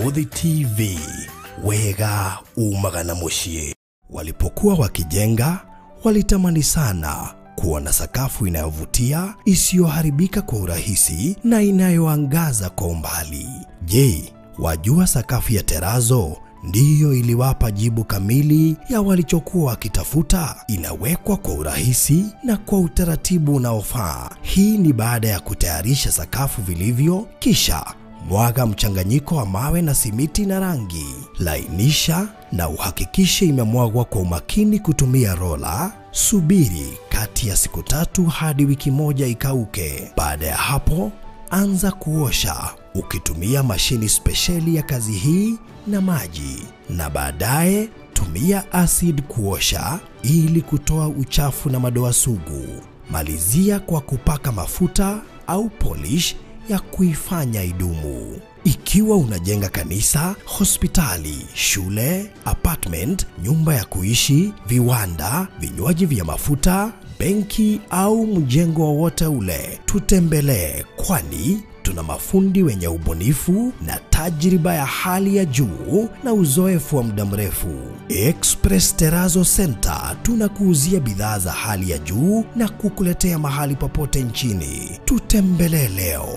Barũthi TV, wega umaga na muciĩ. Walipokuwa wakijenga, walitamani sana kuwa na sakafu inayovutia, isiyoharibika kwa urahisi na inayoangaza kwa umbali. Je, wajua sakafu ya terazo ndiyo iliwapa jibu kamili ya walichokuwa wakitafuta? Inawekwa kwa urahisi na kwa utaratibu unaofaa. Hii ni baada ya kutayarisha sakafu vilivyo, kisha mwaga mchanganyiko wa mawe na simiti na rangi. Lainisha na uhakikishe imemwagwa kwa umakini kutumia rola. Subiri kati ya siku 3 hadi wiki 1 ikauke. Baada ya hapo, anza kuosha ukitumia mashini spesheli ya kazi hii na maji, na baadaye tumia acid kuosha ili kutoa uchafu na madoa sugu. Malizia kwa kupaka mafuta au polish ya kuifanya idumu. Ikiwa unajenga kanisa, hospitali, shule, apartment, nyumba ya kuishi, viwanda, vinywaji vya mafuta, benki au mjengo wowote ule, tutembelee, kwani tuna mafundi wenye ubunifu na tajriba ya hali ya juu na uzoefu wa muda mrefu. Express Terrazzo Center tunakuuzia bidhaa za hali ya juu na kukuletea mahali popote nchini. Tutembelee leo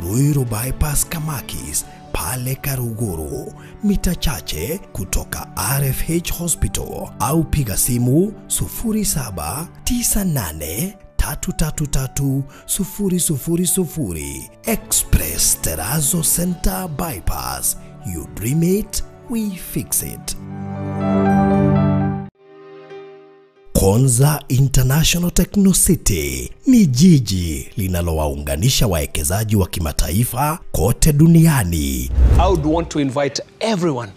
Ruiru Bypass Kamakis pale Karuguru, mita chache kutoka RFH Hospital, au piga simu 0798 333 000. Express Terrazzo Center Bypass. You dream it, we fix it. Konza International Techno City ni jiji linalowaunganisha wawekezaji wa kimataifa kote duniani. I would want to invite everyone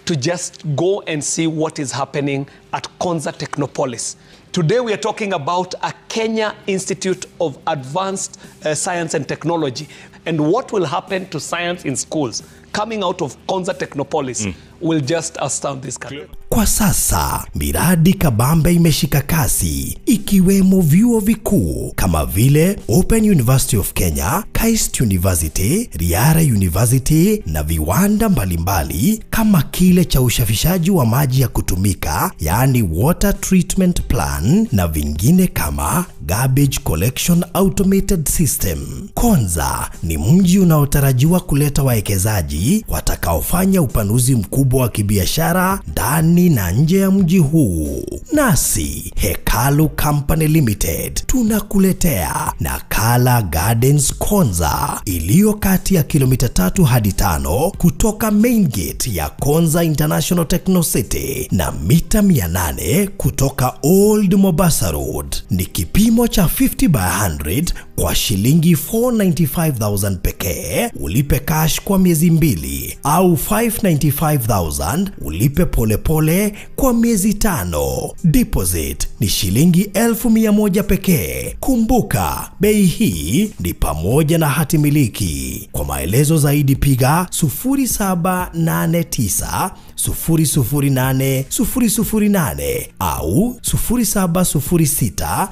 to just go and see what is happening at Konza Technopolis. Today we are talking about a Kenya Institute of Advanced Science and Technology, and what will happen to science in schools coming out of Konza Technopolis will just astound this country. Kwa sasa, miradi kabambe imeshika kasi, ikiwemo vyuo vikuu kama vile Open University of Kenya, KAIST University, Riara University na viwanda mbalimbali kama kile cha usafishaji wa maji ya kutumika, yaani water treatment plan, na vingine kama garbage collection automated system. Konza ni mji unaotarajiwa kuleta wawekezaji watakaofanya upanuzi mkubwa wa kibiashara ndani na nje ya mji huu. Nasi Hekalu Company Limited tunakuletea Nakala Gardens Konza iliyo kati ya kilomita 3 hadi 5 kutoka main gate ya Konza International Techno City na mita 800 kutoka Old Mombasa Road. Ni kipimo cha 50 by 100 kwa shilingi 495,000 pekee, ulipe cash kwa miezi 2, au 595,000 ulipe polepole kwa miezi 5. Deposit ni shilingi 1,100 pekee. Kumbuka, bei hii ni pamoja na hati miliki. Kwa maelezo zaidi piga 0789 008 008 au 0706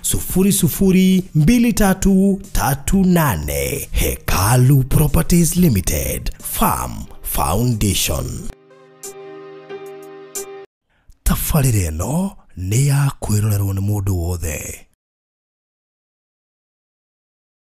002338. Hekalu Properties Limited, Farm Foundation. Tabarĩra ĩno nĩ ya kwĩrorerwo nĩ mũndũ wothe.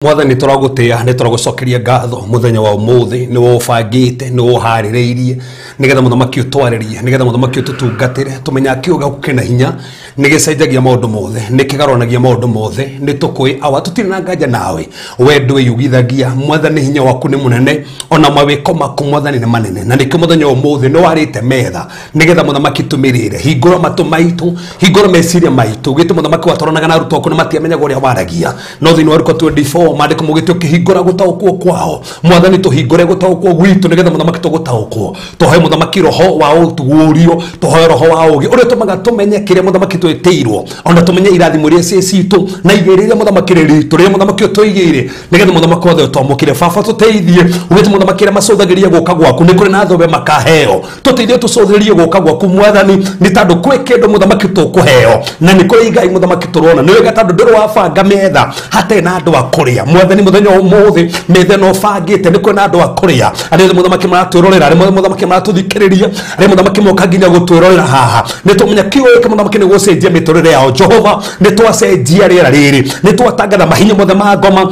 Mwathani tũragũtĩa nĩ tũragũcokeria ngatho mũthenya wa ũmũthĩ, nĩ ũbangĩte, nĩ ũharĩrĩirie nĩgetha mũthamaki ũtwarĩrie, nĩgetha mũthamaki ũtũtungatĩre. Tũmenyaga kiugo gĩaku kĩna hinya, nĩ gĩcenjagia maũndũ mothe, nĩ kĩgarũranagia maũndũ mothe. Nĩ tũkũĩ awa tũtirĩ na nganja nawe, we ndwĩyugithagia. Mwathani hinya waku nĩ mũnene, ona mawĩko maku Mwathani nĩ manene, na nĩkĩo mũthenya wa ũmũthĩ nĩ warĩte metha nĩgetha mũthamaki tũmĩrĩre. Hingũra matũ maitũ, hingũra meciria maitũ. Gĩtũ mũthamaki watwaranaga na arutwo aku na matiamenyaga ũrĩa waragia, no thĩinĩ wa Luka 24 maandĩko maugĩte ũkĩhingũra gũtaũkwo kwao. Mwathani tũhingũre gũtaũkwo gwitũ nĩgetha mũthamaki tũgũtaũkwo. Tũhe muthamaki roho wa utugurio tuhoe roho wa ugi uria tumaga tumenye kiria muthamaki twitiirwo ona tumenye irathimo iria ci citu na igĩrĩ iria muthamaki rĩ ritu riria muthamaki utuigĩire nigetha muthamaki othe utwamũkĩre. Baba tuteithie ugĩte muthamaki arĩa macũthagĩria gũka gwaku nĩ kũrĩ na thobe makaheo tuteithie tũcũthĩrĩrie gũka gwaku mwathani nĩ tondũ kwĩ kĩndũ muthamaki tũkũheo na nĩ kũrĩ igai muthamaki tũrona nĩ wega tondũ ndũrĩ wabanga metha hatarĩ na andũ a kũrĩa mwathani mũthenya ũmũthĩ metha ĩno ũbangĩte nĩ kũrĩ na andũ a kũrĩa arĩa muthamaki maratwĩrorera arĩa muthamaki maratũthikĩrĩria arĩa muthamaki moka nginya gũtwĩrorera haha nĩ tũmenya kiugo gĩkĩ muthamaki nĩ gũcenjia mĩtũrĩre yao. Jehova nĩ twacenjia rĩera rĩrĩ nĩ twatangatha mahinya mothe ma ngoma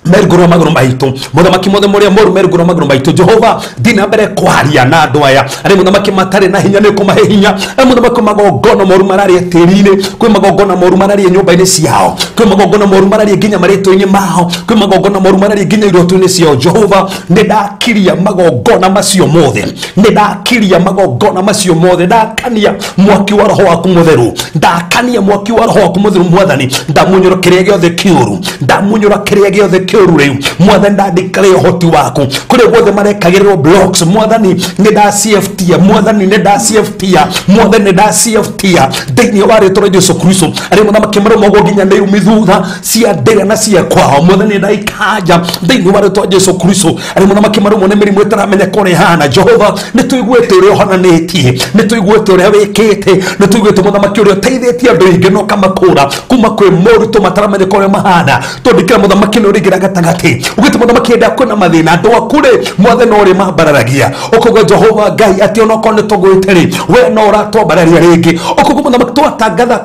meruguru maguru maitu muthamaki mothe muria moru meruguru maguru maitu. Jehova ndina mbere kwaria na andu aya ari muthamaki matari na hinya ni kumahe hinya ari muthamaki magongona moru mararia tiri-ini kwi magongona moru mararia nyumba-ini ciao kwi magongona moru mararia nginya marĩtwa-inĩ mao kwi magongona moru mararia nginya iroto-inĩ ciao. Jehova nĩ ndakiria magongona macio mothe nĩ ndakiria magongona macio mothe ndakania mwaki wa roho waku mutheru ndakania mwaki wa roho waku mutheru mwathani ndamunyũra kĩrĩa gĩothe kĩũru ndamunyũra kĩrĩa gĩothe kĩũru rĩu mwathani ndandĩkare ũhoti waku kũrĩa guothe marekagĩrĩrwo blocks mwathani nĩ ndacftia mwathani nĩ ndacftia mwathani nĩ ndacftia thĩinĩ wa rĩtwa rĩa Jesu Kristo arĩa mũthamaki marũmagwo nginya nĩ irumi thutha cia ndĩra na cia kwao mwathani ndaikanja thĩinĩ wa rĩtwa rĩa Jesu Kristo arĩa mũthamaki marũmwo nĩ mĩrimũ ĩtaramenyeka ũrĩa ĩhana. Jehova nĩ tũiguĩte ũrĩa ũhonanĩtie nĩ tũiguĩte ũrĩa wĩkĩte nĩ tũiguĩte mũthamaki ũrĩa ũteithĩtie andũ aingĩ na ũkamakũra kuma kwĩ moritũ mataramenyeka ũrĩa mahana tondũ mũthamaki nĩ ũrĩingĩra gatagati ugite mũthamaki hĩndĩ kwĩna mathĩna andũ aku rĩ mwathani no ũrĩ mambararagia ũkauga Jehova Ngai atĩ onokorwo nĩ tũgwĩte rĩ we no ũratwambararia rĩngĩ ũkauga mũthamaki twatangatha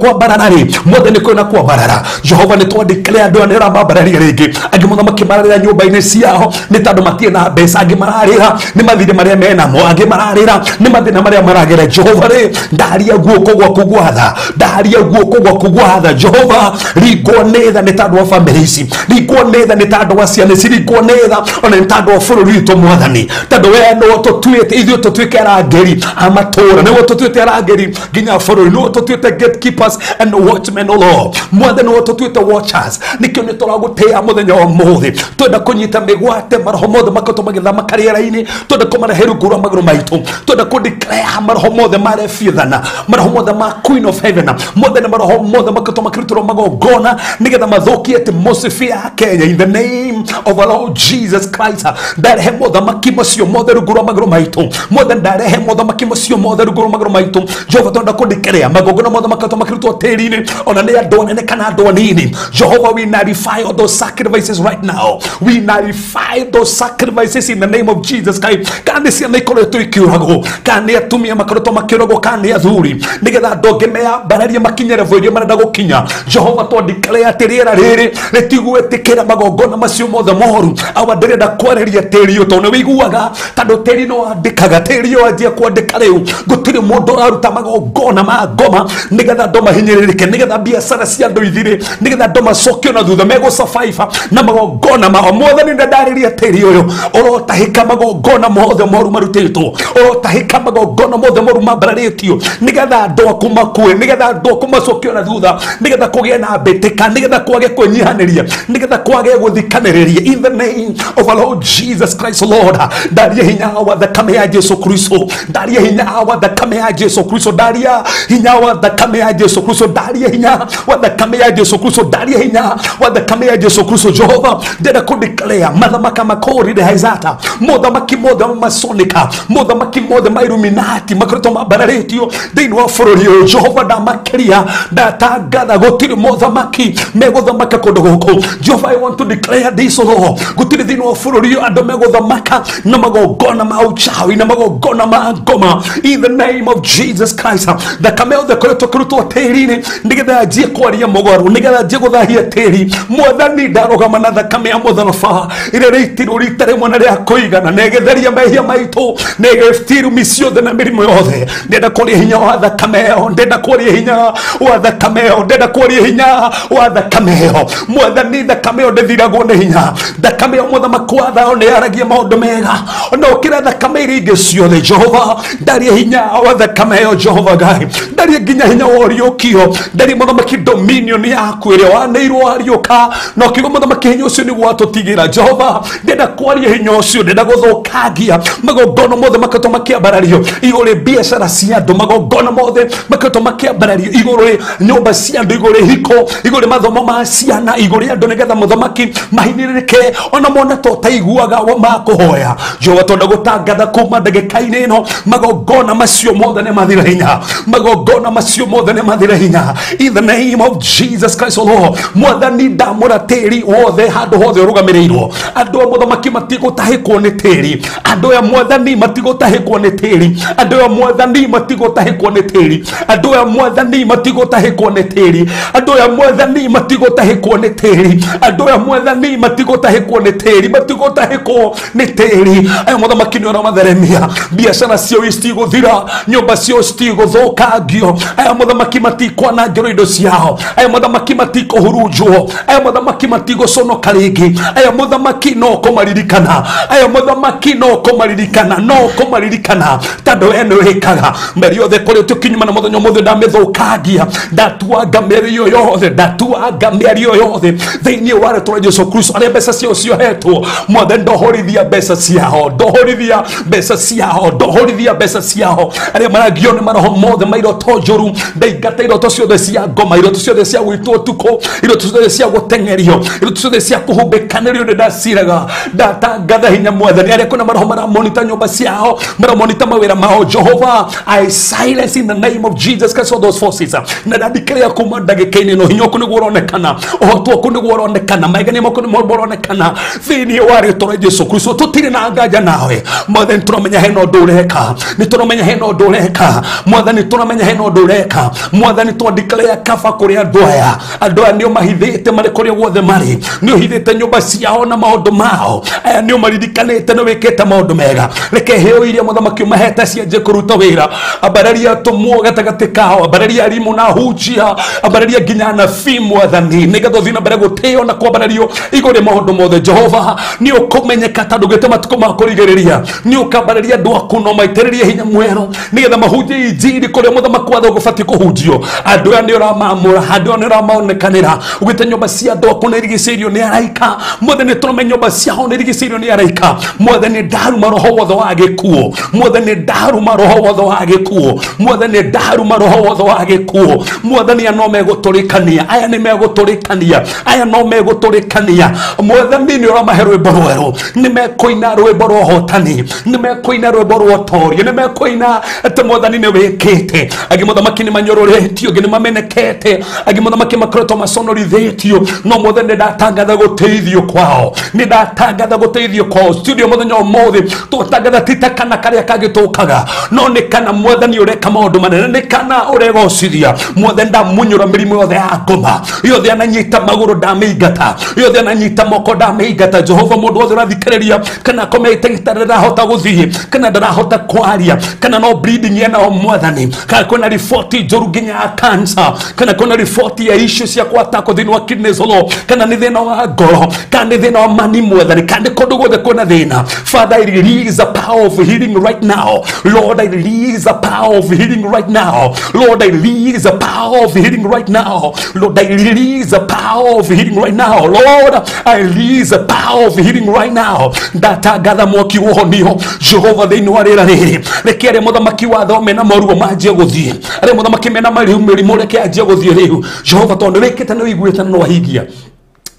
kwambarara rĩ mwathani kwĩna kwambarara. Jehova nĩ twandĩkĩre andũ aya nĩ ũramambararia rĩngĩ angĩ mũthamaki mararĩra nyũmba-inĩ ciao nĩ tondũ matirĩ na mbeca angĩ mararĩra nĩ mathirĩ marĩa menamo angĩ mararĩra nĩ mathĩna marĩa maragera. Jehova rĩ ndaria guoko gwaku gwatha ndaria guoko gwaku gwatha. Jehova ringwo nĩ tha nĩ tondũ wa bamĩrĩ ici ringwo nĩ tha nĩ tondũ wa ciana ici ringwo nĩ tha ona nĩ tondũ wa bũrũri witũ mwathani tondũ we nĩwe tũtuĩte ithuĩ tũtuĩke arangĩri a matũũra nĩwe tũtuĩte arangĩri nginya bũrũri nĩwe tũtuĩte gatekeepers and watchmen o Lord mwathani nĩwe tũtuĩte watchers nĩkĩo nĩ tũragũtĩĩa mũthenya wa ũmũthĩ twenda kũnyita mĩgwate maroho mothe makoretwo magĩthamaka rĩera-inĩ twenda kũmarehe rungu rwa magũrũ maitũ twenda kũ-declare maroho mothe ma Leviathan maroho mothe ma Queen of Heaven mwathani maroho mothe makoretwo makĩrutĩrwo magongona nĩgetha mathũkie atmosphere ya Kenya in the name of our Lord Jesus Christ ndarehe mothamaki macio mothe rungu rwa magũrũ maitũ mothe ndarehe mothamaki macio mothe rungu rwa magũrũ maitũ. Jehova twenda kũ-declare magongona mothe makoretwo makĩrutwo tĩri-inĩ ona nĩ andũ anene kana andũ anini. Jehova we nullify all those sacrifices right now we nullify those sacrifices in the name of Jesus Christ kana nĩ ciana ikoretwo ikĩũragwo kana nĩ atumia makoretwo makĩũragwo kana nĩ athuri nĩgetha andũ angĩ meyambararie makinye level iria marenda gũkinya. Jehova twandĩkĩre atĩ rĩera rĩrĩ rĩtigwĩtĩkĩra magongona macio mothe moru awa ndĩrenda kwarĩria tĩri ũyũ tondũ nĩ wĩiguaga tondũ tĩri no wandĩkaga tĩri ũyũ wanjia kwandĩka rĩu gũtirĩ mũndũ ũraruta magongona ma ngoma nĩgetha andũ mahinyĩrĩrĩke nĩgetha biacara cia andũ ithire nĩgetha andũ macokio na thutha megũsurvive na magongona mao. Mwathani ndandarĩria tĩri ũyũ ũrotahĩka magongona mothe moru marutĩtwo ũrotahĩka magongona mothe moru mambararĩtio nĩgetha andũ aku makue nĩgetha andũ aku macokio na thutha nĩgetha kũgĩe na mbĩtĩka nĩgetha kwage kwĩnyihanĩria nĩgetha kwage gũthikanĩrĩria in the name of our Lord Jesus Christ Lord ndaria hinya wa thakame ya Jesu Kristo ndaria hinya wa thakame ya Jesu Kristo ndaria hinya wa thakame ya Jesu Kristo ndaria hinya wa thakame ya Jesu Kristo ndaria hinya wa thakame ya Jesu Kristo. Jehova ndĩrenda kũ-declare mathamaka makũrire haizata mothamaki mothe masonika mothamaki mothe ma Illuminati makoretwo mambararĩtio thĩinĩ wa bũrũri ũyũ. Jehova ndamakĩria ndatangatha gũtirĩ mothamaki megũthamaka kũndũ gũkũ. Jehova I want to declare this O Lord gũtirĩ thĩinĩ wa bũrũri ũyũ andũ megũthamaka na magongona ma uchawi na magongona ma ngoma in the name of Jesus Christ thakame yothe ĩkoretwo ĩkĩrutwo tĩri-inĩ nĩgetha yanjie kwaria mũgarũ nĩgetha yanjie gũthahia tĩri mwathani ndarũgama na thakame ya mũtharaba ĩrĩa ĩrĩitirwo rita rĩmwe na rĩa kũigana na ĩgĩtheria mehia maitũ na ĩgĩbutia irumi ciothe na mĩrimũ yothe ndĩrenda kwaria hinya wa thakame ĩyo ndĩrenda kwaria hinya wa thakame ĩyo ndĩrenda kwaria hinya wa thakame ĩyo mwathani thakame ĩyo ndĩthiragwo nĩ hinya, thakame ĩyo mũthamaki wa thayũ nĩ yaragia maũndũ mega ona ũkĩra thakame iria ingĩ ciothe. Jehova, ndarie hinya wa thakame ĩyo. Jehova Ngai, ndarie nginya hinya wa ũriũkio, ndarie mũthamaki dominion yaku ĩrĩa waneirwo wariũka na ũkiuga mũthamaki hinya ũcio nĩguo watũtigĩra. Jehova, ndĩrenda kwaria hinya ũcio, ndĩrenda gũthũkangia magongona mothe makoretwo makĩambarario igũrũ rĩ biacara cia andũ, magongona mothe makoretwo makĩambarario igũrũ rĩ nyũmba cia andũ, igũrũ rĩ hiko, igũrũ rĩ mathomo ma ciana, igũrũ rĩ andũ, nĩgetha mũthamaki mahinyĩrĩrĩke ona mona to taiguaga makũhoya. Jehova, twenda gũtangatha kuma ndagĩka-inĩ ĩno magongona macio mothe nĩ mathira hinya, magongona macio mothe nĩ mathira hinya, in the name of Jesus Christ O Lord. Mwathani, ndamũra tĩri wothe handũ hothe ũrũgamĩrĩirwo. Andũ a mũthamaki matigũtahĩkwo nĩ tĩri, andũ aya mwathani matigũtahĩkwo nĩ tĩri, andũ aya mwathani matigũtahĩkwo nĩ tĩri, andũ aya mwathani matigũtahĩkwo nĩ tĩri, andũ aya mwathani matigũtahĩkwo nĩ tĩri, andũ aya mwathani matigũtahĩkwo nĩ tĩri, matigũtahĩkwo nĩ tĩri. Aya mũthamaki nĩ ũramatheremia, biacara ciao citigũthira, nyũmba ciao citigũthũkangio, aya mũthamaki matikwanangĩrwo indo ciao, aya mũthamaki matikũhurunjwo, aya mũthamaki matigũconoka rĩngĩ, aya mũthamaki no kũmaririkana, aya mũthamaki no kũmaririkana, no kũmaririkana, tondũ we nĩ wĩkaga mĩeri yothe ĩkoretwo ĩkinyuma na mũthenya ũmũthĩ ndamĩthũkangia, ndatuanga mĩario yothe, ndatuanga mĩario yothe thĩinĩ wa rĩtwa rĩa Jesu Kristo. Arĩa mbeca ciao ciohetwo, mwathani, ndohorithia mbeca ciao, ndohorithia mbeca ciao, ndohorithia mbeca ciao. Arĩa maragio nĩ maroho mothe ma iroto njũru, ndaingata iroto ciothe cia ngoma, iroto ciothe cia gwĩtwo ũtukũ, iroto ciothe cia gũteng'erio, iroto ciothe cia kũhumbĩkanĩrio, nĩ ndaciraga ndatangatha hinya mwathani. Arĩa kwĩna maroho maramonita nyũmba ciao, maramonita mawĩra mao, Jehova, I silence in the name of Jesus Christ all those forces, na ndandikĩrĩa kuma ndagĩka-inĩ ĩno hinya waku nĩguo ũronekana, ũhoti waku nĩguo ũronekana, maigania maku nĩguo ũronekana thĩinĩ wa rĩtwa rĩa Jesu Kristo. Tũtirĩ na nganja nawe mwathani, tũramenya hena ũndũ ũreka, nĩ tũramenya hena ũndũ ũreka mwathani, tũramenya hena ũndũ ũreka mwathani. Twandikĩrĩa kaba kũrĩ andũ aya, andũ aya nĩo mahithĩte marĩ kũrĩa guothe marĩ, nĩ ũhithĩte nyũmba ciao na maũndũ mao, aya nĩo maririkanĩte nĩ wĩkĩte maũndũ mega. Reke heo iria mũthamaki ũmahete cianjie kũruta wĩra. Ambararia atũmwo gatagatĩ kao, ambararia arimũ na ahunjia, ambararia nginya anabii mwathani, nĩgetha ũthiĩ na mbere gũtĩo na kwambarario igũrũ rĩa maũndũ mothe. Jehova, nĩ ũkũmenyeka tondũ ũgĩte matukũ ma kũrigĩrĩria nĩ ũkambararia andũ aku no maitĩrĩrie hinya mwerũ nĩgetha mahunjie injiri kũrĩa mũthamaki watho gũbatiĩ kũhunjio. Andũ aya nĩ ũramamũra, andũ aya nĩ ũramaonekanĩra, ũgĩte nyũmba cia andũ aku nĩ irigicĩirio nĩ araika. Mwathani, tũrame nyũmba ciao nĩ irigicĩirio nĩ araika. Mwathani, ndaruma roho wothe wa gĩkuũ, mwathani, ndaruma roho wothe wa gĩkuũ, mwathani, ndaruma roho wothe wa gĩkuũ. Mwathani, aya no megũtũrĩkania, aya nĩ megũtũrĩkania, aya no megũtũrĩkania. Mwathani, nĩ ũramahe rwĩmbo rwerũ, nĩ mekũina rwĩmbo rwa ũhotani, nĩ mekũina rwĩmbo rwa ũtorio, nĩ mekũina atĩ mwathani nĩ wĩkĩte. Angĩ mũthamaki nĩ manyũrũrĩtio, angĩ nĩ mamenekete, angĩ mũthamaki makoretwo maconorithĩtio, no mwathani, nĩ ndatangatha gũteithio kwao, nĩ ndatangatha gũteithio kwao. Studio mũthenya ũmũthĩ tũtangatha ti ta kana karĩa kangĩtũkaga, no nĩ kana mwathani ũreka maũndũ manene, nĩ kana ũregocithia. Mwathani, ndamunyũra mĩrimũ yothe ya ngoma yothe ananyita magũrũ, ndamĩingata yothe ananyita moko, ndamĩingata. Jehova, mũndũ wothe ũrathikĩrĩria kana akomete gĩtanda, ndarahota gũthiĩ kana ndarahota kwaria kana no bleeding ena mwathani, kana kwĩna riboti njũru nginya ya cancer, kana kwĩna riboti ya issue cia kwatakwo thĩinĩ wa kidneys olo, kana nĩ thĩna wa ngoro, kana nĩ thĩna wa mani mwathani, kana nĩ kũndũ guothe kwĩna thĩna. Father, I release the power of healing right now. Lord, I release the power of healing right now. Lord, I release the power of healing right now. Lord, I release the power of healing right now. Lord, I release the power of healing right now. Ndatangatha mwaki wohonio Jehova thĩinĩ wa rĩera rĩrĩ. Reke arĩa mũthamaki watho mena moruo manjie gũthiĩ, arĩa mũthamaki mena mĩrimũ reke anjie gũthiĩ rĩu Jehova, tondũ nĩ wĩkĩte, nĩ wĩiguĩte na nĩ wahingia,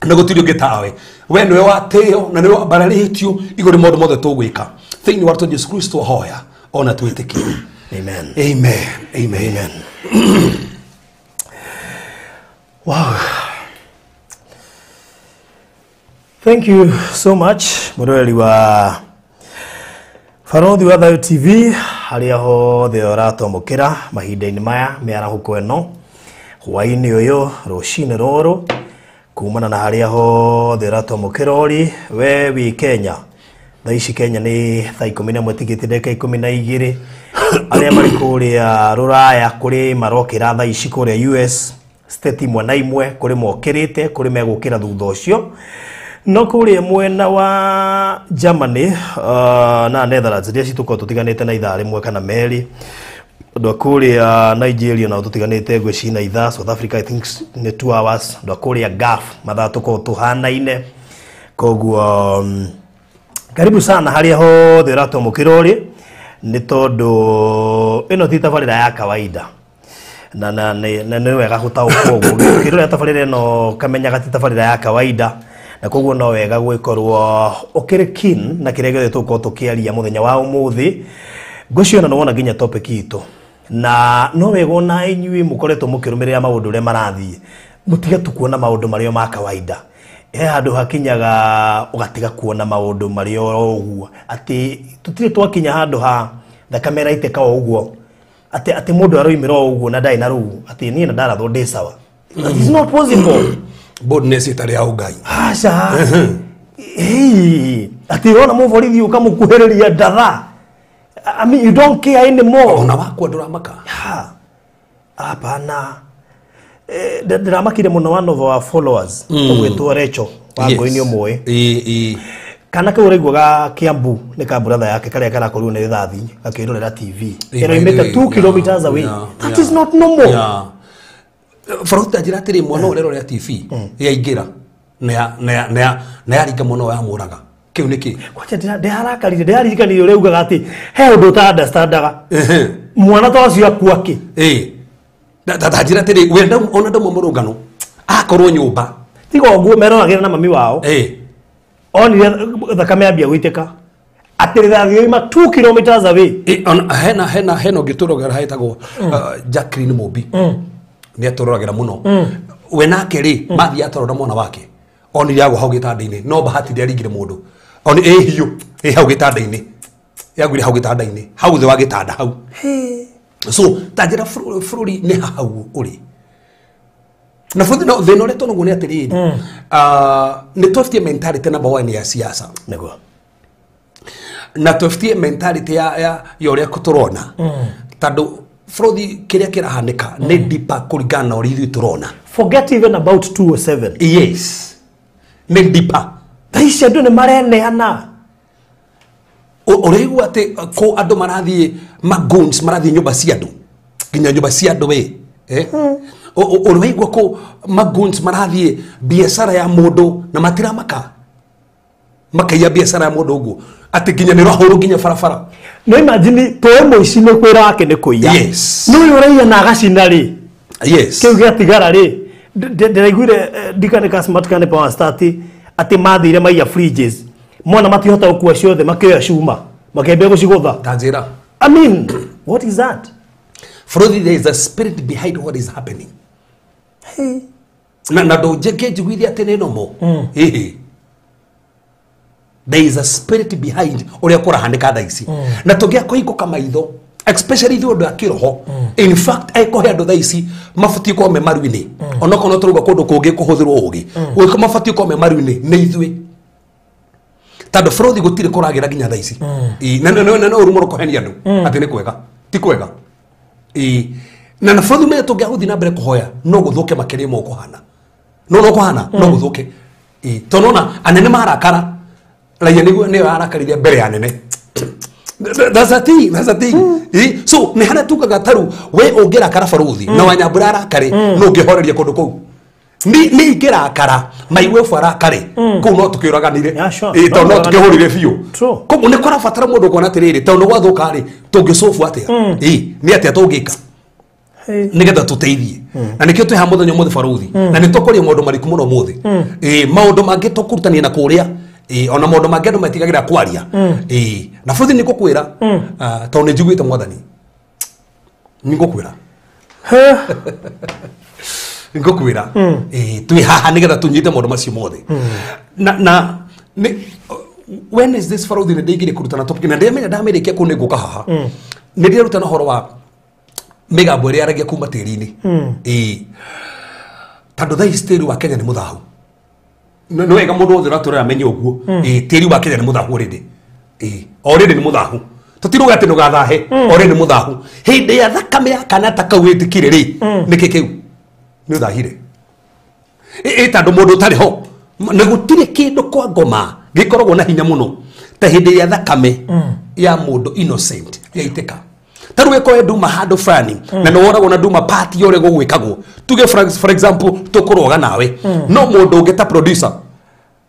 na gũtirĩ ũngĩ tawe. We nĩwe watĩo na nĩwe wambararĩtio igũrũ maũndũ mothe tũgwĩka thĩinĩ wa rĩtwa Jesu Kristo hoya ona twĩtĩkie. Amen. Amen, amen. Amen. Wow. Thank you so much, mũroreri wa Barothi wa Thayo TV harĩa hothe ũratwamũkĩra mahinda-inĩ maya mĩarahũko ĩno, hwaĩ-inĩ ũyũ, rũcinĩ rũrũ, kumana na harĩa hothe ũratwamũkĩra ũri we wĩ Kenya. Thaa ici Kenya nĩ thaa 11 tigĩte ndagĩka 12. Arĩa marĩ kũrĩa rũraya kũrĩ marokĩra thaa ici, kũrĩa US State imwe na imwe kuri mokirite kuri megukira thutha ucio no kuria mwena wa Germany na Netherlands iria citukorwo tutiganite na ithaa rimwe kana meri ndo kuria Nigeria na tutiganite ngweci na ithaa South Africa I think ni 2 hours ndo kuria Gulf mathaa tukorwo tuhanaine koguo karibu sana haria hothe ũratwamũkĩra ũrĩ nĩ tondũ ĩno ti tabarĩra ya kawaida na na nĩ wega gũtaũkwo ũguo ũkĩrora tabarĩra ĩno kamenyaga ti tabarĩra ya kawaida na koguo no wega gwĩkorwo ũkĩrĩ keen na kĩrĩa gĩothe tũgũkorwo tũkĩaria mũthenya wa ũmũthĩ ngwĩciria ona nĩwona nginya topic itũ na no wega ona inyuĩ mũkoretwo mũkĩrũmĩrĩra maũndũ ũrĩa marathiĩ mũtige tu kuona maũndũ marĩa ma kawaida he handũ hakinyaga ũgatiga kuona maũndũ marĩa o ũguo atĩ tũtirĩ twakinya handũ ha thakame ĩraitĩka o ũguo atĩ atĩ mũndũ aroimĩra o ũguo na ndarĩ na rũu atĩ niĩ na ndarathwo ndĩ sawa. It's not possible. Boldness ĩtarĩ ya ũngai. Aca. Atĩ ũrona mũborithi ũkamũkuhĩrĩria ndatha. I mean you don't care anymore. Ona wakwa ndũramaka. Hapana. Ndĩramakire mũno one of our followers ũgwĩtwo Rachel wa Ngũi-inĩ ũmũĩ. Kana kau ũraiguaga Kiambu nĩ ka brother yake karĩa karakorirwo nĩ rithathi gakĩrorera TV ĩroimĩte 2 kilometers away. That is not normal. Baruta njĩra atĩrĩ mwana ũrerorera TV yaingĩra na yaringa mwana ũyũ yamũraga kĩu nĩkĩ kwanja ndĩharakarire ndĩraririkanire ũrĩa ugaga atĩ he ũndũ ũta understandaga mwana ta ũcio akua kĩ njĩra atĩrĩ we ona ndauma mũrũngano akorwo nyũmba tiga ũguo meroragĩra na mami wao onire thakame yambia gũitĩka atĩ rithathi yoima 2 kilometers away. Hena hena hena ũngĩ tũrogera hetagwo Jacqueline Mumbi nĩ atũroragĩra mũno we nake rĩ mathiĩ atorora mwana wake onire agwa hau gĩtanda-inĩ no bahati ndĩaringire mũndũ oni ĩ hiũ ĩ hau gĩtanda-inĩ yagwire hau gĩtanda-inĩ hau thĩ wa gĩtanda hau. So ta njĩra bũrũri nĩ hau ũrĩ na bũrũri no thĩna ũrĩa tũnaguo nĩ atĩrĩrĩ nĩ twebutie mentality number 1 ya siasa nĩguo na twebutie mentality ya ũrĩa tũrona tondũ bũrũri kĩrĩa kĩrahanĩka nĩ deeper kũringana na ũrĩa ithuĩ tũrona. Forget even about 207. Yes, nĩ deeper. Thaa ici andũ nĩ mareneana ũraigua atĩ kũ andũ marathiĩ magoons marathiĩ nyũmba cia andũ nginya nyũmba cia andũ we ũraigua kũ magoons marathiĩ biacara ya mũndũ na matiramaka makaiya biacara ya mũndũ ũguo atĩ nginya nĩ ũrahũrwo nginya barabara. No imagine toĩ mũici nĩ kwĩra wake nĩ kũiya. Yes. No ũyũ ũraiya na agacina rĩ. Yes. Kĩu gĩatigara rĩ ndĩraiguire ndikane ka smart kane power start atĩ mathire maiya fridges mwana matihota gũkua ciothe makĩoya cuma makĩambia gũcigũtha. Ta njĩra. I mean what is that? Frodi, there is a spirit behind what is happening. Hey. Na ndũnjĩke njiguithie atĩ nĩ normal. There is a spirit behind ũrĩa kũrahanĩka thaa ici na tũngĩa kũhingũka maitho especially ithuĩ andũ a kĩroho. In fact angĩkorwo he andũ thaa ici mabatiĩ gũkorwo me maru-inĩ onokorwo no tũrauga kũndũ kũngĩ kũhũthĩrwo ũgĩ mabatiĩ gũkorwo me maru-inĩ nĩ ithuĩ tondũ bũrũri gũtirĩ kũragĩra nginya thaa ici na no ũru mũno kũhenia andũ atĩ nĩ kwega ti kwega na bũrũri mene tũngĩa gũthiĩ na mbere kũhoya no gũthũke makĩria ma ũkũhana no kũhana no gũthũke tondũ ona anene marakara raia nĩguo nĩyo arakarire mbere ya nene. That's a thing, that's a thing. So nĩ harĩa tugaga taru we ũngĩrakara barũthi na Wanyambura arakare no ũngĩhoreria kũndũ kũu nĩ ingĩrakara maiwebu arakare kũu no tũkĩũraganire tondũ no tũkĩhũrire biũ koguo nĩ kũrabatara mũndũ kuona atĩrĩrĩ tondũ nĩ gwathũka rĩ tũngĩcobu atĩa nĩ atĩa tũngĩka nĩgetha tũteithie na nĩkĩo twĩ haha mũthenya ũmũthĩ barũthi na nĩ tũkũria maũndũ mariku mũno ũmũthĩ maũndũ mangĩ tũkũrutania na kũrĩa ona maũndũ mangĩ andũ metigagĩra kwaria na bũrũri nĩ ngũkwĩra tondũ nĩ njiguĩte mwathani nĩ ngũkwĩra ngũkwĩra twĩ haha nĩgetha tũnyite maũndũ macio mothe na when is this barũthi nĩ ndĩingĩire kũrutana topic na ndĩramenya ndamĩrĩkia kũu nĩ ngũka haha nĩ ndĩrarutana ũhoro wa mĩgambo ĩrĩa yaragia kuma tĩri-inĩ tondũ thaa ici tĩri wa Kenya nĩ mũthahu nĩ wega mũndũ wothe ũratũrera amenye ũguo tĩri wa Kenya nĩ mũthahu already already nĩ mũthahu tũtiruga atĩ ndũgathahe already nĩ mũthahu hĩndĩ ya thakame ya kana ta kau ĩtĩkire rĩ nĩkĩ kĩu Nĩ ũthahire. Ĩ tondũ mũndũ ũtarĩ ho na gũtirĩ kĩndũ kwa ngoma gĩkoragwo na hinya mũno ta hĩndĩ ĩrĩa thakame ya mũndũ innocent yaitĩka. Ta rĩu ĩkorwo nduma handũ fulani na nĩ woragwo na nduma party ũrĩa gũgwĩkagwo, tuge for example tũkũrũaga nawe no mũndũ ũngĩ ta producer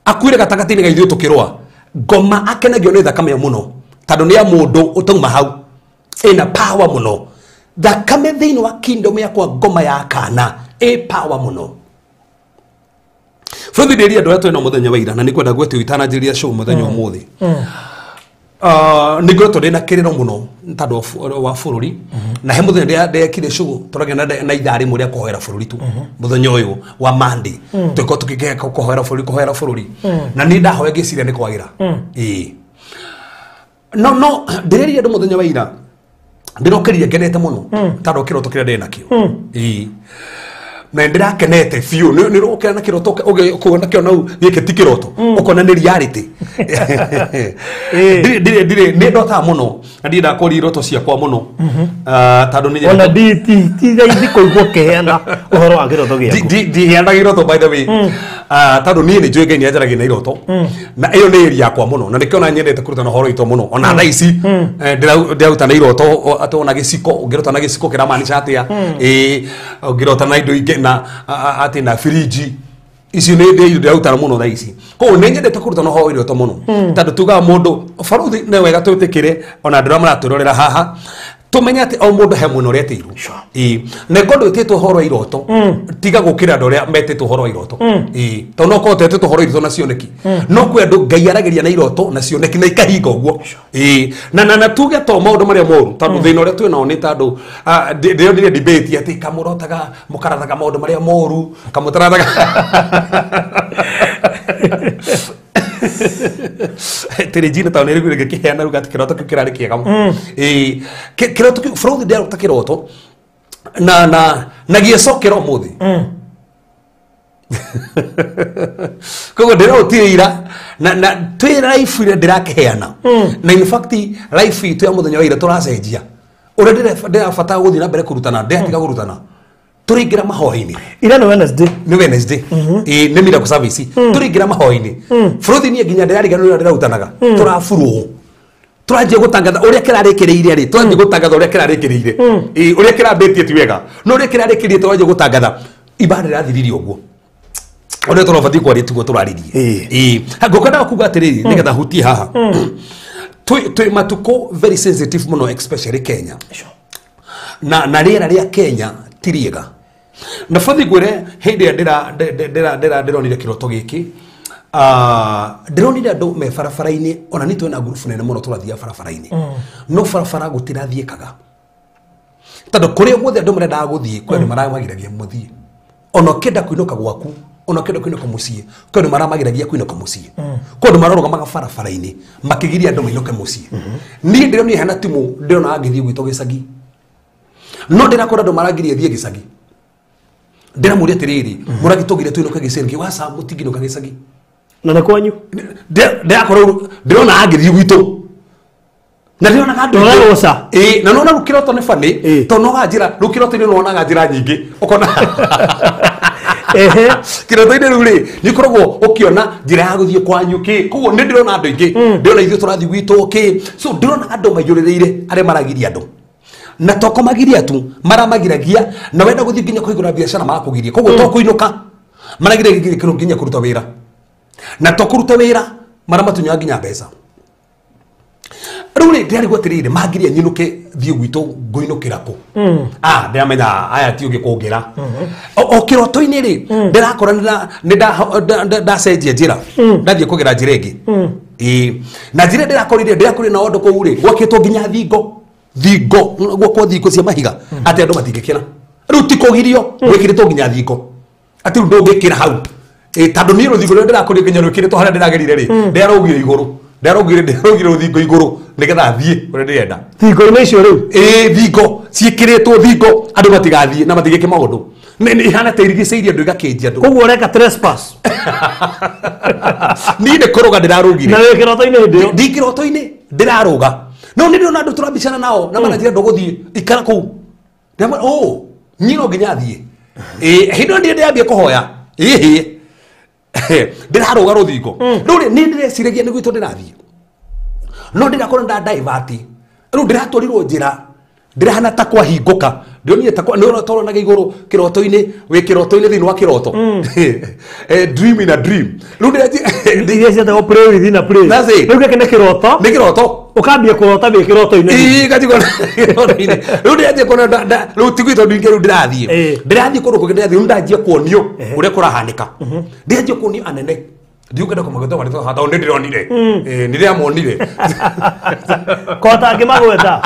akuire gatagatĩ-inĩ ga ithuĩ tũkĩrũa, ngoma akenagio nĩ thakame ĩyo mũno tondũ nĩ ya mũndũ ũtauma hau, ĩna power mũno. Thakame thĩinĩ wa kingdom yakwa ngoma ya kana ĩ power mũno. Bũrũri ndĩria andũ arĩa twĩna mũthenya wa ira na nĩngwenda gwĩte itananjĩrĩria show mũthenya ũmũthĩ. Nĩ ngoretwo ndĩna kĩrĩro mũno tondũ wa bũrũri na he mũthenya ndekire show tũragĩa na ithaa rĩmwe rĩa kũhoera bũrũri tu mũthenya ũyũ wa Monday tũkorwo tũkĩgeka kũhoera bũrũri kũhoera bũrũri na niĩ ndahoya ngĩciria nĩ kwagĩra. Ĩĩ no ndĩrĩria andũ mũthenya wa ira ndĩrokĩrire ngenete mũno tondũ kĩroto kĩrĩa ndĩ nakĩo. Ĩĩ na ndĩrakenete biũ nĩ ũrokĩra na kĩroto ũkona kĩona gĩkĩ ti kĩroto ũkona nĩ reality. Ndirĩ nĩ ndotaga mũno na ndirĩ ndakũria iroto ciakwa mũno tondũ nĩ ona ti raithi kũigua ũkĩheana ũhoro wa kĩroto gĩaku. Ndiheanaga iroto by the way tondũ niĩ nĩ njũĩ Ngai nĩ anjaragia na iroto na ĩyo nĩ area yakwa mũno na nĩkĩo ona nyendete kũrutana ũhoro witũ mũno ona thaa ici ndĩrarutana iroto atĩ ona gĩciko ũngĩrota na gĩciko kĩramaanisha atĩa, ĩĩ ũngĩrota na indo ingĩ na atĩ na firiji icio nĩ ndĩrarutana mũno thaa ici. Koguo nĩ nyendete kũrutana ũhoro wa iroto mũno tondũ tugaga mũndũ baruthi nĩ wega twĩtĩkĩre ona andũ arĩa maratwĩrorera haha tumenye atĩ o mũndũ he mwena ũrĩa etĩirwo. Ĩĩ na ĩkorwo ndwĩtĩtwo ũhoro wa iroto tiga gũkĩra andũ arĩa metĩtwo ũhoro wa iroto. Ĩĩ tondũ no ũkorwo ũtetĩtwo ũhoro wa iroto na cioneki no kwĩ andũ Ngai aragĩria na iroto na cioneki na ikahinga ũguo. Ĩĩ na tuge to maũndũ marĩa moru tondũ thĩna ũrĩa twĩnao nĩ tondũ ndĩronire debate atĩ kamũrotaga mũkarathaga maũndũ marĩa moru kamũtarathaga Terejina tondũ nĩrĩguire ngĩkĩheana rĩu atĩ kĩroto kĩu kĩrarĩ kĩega mũno. Ĩĩ kĩroto kĩu bũrũri ndĩarota kĩroto na gĩecokera ũmũthĩ. Koguo ndĩraũtire ira na twĩ life ĩrĩa ndĩrakĩheana na in fact life itũ ya mũthenya wa ira tũracenjia ũrĩa ndĩrabatara gũthiĩ na mbere kũrutana ndĩratiga kũrutana tũraingĩra mahoya-inĩ. Ira nĩ Wednesday. Nĩ Wednesday. Ĩĩ nĩ miracle service. Tũraingĩra mahoya-inĩ. Bũrũri niĩ nginya ndĩrariganĩrwo ũrĩa ndĩrarutanaga. Tũraburwo. Tũranjia gũtangatha ũrĩa kĩrarĩkĩrĩire rĩ, tũranjia gũtangatha ũrĩa kĩrarĩkĩrĩire. Ĩĩ ũrĩa kĩrambĩtie ti wega. No ũrĩa kĩrarĩkĩrĩire tũranjia gũtangatha. Ibada ĩrathiririe ũguo. Ũrĩa tũrabatiĩ kwaria tiguo tũraririe. Ĩĩ. Ngũkwendaga kuga atĩrĩrĩ nĩgetha hutie haha. Twĩ matukũ very sensitive mũno especially Kenya. Na rĩera rĩa Kenya ti rĩega. Na bathi ngwĩre hĩndĩ ĩrĩa ndĩronire kĩroto gĩkĩ ndĩronire andũ me barabara-inĩ ona nĩ twĩna ngurubu nene mũno tũrathiaga barabara-inĩ no barabara gũtirathiĩkaga tondũ kũrĩa guothe andũ marendaga gũthiĩ kwĩ andũ maramagiragia mũthiĩ ona ũkĩenda kũinũka gwaku ona ũkĩenda kũinũka mũciĩ kwĩ andũ maramagiragia kũinũka mũciĩ kwĩ andũ mararũgamaga barabara-inĩ makĩgiria andũ mainũke mũciĩ. Niĩ ndĩronire hena timu ndĩrona ngĩthiĩ gwitũ gĩcagi no ndĩrakora andũ maragiria thiĩ gĩcagi ndĩramũria atĩrĩrĩ mũragĩtũgire tũinũke gĩcagi waca mũtingĩinũka gĩcagi na nĩ kwanyu ndĩrakorwo ndĩrona angĩthiĩ gwitũ na ndĩronaga andũ Ũraroca. Ĩĩ na nona rĩu kĩroto nĩ funny tondũ no njĩra rĩu kĩroto-inĩ nĩwonaga njĩra nyingĩ ũkona kĩroto-inĩ rĩu rĩ nĩ ũkoragwo ũkĩona njĩra ya gũthiĩ kwanyu kĩ koguo nĩ ndĩrona andũ aingĩ ndĩrona ithuĩ tũrathiĩ gwitũ kĩ so ndĩrona andũ maiyũrĩrĩire arĩa maragiria andũ na to kũmagiria tu maramagiragia na wenda gũthiĩ nginya kũhingũra biacara magakũgiria koguo to kũinũka maragiragia nginya kũruta wĩra na to kũruta wĩra maramatunyaga nginya mbeca. Rĩu rĩ ndĩrarigwo atĩrĩrĩ mangiria nyinũke thiĩ gwitũ ngũinũkĩra kũ ndĩramenya aya ti ũngĩ kũngĩra o kĩroto-inĩ rĩ ndĩrakora nĩ ndacenjia njĩra ndathiĩ kũgera njĩra ĩngĩ. Ĩĩ na njĩra ndĩrakorire na ũndũ kũu rĩ gwakĩtwo nginya thingo thingo gwakwo thingo cia mahiga atĩ andũ matingĩkĩra rĩu ti kũgirio gwĩkĩrĩtwo nginya thingo atĩ rĩu ndũngĩkĩra hau. Ĩĩ tondũ niĩ rũthingo rũrĩa ndĩrakorire nginya rwĩkĩrĩtwo harĩa ndĩragerire rĩ ndĩrarũgire igũrũ ndĩrarũgire rũthingo igũrũ nĩgetha thiĩ kũrĩa ndĩrenda. Thingo-inĩ icio rĩu? Ĩĩ thingo ciĩkĩrĩtwo thingo andũ matigathiĩ na matigĩke maũndũ nĩ ihana ta irigicĩirie andũ igakĩnjia andũ. Koguo ũreka trespass. Niĩ nĩ kũrũga ndĩrarũgire. Na wĩ kĩroto-inĩ hĩndĩ ĩyo? Ndĩ kĩroto-inĩ ndĩrarũga no nĩ ndĩrona andũ tũrabicana nao na maranjĩra ndũgũthiĩ ikara kũu. Ndĩramwĩra, niĩ no nginya thiĩ. Hĩndĩ ĩyo niĩ ndĩrambia kũhoya ĩhĩ ndĩrarũga rũthingo rĩu rĩ niĩ ndĩreciragia nĩ gwitũ ndĩrathiĩ no ndĩrakorwo nda divert rĩu ndĩratwarirwo njĩra ndĩrahana ta kwahingũka ndĩronire ta nĩ ũrotoronaga igũrũ kĩroto-inĩ wĩ kĩroto-inĩ thĩinĩ wa kĩroto. Dream in a dream rĩu ndĩranjia Iria cietagwo play within a play. That's it. Rĩu gĩkĩ nĩ kĩroto. Nĩ kĩroto. Ũkambia kũrota wĩ kĩroto-inĩ. Ĩĩ ngatigwo kĩroto-inĩ rĩu ndĩranjia kuona rĩu ti gwitũ ndingĩ rĩu ndĩrathiĩ. Ndĩrathiĩ kũndũ kũngĩ ndĩrathiĩ rĩu ndanjia kuonio ũrĩa kũrahanĩka ndĩranjia kuonio anene ndiũkenda kũmagweta marĩtwa haha tondũ nĩ ndĩronire. Nĩ ndĩramonire. Kota ngĩmagweta.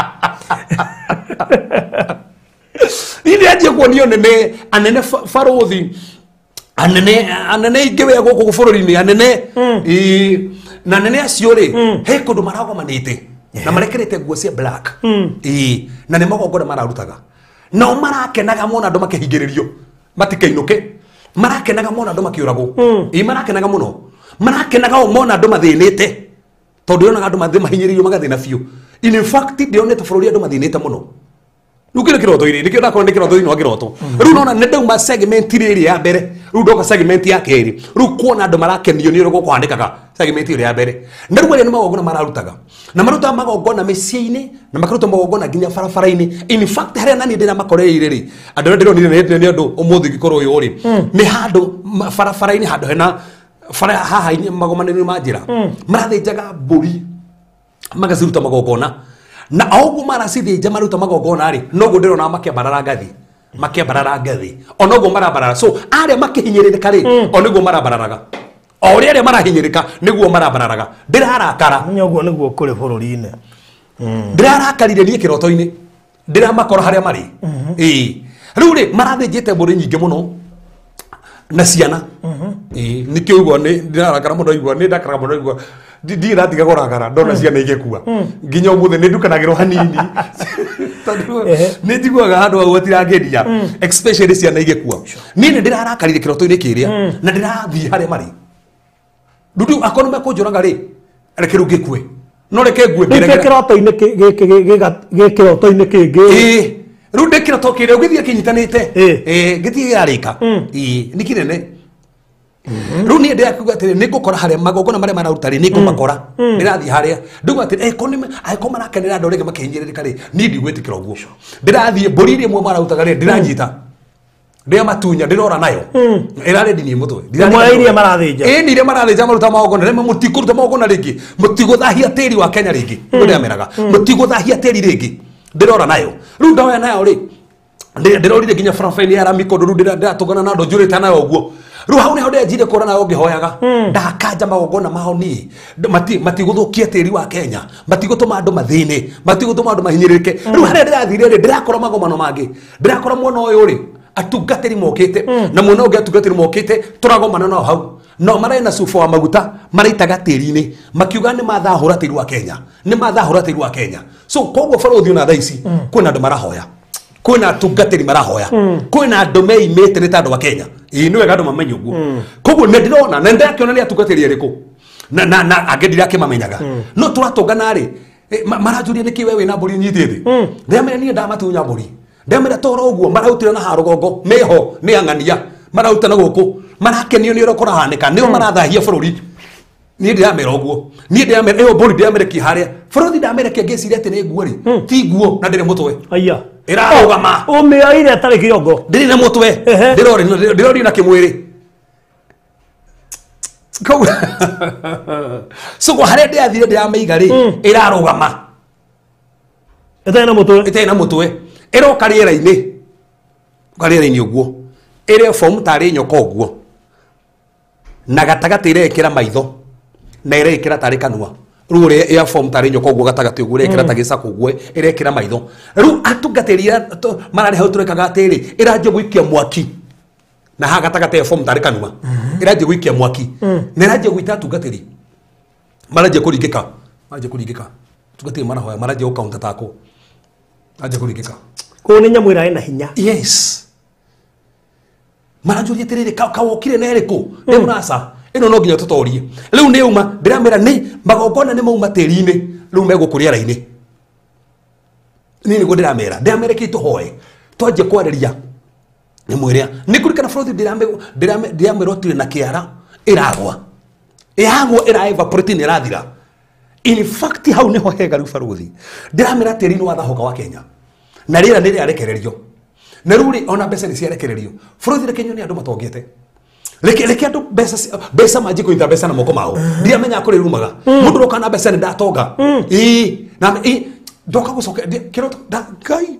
Niĩ ndĩranjia kuonio nene anene barũthi anene anene ingĩ we gũkũ bũrũri-inĩ anene. Ĩĩ, na anene acio rĩ he kũndũ maragomanĩte na marekerete nguo cia black. Ĩĩ, na nĩ magongona mararutaga nao marakenaga mona andũ makĩhingĩrĩrio matikainũke marakenaga mona andũ makĩũragwo. Ĩĩ, marakenaga mũno marakenaga o mona andũ mathĩnĩte tondũ yonaga andũ mahinyĩrĩirio magathĩna biũ. In fact ndĩronete bũrũri andũ mathĩnĩte mũno rĩu kĩrĩ kĩroto-inĩ nĩkĩo ndakorwo nĩ kĩroto thĩinĩ wa kĩroto rĩu nona nĩ ndauma segment rĩrĩ ya mbere rĩu ndoka segment ya kerĩ rĩu kuona andũ marakenio nĩ ũrĩa gũkũhanĩkaga segment ĩrĩa ya mbere na rĩu arĩa nĩ magongona mararutaga na marutaga magongona mĩciĩ-inĩ na makaruta magongona nginya barabara-inĩ. In fact harĩa nani ndĩramakoreire rĩ andũ arĩa ndĩronire nĩ andũ ũmũthĩ ngĩkorwo ũyũ rĩ nĩ handũ barabara-inĩ handũ hena bara haha magomanĩro ma njĩra marathĩnjaga mbũri magaciruta magongona na oguo maracithĩnja maruta magongona rĩ noguo ndĩrona makĩambarara ngathi makĩambarara ngathi onoguo marambarara so arĩa makĩhinyĩrĩrĩka rĩ o nĩguo marambararaga o ũrĩa arĩa marahinyĩrĩka nĩguo marambararaga ndĩrarakara. Menya ũguo nĩguo kũrĩ bũrũri-inĩ. Ndĩrarakarire niĩ kĩroto-inĩ ndĩramakora harĩa marĩ. Ĩĩ rĩu rĩ marathĩnjĩte mbũri nyingĩ mũno na ciana. Ĩĩ nĩkĩo ũguo nĩ ndĩrarakara mũno igua nĩ ndakaraga mũno igua ndirĩ ndatiga kũrakara ndona ciana igĩkua nginya ũmũthĩ nĩ ndukanagĩrwo hanini tondũ nĩ njiguaga handũ hau hatirangenia especially ciana igĩkua. Niĩ nĩ ndĩrarakarire kĩroto-inĩ kĩrĩa na ndĩrathiĩ harĩa marĩ rĩu akorwo nĩmekũnjũraga rĩ reke rĩu ngĩkue no reke ngue Rĩu ngĩregera kĩroto-inĩ gĩ kĩroto-inĩ kĩngĩ. Ĩĩ rĩu ndĩ kĩroto kĩrĩa ũgĩthiĩ kĩnyitanĩte. Ĩĩ gĩthiĩ kĩrarĩka. Ĩĩ nĩ kĩnene rĩu niĩ ndĩrakiuga atĩrĩ nĩ ngũkora harĩa magongona marĩa mararuta rĩ nĩ ngũmakora ndĩrathiĩ harĩa ndauga atĩrĩ angĩkorwo marakenera andũ rĩngĩ makĩhinyĩrĩrĩka rĩ niĩ ndigwĩtĩkĩra ũguo ndĩrathiĩ mbũri iria imwe mararutaga rĩ ndĩranyita ndĩramatunya ndĩrora nayo ĩrarĩ ndinie mũtwe. Ĩmwe iria marathĩnja. Ĩĩ nĩ iria marathĩnja maruta magongona rĩmwe mũtikũruta magongona rĩngĩ mũtigũthahia tĩri wa Kenya rĩngĩ nĩguo ndĩrameraga mũtigũthahia tĩri rĩngĩ ndĩrora nayo rĩu ndoya nayo rĩ ndĩrorire nginya barabara-inĩ ya rami kũndũ rĩu ndĩratũngana na andũ njũrĩte nayo ũguo rĩu hau nĩho ndĩranjire kũra nayo ngĩhoyaga ndakanja magongona mao niĩ matigũthũkia tĩri wa Kenya matigũtũma andũ mathĩne matigũtũma andũ mahinyĩrĩrĩke rĩu harĩa ndĩrathire rĩ ndĩrakora magomano mangĩ ndĩrakora mwena ũyũ rĩ atungatĩri mokĩte na mwena ũngĩ atungatĩri mokĩte tũragomana nao hau no marĩ na cuba wa maguta maraitaga tĩri-inĩ makiuga nĩ mathahũra tĩri wa Kenya nĩ mathahũra tĩri wa Kenya so koguo barũthi ona thaa ici kwĩna andũ marahoya kwĩna atungatĩri marahoya kwĩna andũ meimĩte nĩ ta andũ a Kenya. Ĩĩ nĩ wega andũ mamenye ũguo koguo nĩ ndĩrona na ndĩrakĩona nĩ atungatĩri arĩkũ na angĩ ndirakĩmamenyaga no tũratũngana rĩ maranjũria nĩkĩ we wĩna mbũri nyitĩte ndĩramera niĩ ndamatunya mbũri ndĩramera toro ũguo marautĩra na harũgongo meho nĩ ang'ania marauta na gũkũ marakenio nĩ ũrĩa kũrahanĩka nĩo marathahia bũrũri niĩ ndĩramera ũguo niĩ ndĩramera ĩyo mbũri ndĩramerekia harĩa bũrũri ndamerekia ngĩciria atĩ nĩ nguo rĩ ti nguo na ndĩrĩ mũtwe. Aya. Ĩrarũgama. Ũmĩoire ĩtarĩ kĩongo. Ndĩrĩ na mũtwe ndĩrori na kĩmwĩrĩ so harĩa ndĩrathire ndĩramĩiga rĩ ĩrarũgama ĩtarĩ na mũtwe ĩtarĩ na mũtwe ĩroka rĩera-inĩ rĩera-inĩ ũguo ĩrĩ form tarĩ nyoka ũguo na gatagatĩ ĩrekĩra maitho na ĩrekĩra tarĩ kanua rĩu ũrĩa ya form tarĩ nyoka ũguo gatagatĩ ũguo ĩrekĩra ta gĩcako ũguo ĩrekĩra maitho rĩu atungatĩri mararĩ hau tũrekaga atĩrĩ ĩranjia gũikia mwaki na haha gatagatĩ ya form tarĩ kanua ĩranjia gũikia mwaki na ĩranjia gũita atungatĩri maranjia kũringĩka atungatĩri marahoya maranjia gũ counter attack maranjia kũringĩka kũu nĩ nyamũ ĩrarĩ na hinya. Yes maranjũria atĩrĩrĩ kawokire na ĩrĩkũ ndĩ mũraca ĩno no nginya tũtorie rĩu nĩ yauma ndĩramera nĩ magongona nĩ mauma tĩri-inĩ rĩu megũkũ rĩera-inĩ niĩ nĩguo ndĩramera kĩ tũhoe twanjie kwarĩria Nyamũ ĩrĩa nĩ kũrikana bũrũri ndĩramĩrotire na kĩara ĩragwa ĩragwa ĩra evaporate nĩ ĩrathira. In fact hau nĩho hega rĩu barũthi ndĩramĩra tĩri nĩ wathahoka wa Kenya na rĩera nĩ rĩarekererio na rĩu rĩ ona mbeca nĩ ciarekererio bũrũri reke nyone andũ matongete reke andũ mbeca manjie kũnyita mbeca na moko mao ndiramenya kũrĩ rumaga mũndũ ũroka na mbeca nĩ ndatonga ĩĩ na ĩĩ ndoka gũcoka kĩroto Ngai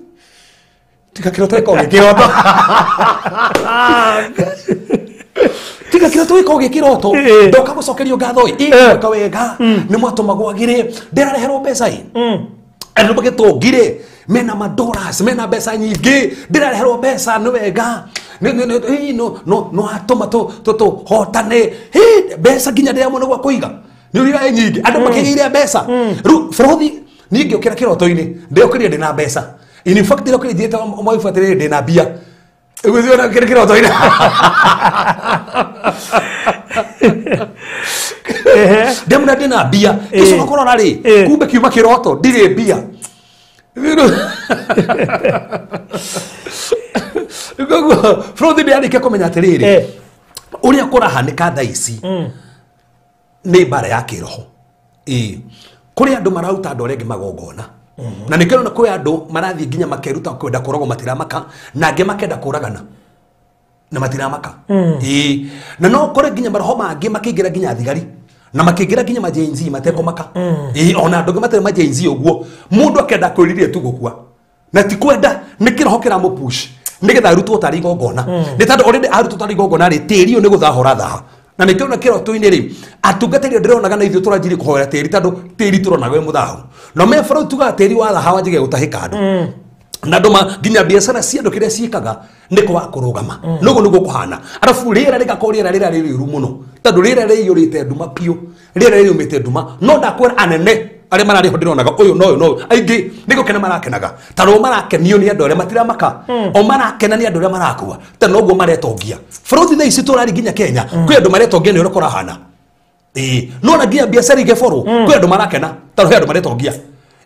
tiga kĩroto gĩkorwo gĩ kĩroto tiga kĩroto gĩkorwo gĩ kĩroto ndoka gũcokerio ngatho ĩ ĩka wega nĩ mwatũma gwagĩre ndĩrareherwo mbeca ĩ andũ magĩtongire mena madollars mena mbeca nyingĩ ndĩrareherwo mbeca nĩ wega no atũma tũhotane mbeca nginya ndĩramona gwa kũiga nĩ ũrira nyingĩ andũ makĩgĩire mbeca rĩu bũrũri niĩ ngĩũkĩra kĩroto-inĩ ndĩokĩrire ndĩna mbeca. In fact ndĩrokĩrire njĩte mwaibu atĩrĩrĩ ndĩna mbia ũgũthiĩ kĩrĩ kĩroto-inĩ ndĩmuna ndĩna mbia gĩcoka kũrora rĩ kumbe kiuma kĩroto ndirĩ mbia. Koguo bũrũri ndĩarĩkia kũmenya atĩrĩrĩ ũrĩa kũrahanĩka thaa ici nĩ mbara ya kĩroho. Ĩĩ kũrĩ andũ mararuta andũ arĩa angĩ magongona na nĩkĩo na kwĩ andũ marathiĩ nginya makeruta kwenda kũragwo matiramaka na angĩ makenda kũragana na matiramaka. Ĩĩ na no kũrĩ nginya maroho mangĩ makĩingĩra nginya thigari na makĩingĩra nginya majenzi matekũmaka. Ĩĩ ona andũ angĩ matarĩ majenzi ũguo mũndũ akenda kwĩrirĩria tu gũkua na ti kwenda nĩ kĩroho kĩramũpush nĩgetha arutwo tarĩ igongona nĩ tondũ already arutwo tarĩ igongona rĩ tĩri ũyũ nĩ gũthahũra thaha na nĩkĩo na kĩroto-inĩ rĩ atungatĩri ndĩronaga na ithuĩ tũranjirie kũhoera tĩri tondũ tĩri tũronaga wĩ mũthahu no me bũrũri tugaga tĩri wa thaha wanjagia gũtahĩka andũ na andũ nginya biacara cia andũ kĩrĩa ciĩkaga nĩ kwaga kũrũgama noguo nĩguo kũhana arabu rĩera rĩgakorwo rĩera rĩra rĩ rĩũru mũno tondũ rĩera rĩiyũrĩte nduma biũ rĩera rĩiyũmĩte nduma no ndakwĩra anene arĩa mararĩ ho ndĩronaga ũyũ na ũyũ na ũyũ aingĩ nĩ gũkena marakenaga tondũ marakenio nĩ andũ arĩa matiramaka o marakena nĩ andũ arĩa marakua tondũ noguo maretongia bũrũri thaa ici tũrari nginya Kenya kwĩ andũ maretongia nĩ ũrĩa kũrahana. Ĩĩ no na nginya biacara igĩborwo kwĩ andũ marakena tondũ he andũ maretongia.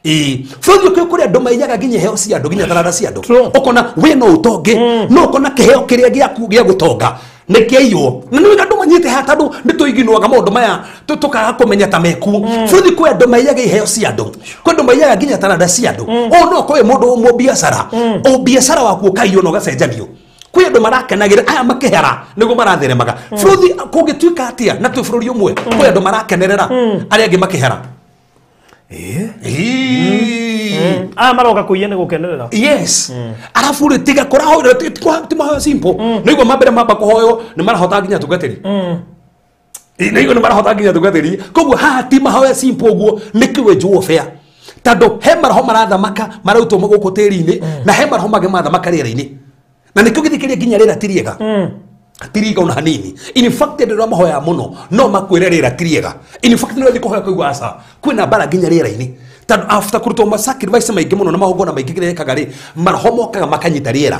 Ĩĩ bũrũri ũkĩ kũrĩ andũ maiyaga nginya iheo cia andũ nginya taranda cia andũ ũkona wĩ no ũtonge no ũkona kĩheo kĩrĩa gĩaku gĩa gũtonga nĩ kĩaiywo na nĩ andũ manyite haha tondũ nĩ tũiginwaga maũndũ maya tũkaga kũmenya ta mekuo bũrũri kwĩ andũ maiyaga iheo cia andũ kwĩ andũ maiyaga nginya taranda cia andũ o no kwĩ mũndũ ũmwe biacara o biacara waku ũkaiywo na ũgacenjanio kwĩ andũ marakenagĩra aya makĩhera nĩguo maratheremaga bũrũri kũngĩtuĩka atĩa na twĩ bũrũri ũmwe kwĩ andũ marakenerera arĩa angĩ makĩhera. Aya maroka kũiya nĩ gũkenerera. Yes. Arabu rĩ tiga kũrahoya ti mahoya simple nĩguo mambere mamba kũhoywo nĩ marahota nginya tungatĩri nĩguo nĩ marahota nginya tungatĩri koguo haha ti mahoya simple ũguo nĩ kĩwenju warfare tondũ he maroho marathamaka marautwo gũkũ tĩri-inĩ na he maroho mangĩ marathamaka rĩera-inĩ na nĩkĩo gĩthikĩrĩria nginya rĩera ti rĩega tiriga ona hanini. In fact andũ arĩa mahoyaga mũno no makwĩre rĩera ti rĩega. In fact nĩ ũrathiĩ kũhoya kũigua aca kwĩna mbara nginya rĩera-inĩ tondũ after kũrutwo ma sacrifice maingĩ mũno na magongona maingĩ kĩrĩa ekaga rĩ maroho mokaga makanyita rĩera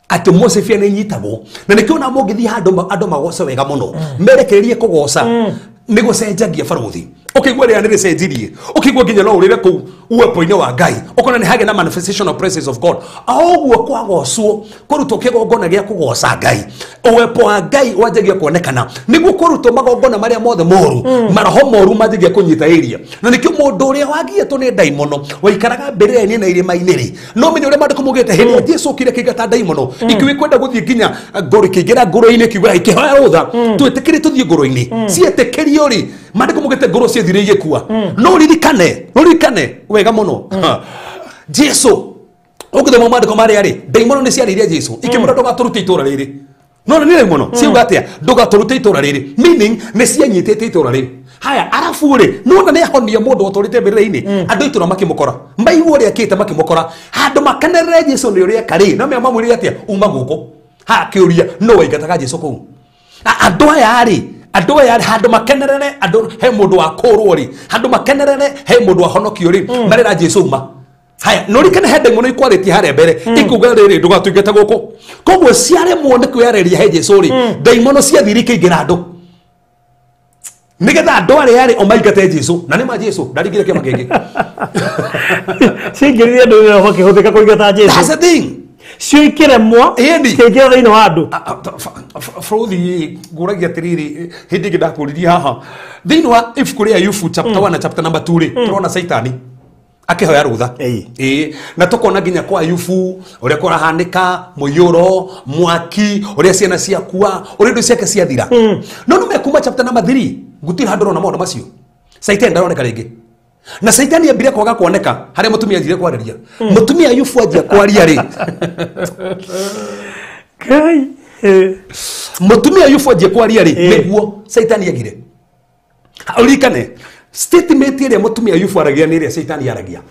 atĩ Mose nĩ inyitagwo na nĩkĩo ona mũngĩthiĩ handũ andũ magoce wega mũno merekererie kũgoca nĩ gũcenjagia barũthi ũkĩigua rĩera nĩ rĩcenjirie ũkĩigua nginya no ũrĩre kũu uwepo-inĩ wa Ngai ũkona nĩ hagĩa na manifestation of presence of God o ũguo kwagocwo kũrutwo kĩgongona gĩa kũgoca Ngai uwepo wa Ngai wanjagia kuonekana nĩguo kũrutwo magongona marĩa mothe moru maroho moru manjagia kũnyita area na nĩkĩo mũndũ ũrĩa wagiĩtwo nĩ ndaimono waikaraga mbĩrĩra-inĩ na irĩma-inĩ rĩ no menye ũrĩa maandĩko maugĩte hĩndĩ ĩrĩa Jesũ okire kĩingata ndaimono ikiuga kwenda gũthiĩ nginya ngũrũ ikĩingĩra ngũrũ-inĩ ikiuga ikĩhoya rũtha twĩtĩkĩrie tũthiĩ ngũrũ-inĩ cietĩkĩrio rĩ maandĩko maugĩte ngũrũ ciethire igĩkua no ririkane wega mũno Jesũ ũngĩthoma maandĩko marĩa rĩ ndaimono nĩ ciarĩirie Jesũ ikĩmwĩra ndũgatũrute itũũra rĩrĩ no nĩ ndaimono ciauga atĩa ndũgatũrute itũũra rĩrĩ meaning nĩ cianyitĩte itũũra rĩu haya arabu rĩ nĩwona nĩ ahonia mũndũ ũtũrĩte mbĩrĩra-inĩ andũ itũũra makĩmũkora maigua ũrĩa akĩte makĩmũkora handũ makenerere Jesũ nĩ ũrĩa eka rĩ no mamwĩrire atĩa uma gũkũ ha kĩũria no waingataga Jesũ kũu andũ aya rĩ andũ aya handũ makenerere andũ he mũndũ wa kũrwo rĩ handũ makenerere he mũndũ wahonokio rĩ marera Jesũ uma haya no rikane he ndaimono ikwarĩtie harĩa mbere ikuga rĩrĩ ndũgatũingate gũkũ koguo ciaremwo nĩ kwĩyarĩria he Jesũ rĩ ndaimono ciathire ikĩingĩra andũ nĩgetha andũ arĩa arĩ o maingate Jesũ na nĩ ma Jesũ ndaringire kĩama kĩngĩ ciaingĩrire andũ makĩhũthĩka kũingata Jesũ. That's the thing. Cio ikiremwo cikĩingĩra thĩinĩ wa andũ. Frothi ngũragia atĩrĩrĩ hĩndĩ ĩngĩ ndakũririe haha thĩinĩ wa ibuku rĩa Ayubu chapter 1 na chapter number 2 rĩ tũrona Saitani akĩhoya rũtha ĩĩ na tũkona nginya kwa Ayubu ũrĩa kũrahanĩka mũiyũro mwaki ũrĩa ciana ciakua ũrĩa indo ciake ciathira no nĩ mekuma chapter number 3 gũtirĩ handũ ũrona maũndũ macio. Saitani ndaroneka rĩngĩ na Saitani ambire kwaga kuoneka harĩa mũtumia anjire kwarĩria. Mũtumia Ayubu anjia kwaria rĩ Ngai mũtumia Ayubu anjia kwaria rĩ nĩguo Saitani agire. Ũririkane statement ĩrĩa mũtumia Ayubu aragia nĩ ĩrĩa Saitani aragia.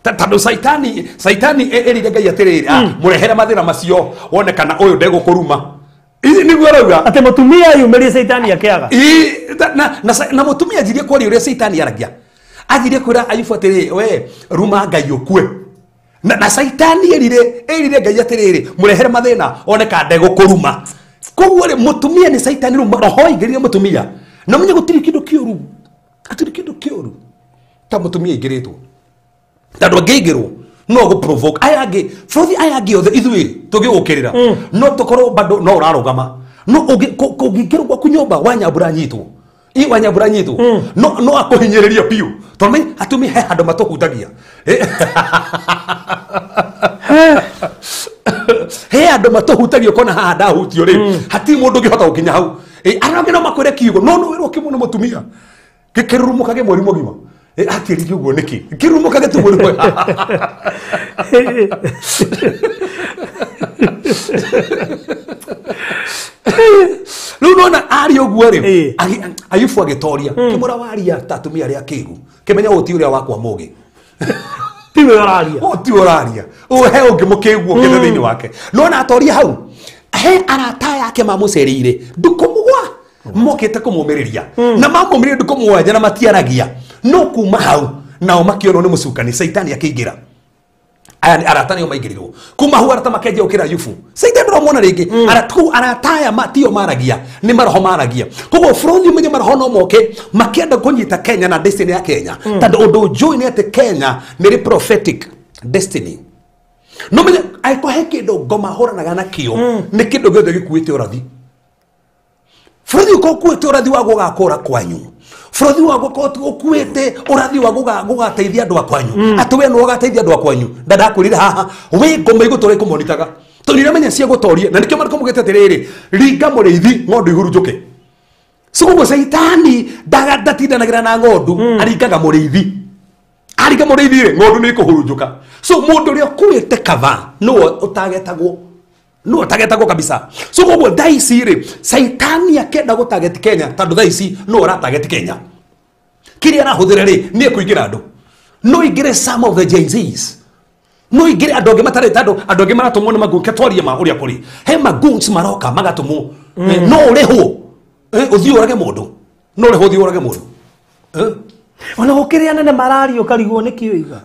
Tondũ Saitani erire Ngai atĩrĩrĩ mũrehere mathĩna macio wone kana ũyũ ndegũkũruma. Nĩguo arauga atĩ mũtumia ayumĩrie Saitani akĩaga. Na mũtumia anjirie kwaria ũrĩa Saitani aragia. Athiire kwĩra Ayubu atĩrĩrĩ we ruma Ngai ũkue. Na Saitani erire Ngai atĩrĩrĩ mũrehere mathĩna one kana ndegũkũruma. Koguo rĩ mũtumia nĩ Saitani rĩu roho aingĩrire mũtumia. Na menye gũtirĩ kĩndũ kĩũru. Gũtirĩ kĩndũ kĩũru ta mũtumia aingĩrĩtwo. Tondũ angĩingĩrwo no gũ provoke aya angĩ bũrũri aya angĩ othe ithuĩ tũngĩgũkĩrĩra no tũkorwo bado no ũrarũgama no ũngĩingĩrwo gwaku nyũmba wanyambura nyitwo i wanyambura nyitwo no akũhinyĩrĩria biũ tondũ menye atumia he handũ matũhutagia he andũ matũhutagia ũkona haha ndahutio rĩ hatirĩ mũndũ ũngĩhota gũkinya hau. Arĩa angĩ no makwĩre kiugo no no wĩrwo kĩmwe nĩ mũtumia gĩkĩrurumũkage mweri mũgima. Atĩrĩrie ũguo nĩkĩ kĩrurumũkage tu mweri mũgima. Rĩu nona aria ũguo rĩ Ayubu agĩtoria kĩmũra waria ta atumia arĩa akĩgu kĩmenya ũyũ ti ũrĩa wakwa mũgĩ tiwe ũraria ũyũ tiwe ũraria ũyũ he ũngĩ mũkĩgu ũkĩte thĩinĩ wake. Nona atoria hau he arata yake mamũcereire ndukũ mũgwa mokĩte kũmũmĩrĩria na mamũmĩrĩria ndukũ mũgwanja na matiaragia no kuma hau nao makĩonwo nĩ mũcukani Saitani akĩingĩra. Aya arata nĩo maingĩrirwo kuma hau arata makenjia gũkĩra Ayubu. Saitani ndũramwona rĩngĩ. Arata aya tio maragia nĩ maroho maragia. Koguo bũrũri ũmenye maroho no moke makĩenda kũnyita Kenya na destiny ya Kenya tondũ ũndũ njũĩ nĩ atĩ Kenya nĩ rĩ prophetic destiny. No menye angĩkorwo he kĩndũ ngoma hũranaga nakĩo nĩ kĩndũ gĩothe gĩkuĩte ũrathi. Bũrũri ũkuĩte ũrathi wa gũgakũra kwanyu. Bũrũri wa ũkuĩte ũrathi wa gũgateithia andũ a kwanyu. Atĩ we nĩwe ũgateithia andũ a kwanyu. Ndakwĩrire haha wĩ ngoma igũtũra ikũmonitaga. Tondũ nĩũramenya cia gũtoria na nĩkĩo marĩkũ mugĩte atĩrĩrĩ ringa mũrĩithi ng'ondu ihurunjũke. So koguo Saitani ndatindanagĩra na ng'ondu aringaga mũrĩithi. Aringa mũrĩithi rĩ ng'ondu nĩ ikũhurunjũka. So mũndũ ũrĩa ũkuĩte kava nĩwe ũtagetagwo. No tagetagwo kabisa. So koguo thaa ici rĩ Saitani akĩenda gũtageti Kenya tondũ thaa ici no ũratageti Kenya. Kĩrĩa arahũthĩra rĩ nĩ ekũingĩra andũ. No ingĩre some of the Gen Zs. No ingĩre andũ angĩ matarĩ tondũ andũ angĩ maratũmwo nĩ maguns twarie ma ũrĩa kũrĩ. He maguns maroka magatũmwo. No ũrĩhwo ũthiĩ ũrage mũndũ. No ũrĩhwo ũthiĩ ũrage mũndũ. Ona gũkĩrĩ anene mararia ũkarigwo nĩkĩ ũiga.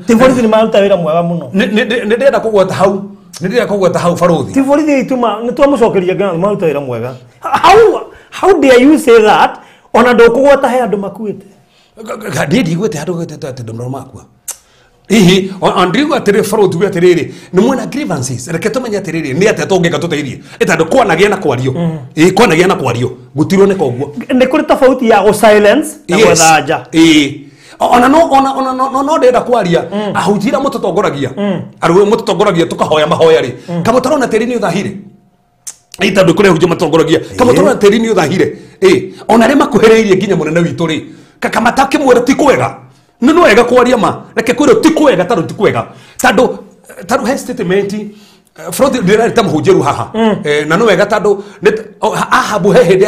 Ti borithi nĩ maruta wĩra mwega mũno. Nĩ ndĩrenda kũgweta hau. Nĩ ndĩrenda kũgweta hau barothi. Ti borithi itũ nĩ twamũcokeria ngatho maruta wĩra mwega. How dare you say that ona ndũkũgweta he andũ makuĩte. Niĩ ndigwĩte handũ gwĩte atĩ andũ makua. Hihi ndirigua atĩrĩrĩ barothi uge atĩrĩrĩ nĩ mwena grievances reke tũmenye atĩrĩrĩ nĩ atĩa tũngĩka tũteithie tondũ kwanagĩa na kwario. Ĩĩ kwanagĩa na kwario gũtironeka ũguo. Nĩ kũrĩ tofauti ya gũ silence na gwetha nja. Ĩĩ ona no ona ona no no ndĩrenda kwaria ahunjia arĩa mũtũtongoragia arũme mũtũtongoragia tũkahoya mahoya rĩ kamũtarona tĩri nĩ ũthahire. Ĩ tondũ kũrĩ ahunjia matongoragia kamũtarona tĩri nĩ ũthahire. Ĩ ona arĩa makuhĩrĩirie nginya mũnene witũ rĩ kamata kĩmwĩra ti kwega. Nĩ wega kwaria ma reke kwĩrwo ti kwega tondũ ti kwega tondũ he statement Frothi ndĩrarĩ ta mũhunjia rĩu haha na nĩ wega tondũ Ahabu he hĩndĩ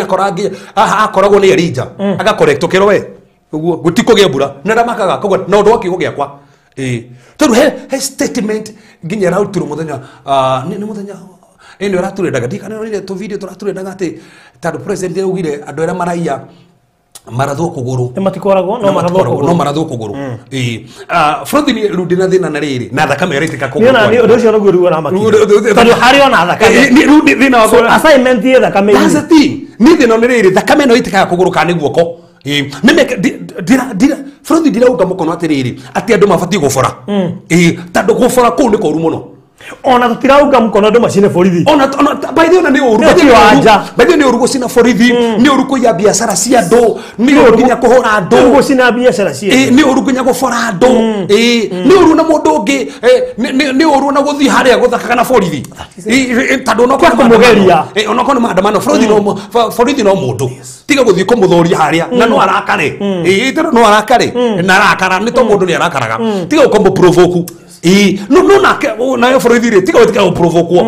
akoragwo nĩ Elija agakorektwo kĩrwo we ũguo gũtikũgĩa mbura na ndamakaga koguo na ũndũ wa kiugo gĩakwa. Ĩĩ tondũ he statement nginya ĩrarutirwo mũthenya nĩ mũthenya ĩno ĩraturendaga ndikana nĩ tũ video tũraturendaga atĩ tondũ president augire andũ arĩa maraiya marathwo kũgũrũ nĩ matikoragwo no marathwo kũgũrũ no marathwo kũgũrũ. Ĩĩ Frothi nĩ rĩu ndĩna thĩna na rĩrĩ na thakame ĩraitĩka kũgũrũ. Nĩ ũndũ ũcio naguo rĩu ũramakia tondũ harĩ ona thakame rĩu thĩna wakwa assignment ĩ thakame. That's the thing. Nĩ thĩna nĩ rĩrĩ thakame ĩno ĩitĩkaga kũgũrũ kana nĩ guoko. Ĩĩ ndira Frothi ndirauga mũkono atĩrĩrĩ atĩ andũ mabatiĩ gũbora. Ĩĩ tondũ gũbora kũu nĩ kũũru mũno. Ona tutirauga mkono andũ macine borithi. Ona by the way nĩ ũru. By the way nĩ ũru gũcina borithi, nĩ ũru kũiya biacara cia andũ, nĩ ũru nginya kũhũra andũ. Nĩ gũcina biacara cia. Nĩ ũru nginya gũbora andũ. Nĩ ũru na mũndũ ũngĩ, nĩ ũru na gũthiĩ harĩa gũthakaga na borithi. Tondũ onokorwo kũmũgeria. Onokorwo nĩ maandamano, borithi no mũndũ. Tiga gũthiĩ kũmũthũria harĩa na no arakare. Tondũ no arakare. Na arakara nĩ to mũndũ nĩ arakaraga. Tiga gũkũmũ-provoke. No no nake nayo borithi rĩ tiga gũtiga gũprovokwo.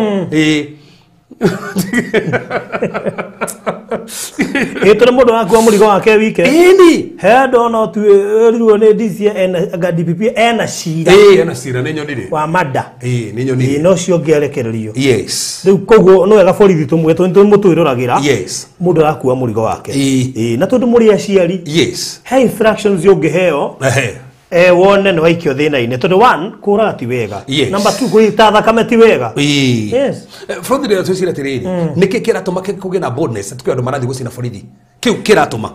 Tondũ mũndũ akua mũrigo wake wike. Ĩni. He andũ no tuĩrirwo nĩ DCI ena anga DPP ena cira. Ena cira nĩ nyonire. Wa mada. Nĩ nyonire. No ũcio ũngĩ arekererio. Yes. Rĩu koguo no wega borithi tũmwe tũmũtwĩroragĩra. Yes. Mũndũ arakua mũrigo wake. Na tondũ mũrĩ aciari. Yes. He instructions ũngĩheo. Wone nĩ waikio thĩna-inĩ tondũ one kũraga ti wega. Yes. Number two kũita thakame ti wega. Yes. Borithi rĩrĩa twĩcira atĩrĩrĩ nĩkĩ kĩratũma kũgĩe na boldness tukio andũ marathiĩ gũcina borithi kĩu kĩratũma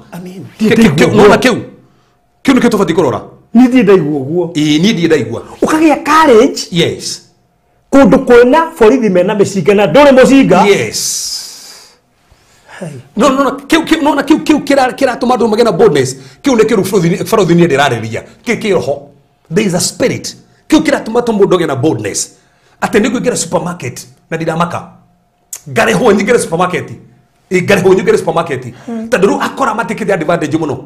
nona kĩu kĩu nĩkĩo tũbatiĩ kũrora. Niĩ ndirĩ ndaigua ũguo. Niĩ ndirĩ ndaigua. Ũkagĩa courage. Yes. Kũndũ kwĩna borithi mena mĩcinga na ndũrĩ mũcinga. Yes. No no kiu no kiu kiu kiratũma andũ magĩe na boldness kiu nĩ kĩru borithi nĩ ndĩrarĩria kĩ kĩroho. There is a spirit kiu kiratũma mũndũ agĩe na boldness atĩ nĩ ngũingĩra supermarket na ndiramaka ngarĩhwo nyingĩre supermarket ngarĩhwo nyingĩre supermarket tondũ rĩu akora matikĩte advantage mũno.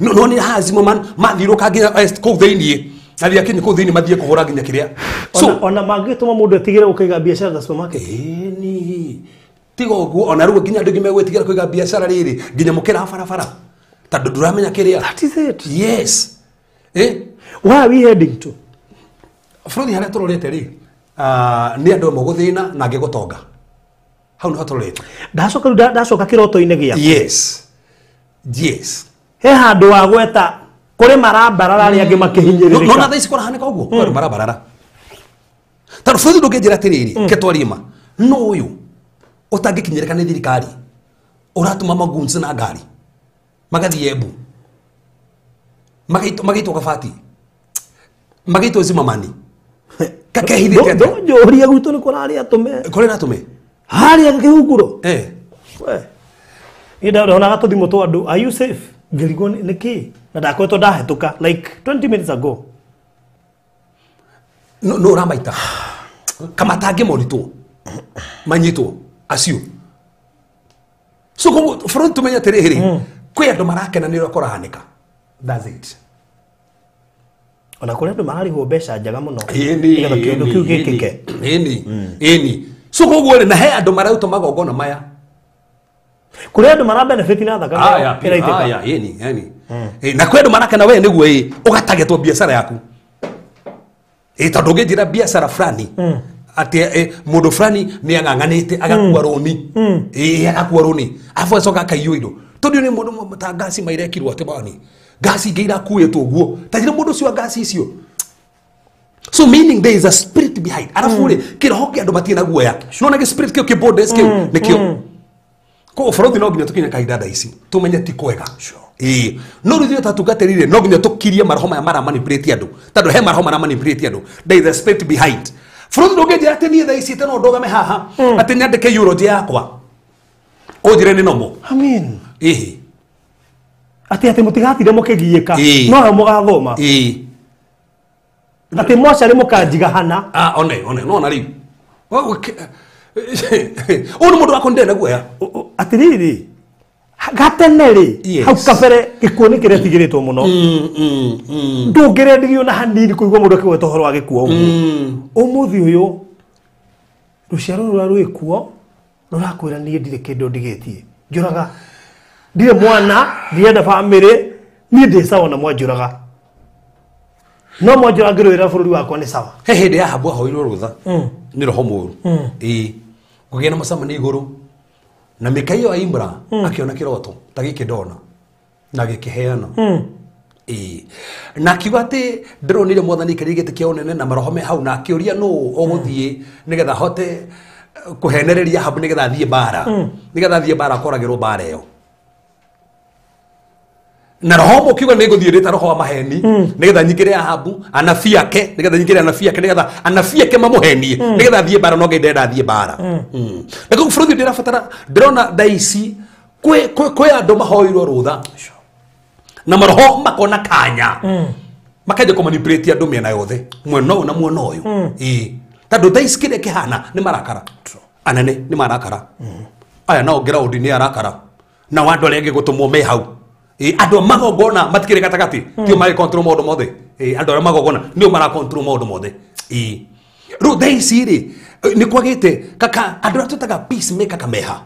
No no nĩ hazimo man mathiũrũka nginya kũu thĩiniĩ athiĩ akinye kũu thĩiniĩ mathiĩ kũhũra nginya kĩrĩa. So ona mangĩtũma mũndũ etigĩre gũkaiga biacara ta supermarket. Ĩni tiga ũguo ona rĩu nginya andũ aingĩ megwĩtigĩra kũiga biacara rĩrĩ nginya mũkĩra barabara tondũ ndũramenya kĩrĩa. That is it. Yes. Where are we heading to? Borithi harĩa tũrorete rĩ nĩ andũ amwe gũthĩna na angĩ gũtonga. Hau nĩho tũrorete. Ndacoka rĩu ndacoka kĩroto-inĩ gĩakwa. Yes. Yes. He handũ wagweta kũrĩ marambarara arĩa angĩ makĩhinyĩrĩrĩka. No na thaa ici kũrahanĩka ũguo kwĩ andũ marabarara. Tondũ borithi ndũngĩnjĩra atĩrĩrĩ ke twarie ma no ũyũ ũtangĩkinyĩrĩka nĩ thirikari ũratũma magoons na ngari magathiĩ Embu magaitwo Kabati magaitwo Zimamani kakehithĩte atĩa? Ndũnjũrie gwitũ nĩ kũrarĩ atũme. Kũrĩ na atũme? Harĩa kĩhunguro. Niĩ ndonaga tũthimũ twa andũ are you safe? Ngĩrigwo nĩ kĩ? Na ndakoretwo ndahĩtũka like 20 minutes ago. No ũramaita kamatangĩ monitwo manyitwo acio. So bũrũri tũmenye atĩrĩrĩ kwĩ andũ marakena nĩ ũrĩa kũrahanĩka. That's it. Ona kũrĩ andũ mararĩhwo mbeca njega mũno nĩgetha kĩũndũ kĩu gĩkĩke. Ĩni. So koguo rĩ na he andũ marauta magongona maya. Kũrĩ andũ mara benefit na thakame ĩraitĩka. Ĩni. Na kwĩ andũ marakena we nĩguo ũgatagetwo biacara yaku. Tondũ ũngĩnjĩra biacara fulani atĩ mũndũ fulani nĩ ang'ang'anĩte agakua rũni. Agakua rũni. Arabu acoka akaiywo indo. Tondũ nĩ mũndũ ta ngasi mairekirwo atĩ bani. Ngasi ingĩ irakuĩtwo ũguo. Ta njĩra mũndũ ũcio wa ngasi icio. So meaning there is a spirit behind. Arabu rĩ kĩroho kĩa andũ matirĩ na guoya. Nĩwona gĩ spirit kĩu kĩ boldness kĩu nĩkĩo. Koguo borithi no nginya tũkinye kahinda thaa ici tũmenye ti kwega. No rĩu ithuĩ ta atungatĩri rĩ no nginya tũkirie maroho maya mara manipulate andũ tondũ he maroho mara manipulate andũ. There is a spirit behind. Borithi ndũngĩnjĩra atĩ niĩ thaa ici atĩ no ndũgame haha atĩ nyandĩke eulogy yakwa ũnjĩre nĩ normal. Amen. Atĩ mũtigatinde mũkĩgiĩka no mũgathoma. Atĩ mocarĩ mũkanjiga hana. One no na rĩu. Ũyũ nĩ mũndũ wakwa ndĩrĩ na guoya. Atĩrĩrĩ gatene rĩ hau kabere gĩkuũ nĩ kĩretigĩrĩtwo mũno. Ndũngĩrendirio na hanini kũigua mũndũ akĩgweta ũhoro wa gĩkuũ ũguo. Ũmũthĩ ũyũ rũciaro rũrĩa rwĩ kuo rũrakwĩra niĩ ndirĩ kĩndũ ndigĩtie. Njũraga. Ndirĩ mwana, ndirenda bamĩrĩ, niĩ ndĩ sawa na mwanjũraga. No mwanjũraga ngĩrũĩra bũrũri wakwa nĩ sawa. He hĩndĩ Ahabu ahoirwo rũtha nĩ roho mũũru. Kũgĩa na mũcemanio igũrũ na Mikaia wa Imra akĩona kĩroto ta gĩkĩ ndona na gĩkĩheana. Na akiuga atĩ ndĩronire mwathani aikarĩire gĩtĩ kĩa ũnene na maroho me hau na akĩũria nũ ũgũthiĩ nĩgetha ahote kũhenereria Ahabu nĩgetha athiĩ mbara. Nĩgetha athiĩ mbara akoragĩrwo mbara ĩyo. Na roho mukiuga nĩ ngũthiĩ ndĩ ta roho wa maheni nĩgetha nyingĩre Ahabu anabii ake, nĩgetha nyingĩre anabii ake, nĩgetha anabii ake mamũhenie, nĩgetha athiĩ mbara, no Ngai ndenda athiĩ mbara. Na koguo bũrũri ndĩrabatara, ndĩrona thaa ici kwĩ andũ mahoirwo rũtha na maroho makona kanya makanjia kũmanipulate andũ mĩena yothe, mwena ũyũ na mwena ũyũ. Ĩĩ, tondũ thaa ici kĩrĩa kĩhana nĩ marakara, anene nĩ marakara, aya nao ground nĩ arakara, nao andũ arĩa angĩ gũtũmwo me hau. Andũ a magongona matikĩrĩ gatagatĩ, tio marĩ control maũndũ mothe. Andũ arĩa magongona nĩo mara control maũndũ mothe. Rĩu thaa ici rĩ nĩ kwagĩte kaka andũ arĩa twĩtaga peacemaker kameha.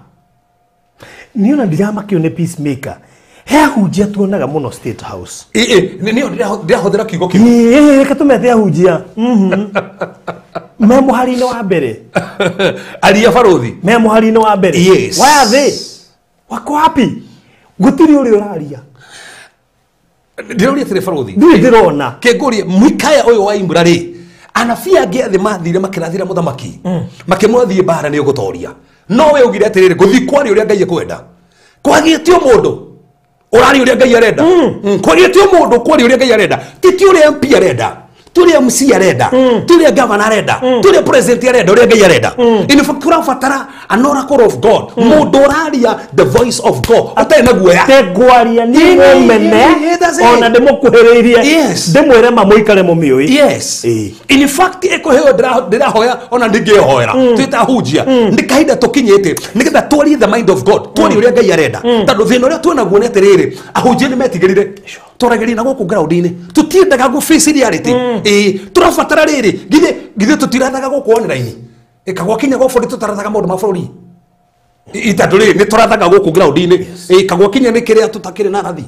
Niĩ ona ndiramakio nĩ peacemaker. He ahunjia tuonaga mũno State House. Nĩo ndĩrahũthĩra kiugo kĩu. Ĩĩ, reke tũmete ahunjia. Me mũhari-inĩ wa mbere. Aria barũthi. Me mũhari-inĩ wa mbere. Yes. Why are they? Wako wapi? Gũtirĩ ũrĩa ũraria. Ndĩroria atĩrĩ barũthi. Ndirĩ ndĩrona. Kĩngũrie Mikaya ũyũ wa Imura rĩ, anabii angĩ othe mathire makĩrathĩra mũthamaki, makĩmwĩra thiĩ mbara nĩ ũgũtoria. No we augire atĩrĩrĩ, ngũthiĩ kwaria ũrĩa Ngai ekwenda. Kwagĩte o mũndũ ũraria ũrĩa Ngai arenda. Kwagĩte o mũndũ kwaria ũrĩa Ngai arenda. Ti ti ũrĩa MP arenda, ti ũrĩa MC arenda, ti ũrĩa governor arenda, ti ũrĩa president arenda, ũrĩa Ngai arenda. In fact tũrabatara an oracle of God, mũndũ ũraria the voice of God ũtarĩ na guoya. Tegwaria nĩ mũmene ona ndĩmũkuhĩrĩirie. Yes. Ndĩmwĩre ma mũikare mũmĩũĩ. Yes. In fact ĩkũheo ndĩrahoya ona ndingĩhoera twĩtahunjia nĩ kahinda tũkinyĩte nĩgetha twarie the mind of God, twarie ũrĩa Ngai arenda. Tondũ thĩna ũrĩa twĩnaguo nĩ atĩrĩrĩ, ahunjia nĩ metigĩrire twaragĩria na gũkũ ground-inĩ, tũtiendaga gũ face reality. Tũrabatara rĩrĩ, githĩ tũtirathaga gũkũ online, kagwa kinya gwa bũrũri tũtarathaga maũndũ ma bũrũri, tondũ rĩrĩ nĩ tũrathaga gũkũ ground-inĩ. Kagwa kinya nĩ kĩrĩa tũtakĩrĩ na rathi,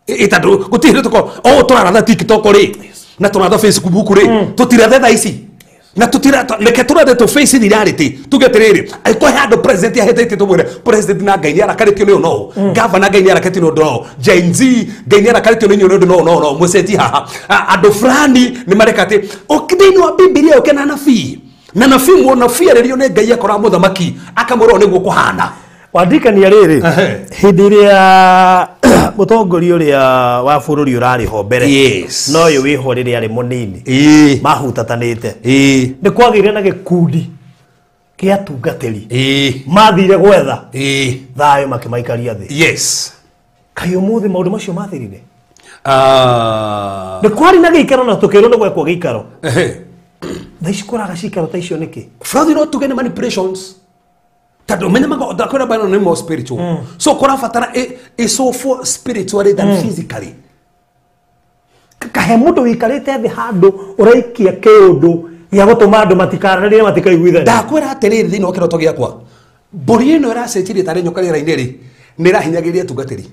tondũ gũtirĩ tũkorwo o tũraratha TikTok rĩ na tũratha Facebook rĩ, tũtirathe thaa ici na tutira reke tũrathe tũ face reality, tuge atĩrĩrĩ, angĩkorwo he handũ president ahĩtĩtie, tũmwĩre president na Ngai nĩ arakarĩtio nĩ ũũ no governor Ngai nĩ arakarĩtio nĩ ũndũ no Gen Z Ngai nĩ arakarĩtio nĩ inyuĩ nĩ ũndũ no mũceti haha andũ fulani nĩ mareka atĩ thĩinĩ wa Bibilia ũke na anabii na nabii mũnabii arĩrio nĩ Ngai akora mũthamaki akamwĩra ũũ nĩguo kũhana. Wandikania rĩrĩ, hĩndĩ ĩrĩa mũtongoria ũrĩa wa bũrũri ũrarĩ ho mbere, Yes. no ũyũ wĩho rĩrĩa arĩ mũnini, mahutatanĩte, nĩ kwagĩire na gĩkundi kĩa atungatĩri mathire gwetha thayũ makĩmaikaria thĩ. Yes. Kaĩ ũmũthĩ maũndũ macio mathirire? Nĩ kwarĩ na gĩikaro na tũkĩrwo nĩ gwekwo gĩikaro. Thaa ici kũraga cikaro ta icio nĩkĩ? Fraud no tuge nĩ manipulations. Tondũ menya ndakwĩra bano nĩ more spiritual. So kũrabatara ĩcũbwo spiritually than physically. Kahe mũndũ wĩikarĩte thĩ handũ ũraikia kĩũndũ gĩa gũtũma andũ matikaranĩrie matikaiguithanie. Ndakwĩra atĩrĩrĩ, thĩinĩ wa kĩroto gĩakwa, mbũri ĩno ĩracenjirie tarĩ nyoka rĩera-inĩ rĩ, nĩ ĩrahinyagĩrĩria tungatĩri.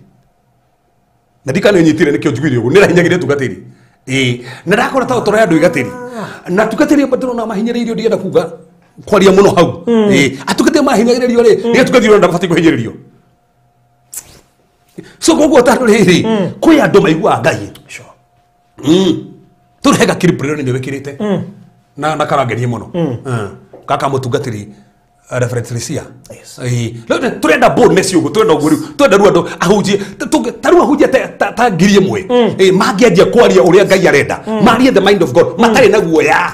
Na ndikana ĩnyitire nĩkĩo njugire ũguo, nĩ ĩrahinyagĩrĩria tungatĩri. Na ndakora ta ũtũra andũ igatĩri. Na tungatĩri amwe ndĩrona mahinyĩrĩirio, ndienda kuga kwaria mũno hau. Atungatĩri mahinyagĩrĩrio rĩ, nĩ atungatĩri ũrĩa ndabatiĩ kũhinyĩrĩrio. So koguo tondũ rĩrĩ, kwĩ andũ maiguaga Ngai. Tũrehega kĩribũrĩro nĩ wĩkĩrĩte. Na karangerie mũno. Kaka mũtungatĩri Reverend Tricia. Yes. Tũrenda boldness ũguo, tũrenda ũguo rĩu, tũrenda rĩu andũ ahunjie, ta rĩu ahunjie ta 1000, mangĩanjia kwaria ũrĩa Ngai arenda, marie the mind of God, matarĩ na guoya.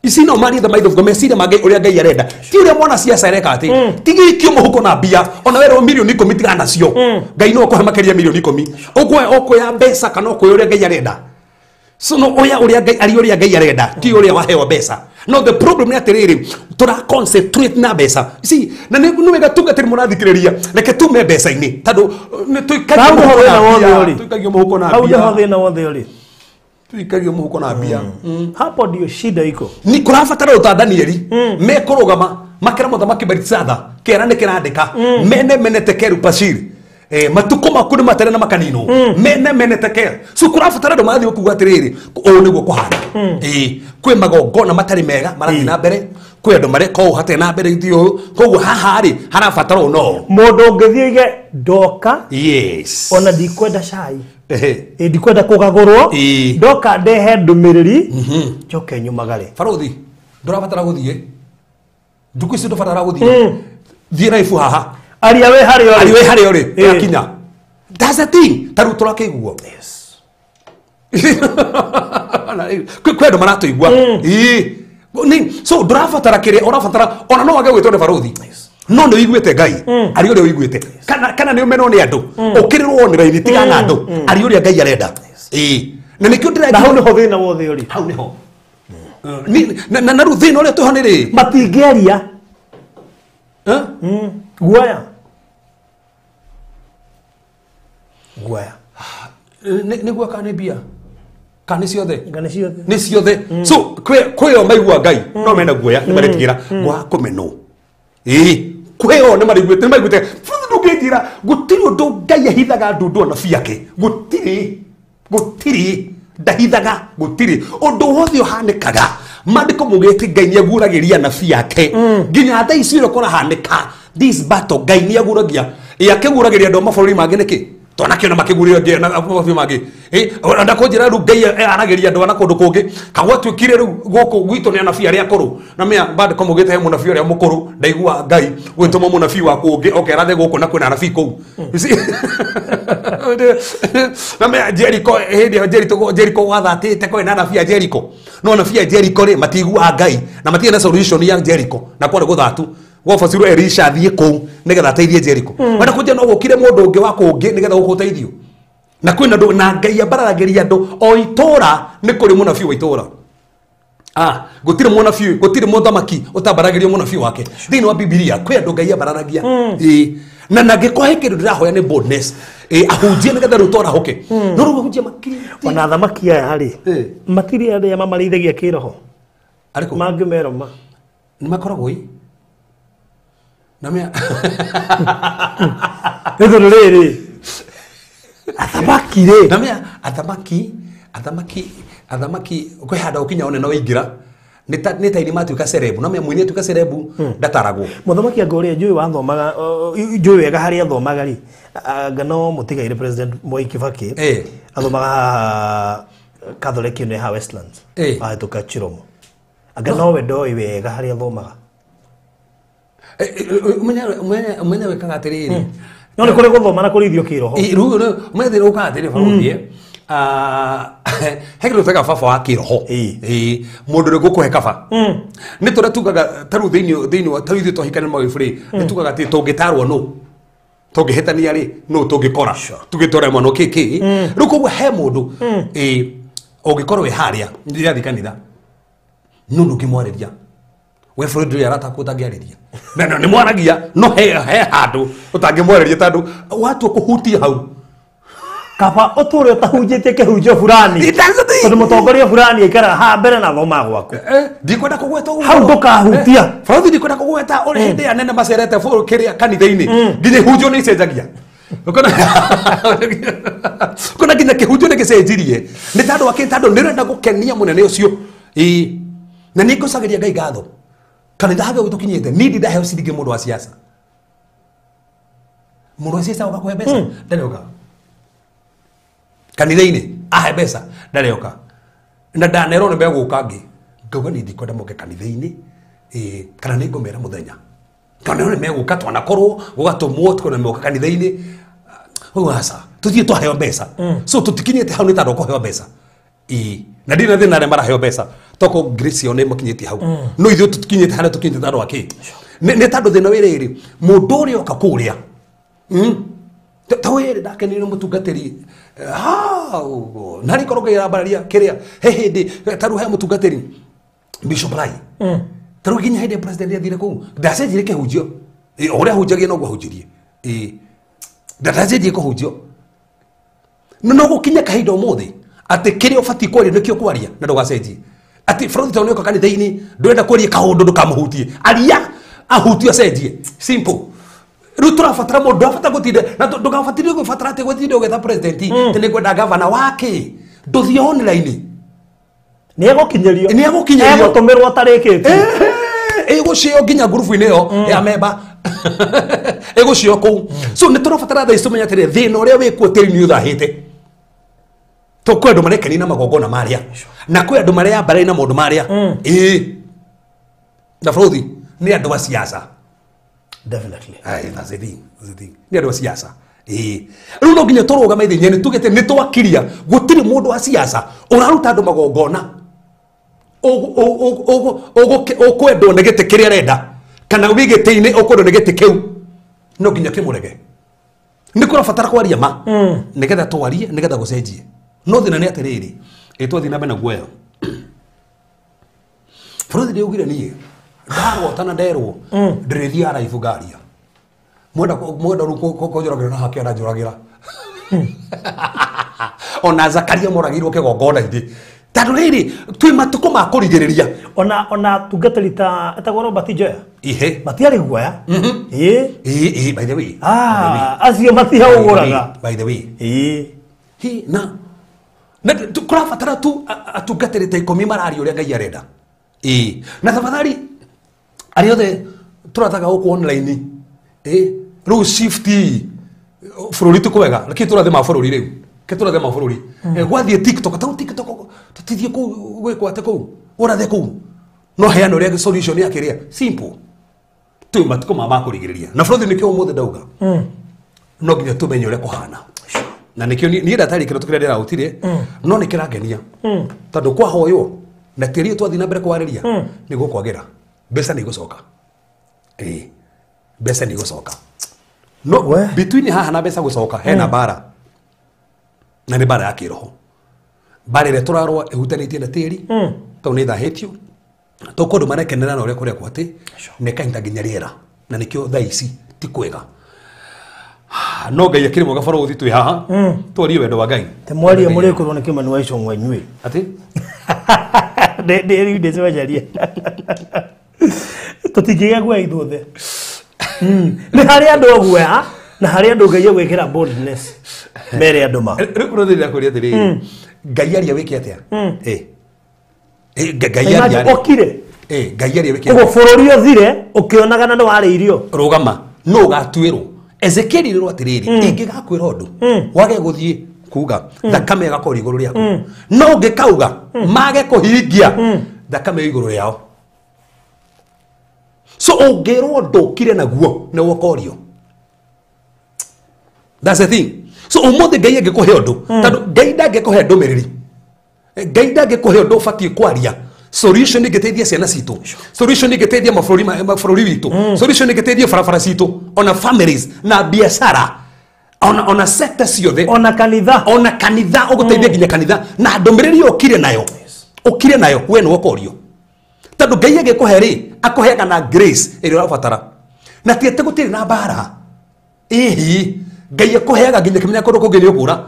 Ici no marie the mind of God, meciria ma Ngai ũrĩa Ngai arenda. Ti ũrĩa mwana siasa areka atĩ, ti gĩikio mũhuko na mbia, ona werwo mirioni 10 tigana nacio. Ngai no akũhe makĩria mirioni 10. Ũkuoya mbeca kana ũkuoya ũrĩa Ngai arenda. So no oya ũrĩa Ngai ari ũrĩa Ngai arenda, ti ũrĩa waheo mbeca. No the problem nĩ atĩrĩrĩ, tũra concentrate na mbeca. See, na nĩ wega tungatĩri mũrathikĩrĩria, reke tume mbeca-inĩ, tondũ nĩ tũikagia Hau nĩho mũhuko na thĩna wothe mbia, ũrĩ. tũikagia mũhuko na Hau mbia. nĩho thĩna wothe ũrĩ. Tũikagia mũhuko na mbia. Hapo ndio shida iko. Ni kũrabatara ũta Danieli mekũrũgama makĩra mũthamaki Belshazzar kĩera nĩ kĩrandĩka mene mene tekeru pashir. Matukũ maku nĩ matere na makaninwo mene mene tekeru. So kũrabatara andũ marathiĩ kuga atĩrĩrĩ, ũũ nĩguo kũhana. Kwĩ magongona matarĩ mega marathiĩ na mbere, kwĩ andũ mareka ũũ hatarĩ na mbere ithuĩ ũũ, koguo haha rĩ harabatara ũũ no. Mũndũ ũngĩthiĩ oige ndoka, Yes. ona ndikwenda cai. Ehe. Ndikwenda kũgagũrwo, ndoka ndehe ndũmĩrĩri, njoke nyumagare. Barũthi, ndũrabatara gũthiĩ ndukũ ici, ndũbatara gũthiĩ, thiĩ raibu haha. Aria wĩ harĩa ũrĩ. Ari wĩ harĩa ũrĩ, yakinya. That's the thing. Ta rĩu tũrakĩigua. Yes. Kwĩ andũ maratũigua. Ĩĩ. So ndũrabatara kĩrĩa ũrabatara ona no wage gwĩtwo nĩ barothi. No nĩ ũiguĩte Ngai. Ari ũrĩa ũiguĩte. Kana nĩ ũmenwo nĩ andũ. Ũkĩrĩrwo online tigana na andũ. Ari ũrĩa Ngai arenda. Ĩĩ. Na nĩkĩo ndĩra Na hau nĩho thĩna wothe ũrĩ. Hau nĩho. Na rĩu thĩna ũrĩa twĩho nĩ rĩ? Matingĩaria. Guoya. Guoya. Nĩ guoya kana nĩ mbia? Kana nĩ ciothe? Kana nĩ ciothe. Nĩ ciothe. So kwĩo maigua Ngai no mena guoya nĩ maretigĩra gwa kũmenwo. Ĩĩ. Kwĩo nĩ mariguĩte nĩ maiguĩte. Ndũngĩnjĩra gũtirĩ ũndũ Ngai ahithaga ndundu anabii ake. Gũtirĩ. Gũtirĩ. Ndahithaga gũtirĩ. Ũndũ wothe ũhanĩkaga. Maandĩko maugĩte Ngai nĩ aguũragĩria anabii ake. Nginya thaa ici ũrĩa kũrahanĩka this battle Ngai nĩ aguũragia. Ĩ akĩguũragĩria andũ a mabũrũri mangĩ nĩkĩ? Twanakĩona makĩguũrĩria na mabũrũri mangĩ. Ĩ ona kũnjĩra rĩu Ngai aragĩria andũ a kũndũ kũngĩ. Kagwatuĩkire rĩu gũkũ gwitũ nĩ anabii arĩa akũrũ. Na mea maandĩko maugĩte he mũnabii ũrĩa mũkũrũ ndaigua Ngai gwĩtũma mũnabii wa kũngĩ oke arathe gũkũ na kwĩna anabii kũu. You see? Na mea Jericho hĩndĩ ĩyo Jericho gwathatĩte kwĩna anabii a Jericho. No anabii a Jericho rĩ matiguaga Ngai na matirĩ na solution ya Jericho na kwarĩ gũthatu. Gwabacirwo Elisha athiĩ kũu nĩgetha ateithie Jericho. Wenda kũnjĩra no gũkire mũndũ ũngĩ wa kũngĩ nĩgetha gũkũ ũteithio. Na kwĩna andũ na Ngai ambararagĩria andũ o itũra nĩ kũrĩ mũnabii wa itũra. Gũtirĩ mũnabii, gũtirĩ mũthamaki ũtambaragĩrio mũnabii wake. Thĩinĩ wa Bibilia kwĩ andũ Ngai ambararagia. Ĩĩ. Na nangĩkorwo he kĩndũ ndĩrahoya nĩ boldness. Ĩĩ, ahunjie nĩgetha rĩu twarahũke. No rĩu ahunjie makirĩte. Ona athamaki aya rĩ, matirĩ arĩa mamarĩithagia kĩroho. Arĩkũ? Mangĩmeroma. Nĩ makoragwo ĩ? Na mea Nĩ tondũ rĩrĩ, athamaki rĩ. Na mea athamaki kwĩ handũ ũkinya one no waingĩra. Nĩ ta ini matuĩka cerebu. Na mea mũini atuĩka cerebu ndataragwo. Mũthamaki anga ũrĩa njũĩ wathomaga, njũĩ wega harĩa athomaga rĩ, anga no mũtigaire President Mwai Kibaki. Athomaga haha Catholic ĩno ya Westlands. Ahĩtũka Chiromo. Anga nowe ndoĩ wega harĩa athomaga. Ũmenye wĩkaga atĩrĩrĩ. No nĩ kũrĩ gũthoma na kũrĩithio kĩroho. Rĩu ũmenye thĩna ũkaga atĩrĩrĩ barũthi, he kĩndũ twĩtaga baba wa kĩroho. Mũndũ ũrĩa ũgũkũhe kaba. Nĩ tũrĩa tugaga ta rĩu thĩinĩ wa ta rĩu ithuĩ twahikania mawibu rĩ, nĩ tugaga atĩ tũngĩtarwo nũ? Tũngĩhĩtania rĩ, nũ tũngĩkora? Tũgĩtwara mwana kĩ kĩ. Rĩu koguo he mũndũ, ũngĩkorwo wĩ harĩa, ndĩrathiĩ kanitha, no ndũngĩmwarĩria. We bũrũri ndũrĩ arata aku ũtangĩarĩria. Na nĩ mwaragia, no he handũ ũtangĩmwarĩria tondũ watua kũhutia hau. Kaba ũtũre ũtahunjĩtie kĩhunjio fulani. That's the thing. Tondũ mũtongoria fulani aikaraga haha mbere na thoma gwaku. Ndikwenda kũgweta ũguo. Hau ndũkahutia. Bũrũri ndikwenda kũgweta ũrĩa hĩndĩ ya nene macerete bũrũri kĩrĩa kanitha-inĩ. Nginya ihunjio nĩ icenjagia. Ũkona nginya kĩhunjio nĩ gĩcenjirie. Nĩ tondũ wa kĩ? Tondũ nĩ ũrenda gũkenia mũnene ũcio. Ĩĩ. Na nĩ ngũcagĩria Ngai ngatho. Kanitha harĩa tũkinyĩte, niĩ ndindaheo ciringi mũndũ wa siasa. Mũndũ wa siasa oka kũhe mbeca, ndarĩ oka. Kanitha-inĩ, ahe mbeca, ndarĩ oka. Na ndanerwo nĩ megũka ngĩ. Ngauga niĩ ndikwenda moke kanitha-inĩ, kana nĩ ngũmera mũthenya. Tondũ nĩ megũka twanakorwo, gũgatũmwo, tukona moka kanitha-inĩ. Ũguo aca, tũthiĩ twaheo mbeca. So tũtikinyĩte hau nĩ tondũ kũheo mbeca. Ĩĩ. Na ndirĩ na thĩna arĩa maraheo mbeca. Toko grace yao nĩ makinyĩtie hau. No ithuĩ tũtikinyĩte harĩa tũkinyĩte tondũ wa kĩ? Nĩ tondũ thĩna wĩ rĩrĩ, mũndũ ũrĩa oka kũrĩa. Ta wĩrĩ ndakenire mũtungatĩri. Na rĩ korwo Ngai arambararia kĩrĩa. He hĩndĩ, ta rĩu he mũtungatĩri Bishop Lai. Ta rĩu nginya hĩndĩ ya president athire kũu, ndacenjirie kĩhunjio. Ũrĩa ahunjagia noguo ahunjirie. Ndacenjirie kĩhunjio. No gũkinya kahinda ũmũthĩ atĩ kĩrĩa ũbatiĩ kwaria nĩkĩo kwaria na ndũgacenjie. Atĩ bũrũri tondũ nĩoka kanitha-inĩ ndũrenda kwaria kaũndũ ndũkamũhutie. Aria ahutie acenjie. Simple. Rĩu tũrabatara mũndũ, ndũrabatara gũtinda, na ndũgabatire gũbatara atĩ gũtinda ũgĩetha president, atĩ nĩngwenda gavana wake. Ndũthiĩ online. Nĩ egũkinyĩrio. Nĩ egũkinyĩrio. Egũtũmĩrwo atarĩkĩtie. Ĩgũcio nginya ngurubu-inĩ ĩyo ya memba. Ĩgũcio kũu. So nĩ tũrabatara thaa ici tũmenye atĩrĩrĩ, thĩna ũrĩa wĩkuo tĩri nĩ ũthahĩte. To kwĩ andũ marekenia na magongona marĩa. Na kwĩ andũ mareyambarĩria na maũndũ marĩa. Ĩĩ. Na bũrũri nĩ andũ a siasa. Definitely. Aye, that's the thing. That's the thing. Nĩ andũ a siasa. Rĩu no nginya tũrũgame thĩ nyene tugete nĩ twakiria gũtirĩ mũndũ wa siasa ũraruta andũ magongona ũkwendwo nĩ gĩtĩ kĩrĩa arenda kana wĩ gĩtĩ-inĩ ũkwendwo nĩ gĩtĩ kĩu no nginya kĩmũrege. Nĩ kũrabatara kwaria ma nĩgetha twarie nĩgetha gũcenjie. No thĩna nĩ atĩrĩrĩ, ĩtwathiĩ na mbere na guoya. Bũrũri nĩaugire niĩ ndarota nderwo ndĩrĩthiaga raibu ngaria. Mwenda mwenda kũnjũragĩra na hake aranjũragĩra. Ona Zakaria moragirwo kĩgongona-inĩ. Tondũ rĩrĩ twĩ matukũ ma kũrigĩrĩria. Ona tungatĩri ta etagwo Robert Njoya. Ihe. Matiarĩ guoya. Ĩĩ. Ĩĩ, by the way. Acio matiaũgũraga. By the way. Ĩĩ. Hi na kũrabatara tu atungatĩri ta 10 mararia ũrĩa Ngai arenda. Ĩĩ. Na tafadhali arĩa othe tũrathaga gũkũ online. Ĩĩ. Rĩu shift bũrũri ti kwega. Reke tũrathe ma bũrũri rĩu. Ke tũrathe ma bũrũri. Gwathiĩ TikTok, ta TikTok tũtithiĩ kũu gwĩkwo atĩ kũu. Ũrathe kũu. No heana ũrĩa solution ya kĩrĩa. Simple. Twĩ matukũ ma kũrigĩrĩria. Na bũrũri nĩkĩo ũmũthĩ ndauga. No nginya tũmenye ũrĩa kũhana. Na nĩkĩo niĩ ndatarĩ kĩroto kĩrĩa ndĩrautire, no nĩ kĩrangenia. Tondũ kwahoywo na tĩri twathiĩ na mbere kwarĩria nĩ gũkwagĩra. Mbeca nĩ igũcoka. Ĩĩ. Mbeca nĩ igũcoka. No between haha na mbeca gũcoka hena bara. Na nĩ bara ya kĩroho. Bara ĩrĩa tũrarũa ĩhutanĩtie na tĩri. Tondũ nĩ ĩthahĩtio. To kũndũ marekenera na ũrĩa kũrĩa kwa atĩ nĩ kahinda nginya rĩera. Na nĩkĩo thaa ici ti kwega. No Ngai akĩrĩ mwega bũrũri twĩ haha. Twarie wendo wa Ngai. Te mwarie mũrĩkũrwo nĩ Kĩmani wa Icũng'wa inyuĩ. Atĩ? Ndĩ rĩu ndĩcemanjaria. Tũtingĩgĩa guoya ithuothe. Nĩ harĩ andũ guoya na harĩ andũ Ngai egwĩkĩra boldness mere andũ ma. Rĩu bũrũri ndĩrakũria atĩrĩrĩ. Ngai aria wĩke atĩa? Ngai aria. Ũkire. Ngai aria wĩke. Ũguo bũrũri ũthire ũkĩonaga na nĩwarĩirio. Rũgama no ũgatuĩrwo. Ezekiel rĩrwo atĩrĩrĩ, ingĩgakwĩra ũndũ wage gũthiĩ kuga thakame ĩgakorwo igũrũ rĩaku. No ũngĩkauga mage kũhingia thakame igũrũ rĩao. So ũngĩrwo ũndũ ũkire naguo nĩ wokorio. That's the thing. So ũmũthĩ Ngai angĩkũhe ũndũ, tondũ Ngai ndangĩkũhe ndũmĩrĩri. Ngai ndangĩkũhe ũndũ ũbatiĩ kwaria. Solution ĩngĩteithia ciana citũ. Solution ĩngĩteithia mabũrũri witũ. Solution ĩngĩteithia barabara citũ, ona families na biacara, ona sector ciothe, ona kanitha, ona kanitha ũgũteithia nginya kanitha na ndũmĩrĩri ũkire nayo. Ũkire nayo we nĩ wokorio. Tondũ Ngai angĩkũhe rĩ, akũheaga na grace ĩrĩa ũrabatara. Na ti atĩ gũtirĩ na mbara. Ĩhi, Ngai akũheaga nginya kĩmenya kũndũ kũngĩ nĩ ũkũra.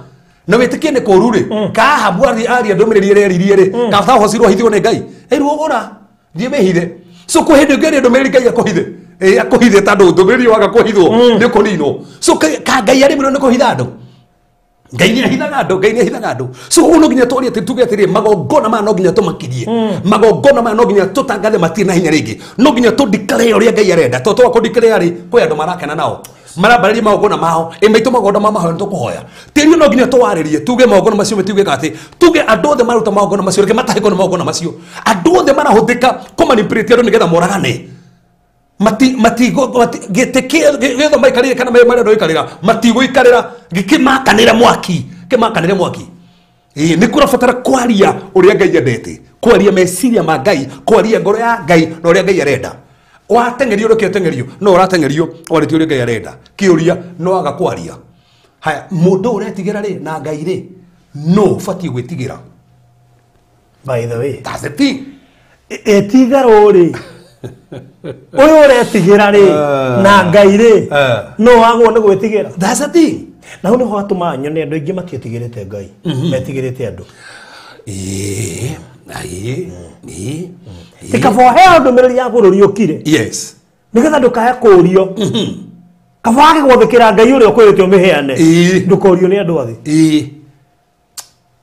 Na wĩtĩkie nĩ kũũru rĩ, Kahabu aria ndũmĩrĩri ĩrĩa eririe rĩ, kaba hocirwo hithwo nĩ Ngai. Ĩrwo ũra, thiĩ wĩhithe. So kwĩ hĩndĩ ũngĩ aria ndũmĩrĩri Ngai akũhithe. Ĩĩ, akũhithe tondũ ndũmĩrĩri waga kũhithwo nĩ ũkũninwo. So ka Ngai arĩmĩrwo nĩ kũhitha andũ. Ngai nĩ ahithaga andũ, Ngai nĩ ahithaga andũ. So ũguo no nginya twarie atĩ tuge atĩrĩ, magongona maya no nginya tũmakirie. Magongona maya no nginya tũtangathe matirĩ na hinya rĩngĩ. No nginya tũ-declare ũrĩa Ngai arenda. Tondũ twaga kũ-declare rĩ, kwĩ andũ marakena nao. Marambarĩria magongona mao. Ĩ maitũ magongona ma mahoya nĩ tũkũhoya. Tĩri no nginya tũwarĩrie, tuge magongona macio matiugĩka atĩ, tuge andũ othe maruta magongona macio, reke matahĩkwo nĩ magongona macio. Andũ othe marahũthĩka kũmanipulate andũ nĩgetha moragane. Mati gĩtĩ gĩothe maikarĩire kana marenda gũikarĩra, matigũikarĩra, gĩkĩmakanĩre mwaki, kĩmakanĩre mwaki. Ĩĩ, nĩ kũrabatara kwaria ũrĩa Ngai endete, kwaria meciria ma Ngai, kwaria ngoro ya Ngai na ũrĩa Ngai arenda. Wateng'erio ũrĩa ũteng'erio, no ũrateng'erio warĩtie ũrĩa Ngai arenda. Kĩũria no aga kwaria. Haya, mũndũ ũretigĩra rĩ na Ngai rĩ, no ũbatiĩ gwĩtigĩra. By the way. That's the thing. Ĩtigĩrwo rĩ, ũyũ ũretigĩra rĩ, na Ngai rĩ, no wagwo nĩ gwĩtigĩra. That's the thing. Na hau nĩho hatũmaga nyone andũ aingĩ matiĩtigĩrĩte Ngai, metigĩrĩte andũ. Ĩĩ, ĩĩ, ĩĩ. Ti kaba ũheo ndũmĩrĩri ya bũrũri ũkire. Yes. Nĩgetha ndũkae kũũrio. Kaba wage gwathĩkĩra Ngai ũrĩa ũkwĩrĩte ũmĩheane. Ndũkorio nĩ andũ a thĩ. Ĩĩ.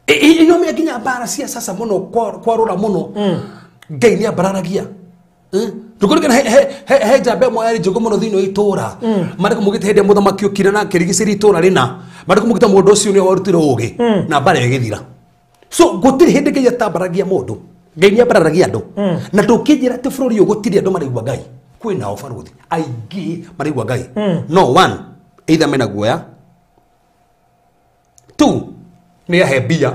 Ĩno nginya mbara cia sasa mũno kwarũra mũno. Ngai nĩ ambararagia. Ndũkũririkana he njamba ĩmwe yarĩ njũgũ mũno thĩinĩ wa itũũra. Marĩ kũmũgĩte hĩndĩ ĩrĩa mũthamaki okire na akĩrigicĩria itũũra rĩna. Marĩ kũmũgĩta mũndũ ũcio nĩwe warutire ũũgĩ. Na mbara ĩgĩthira. So gũtirĩ hĩndĩ Ngai atambaragia mũndũ. Ngai nĩ ambararagia andũ. Na ndũkĩnjĩra atĩ bũrũri ũyũ gũtirĩ andũ maraigua Ngai. Kwĩ nao barũthi aingĩ maraigua Ngai. No one, either mena guoya Tu nĩ ahe mbia.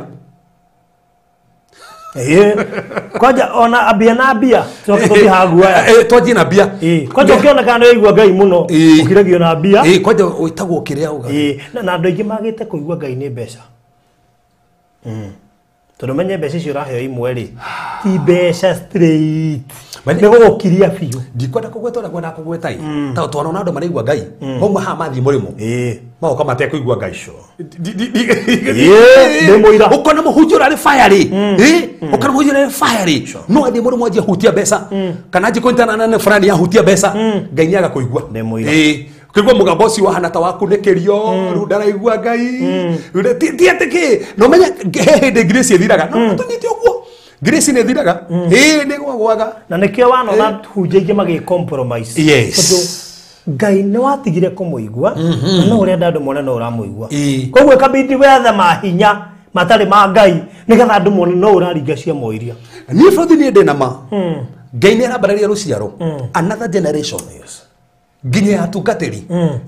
Kwanja ona ambia na mbia coke tũthiĩ haguoya. Twanjie na mbia. Kwanja ũkĩona kana nĩ waigua Ngai mũno ũkiragio na mbia. Kwanja wĩtagwo kĩrĩa uga. Na andũ aingĩ magĩte kũigua Ngai nĩ mbeca. Tondũ menye mbeca icio ũraheo imwe rĩ ti mbeca straight. Nĩ gũgũkiria biũ. Ndikwenda kũgweta ũrĩa ngwendaga kũgweta ĩ. Ta twanona andũ maraigua Ngai. Mauma haha mathiĩ mũrĩmo. Magoka matekũigua Ngai. Ndĩ mũira. Ũkona mũhunjia ũrarĩ fire rĩ. Ũkona mũhunjia ũrarĩ fire rĩ. No athiĩ mũrĩmo anjie hutia mbeca. Kana anjie kũnyitana na fulani ahutia mbeca. Ngai nĩaga kũigua. Ndĩ mũira. Kũigua mũgambo ũcio wahana ta wakunĩkĩrio rĩu ndaraigua Ngai. Ti atĩ kĩ. No menye he hĩndĩ grace ĩthiraga. No tũnyite ũguo. Grace nĩ ĩthiraga. Nĩ gwagwaga. Na nĩkĩo wanona hunjia ingĩ magĩ compromise. Yes. Tondũ Ngai nĩ watigire kũmũigua na no ũrenda andũ mone no ũramũigua. Koguo ĩkabidi wethe mahinya matarĩ ma Ngai nĩgetha andũ mone no ũraringa ciama iria. Niĩ bũthi niĩ ndĩ na ma. Ngai nĩ arambararia rũciaro. Another generation. Nginya ya atungatĩri.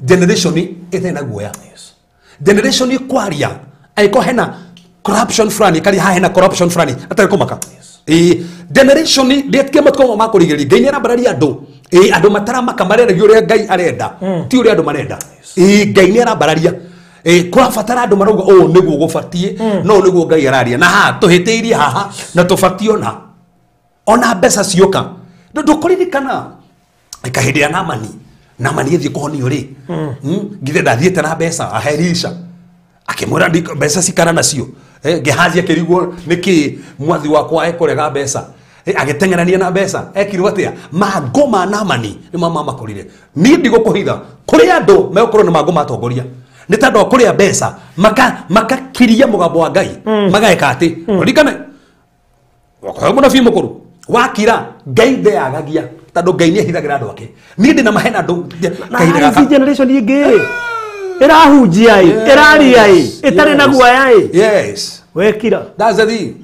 Generation ĩtarĩ na guoya. Generation ĩkwaria angĩkorwo hena corruption fulani kari haha hena corruption fulani atarĩ kũmaka. Generation ndĩetikie matukũ ma kũrigĩrĩria. Ngai nĩ arambararia andũ. Andũ mataramaka mareragia ũrĩa Ngai arenda ti ũrĩa andũ marenda. Ngai nĩ arambararia. Kũrabatara andũ marauga ũũ nĩguo gũbatiĩ no nĩguo Ngai araria na haha tũhĩtĩirie haha na tũbatiĩ ona mbeca cioka. Ndũkũririkana kahĩndĩ ya Namani. Namani ĩthiĩ kũhonio rĩ. Githĩ ndathiĩte na mbeca ahe Elisha akĩmwĩra mbeca cikara nacio. Gehazi akĩrigwo nĩkĩ mwathi wakwa ekũrega mbeca. Agĩteng'erania na mbeca ekirwo atĩa mangũ ma Namani nĩmo mamakorire. Niĩ ndigũkũhitha kũrĩ andũ megũkorwo na mangũ matongoria nĩ tondũ wa kũrĩa mbeca makakiria mũgambo wa Ngai mageka atĩ ririkane wakohe mũnabii mũkũrũ wakira Ngai ndeagagia tondũ Ngai nĩ ahithagĩra andũ ake. Niĩ ndĩ na mahena andũ kahinda gaka. Generation ĩngĩ ĩrahunjia ĩ ĩraria ĩ ĩtarĩ na guoya ĩ. Yes. Wekira. That's the thing.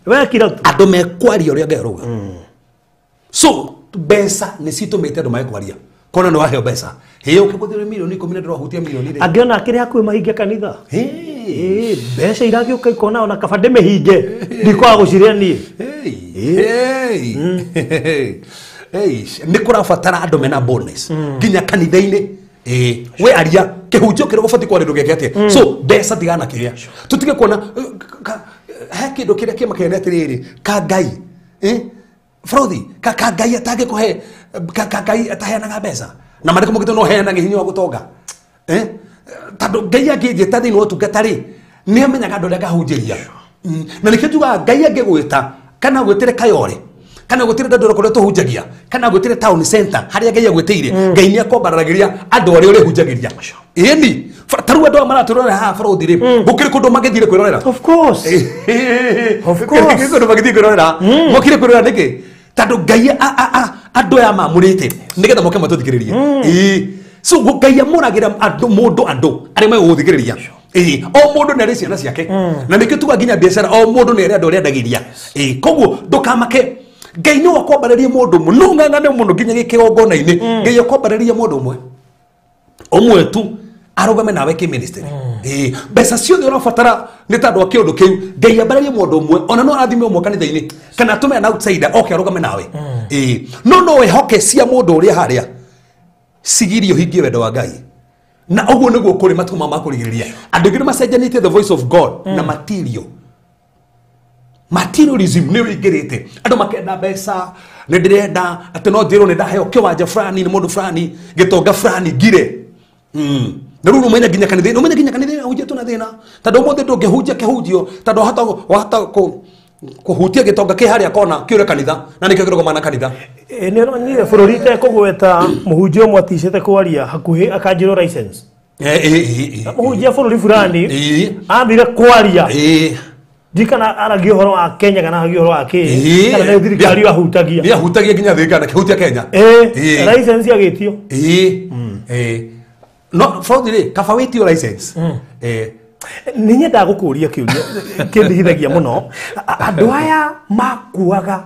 Wekira tu. Andũ mekwaria ũrĩa Ngai arauga. So mbeca nĩ citũmĩte andũ mage kwaria. Kona nĩ waheo mbeca. Hĩ ũkĩbũthĩra milioni 10 na ndũrahutia milioni rĩ. Angĩona akĩrĩ hakuhĩ mahinge kanitha. Mbeca iragĩũka ikona ona kaba ndĩmĩhinge ndikwaga gũcirĩa niĩ. Nĩ kũrabatara andũ mena bonus nginya kanitha-inĩ. We aria kĩhunjio kĩrĩa ũbatiĩ kwaria ndũgeke atĩa. So mbeca tigana kĩrĩa tũtige kuona he kĩndũ kĩrĩa kĩmakenia atĩrĩrĩ ka Ngai Frothi ka Ngai atangĩkũhe ka Ngai ataheanaga mbeca na marĩkũ mũgĩte no heanaga hinya wa gũtonga. Tondũ Ngai angĩnjĩta thĩinĩ wa ũtungata rĩ nĩ amenyaga andũ arĩa ngahunjĩria. Na nĩkĩo njugaga Ngai angĩgwĩta kana agwĩtĩre Kayore kana agwĩtĩre Dandora kũrĩa tũhunjagia kana agwĩtĩre town center harĩa Ngai agwĩtĩire Ngai nĩ akwambararagĩria andũ arĩa ũrĩhunjagĩria. Ĩni ta rĩu andũ aya maratwĩrorera haha Frothi rĩ gũkĩrĩ kũndũ mangĩthire kwĩrorera. Of course. Of course. Gũkĩrĩ kũndũ mangĩthiĩ kwĩrorera. Mokire kwĩrorera nĩkĩ? Tondũ Ngai andũ aya mamũrĩte nĩgetha moke matũthikĩrĩrie. So Ngai amũragĩra andũ mũndũ andũ arĩa megũgũthikĩrĩria. O mũndũ nĩ arĩ ciana ciake. Na nĩkĩo tuga nginya biacara o mũndũ nĩ arĩ andũ arĩa endagĩria. Koguo ndũkamake Ngai nĩwe akwambarĩria mũndũ ũmwe no ng'ang'ane mũno nginya gĩkĩgongona-inĩ. Ngai akwambarĩria mũndũ ũmwe ũmwe tu arũgame nawe kĩministry. Mbeca ciothe ũrabatara nĩ tondũ wa kĩũndũ kĩu Ngai ambararie mũndũ ũmwe ona no arathime ũmwe kanitha-inĩ kana atũme an outsider oke arũgame nawe. No no wĩhoke cia mũndũ ũrĩa harĩa cigirie ũhingie wendo wa Ngai. Na ũguo nĩguo kũrĩ matukũ ma kũrigĩrĩria. Andũ aingĩ nĩ macenjanĩtie the voice of God na material. Materialism nĩ ũingĩrĩte. Andũ makenda mbeca nĩ ndĩrenda atĩ no njĩrwo nĩ ndaheo kĩwanja fulani nĩ mũndũ fulani gĩtonga fulani ngire. Na rĩu ũmenye nginya kanitha ũmenye nginya kanitha hunjia na thĩna tondũ ũmũthĩ ndũngĩhunjia kĩhunjio tondũ wahota kũhutia gĩtonga kĩ harĩa kona kĩũre kanitha na nĩkĩo kĩrũgama na kanitha. Nĩ ũronire bũrũri itekũgweta mũhunjia ũmwe aticĩte kwaria hakuhĩ akanjĩrwo license. Mũhunjia bũrũri fulani athire kwaria ndikana aragia ũhoro wa Kenya kana aragia ũhoro wa kĩ kana nĩ thirikari ahutagia. Nĩ ahutagia nginya thirikari akĩhutia Kenya. License agĩtio. No Frothi rĩ kaba wĩtio license. Nĩ nyendaga gũkũria kĩũria kĩndigithagia mũno. Andũ aya makuaga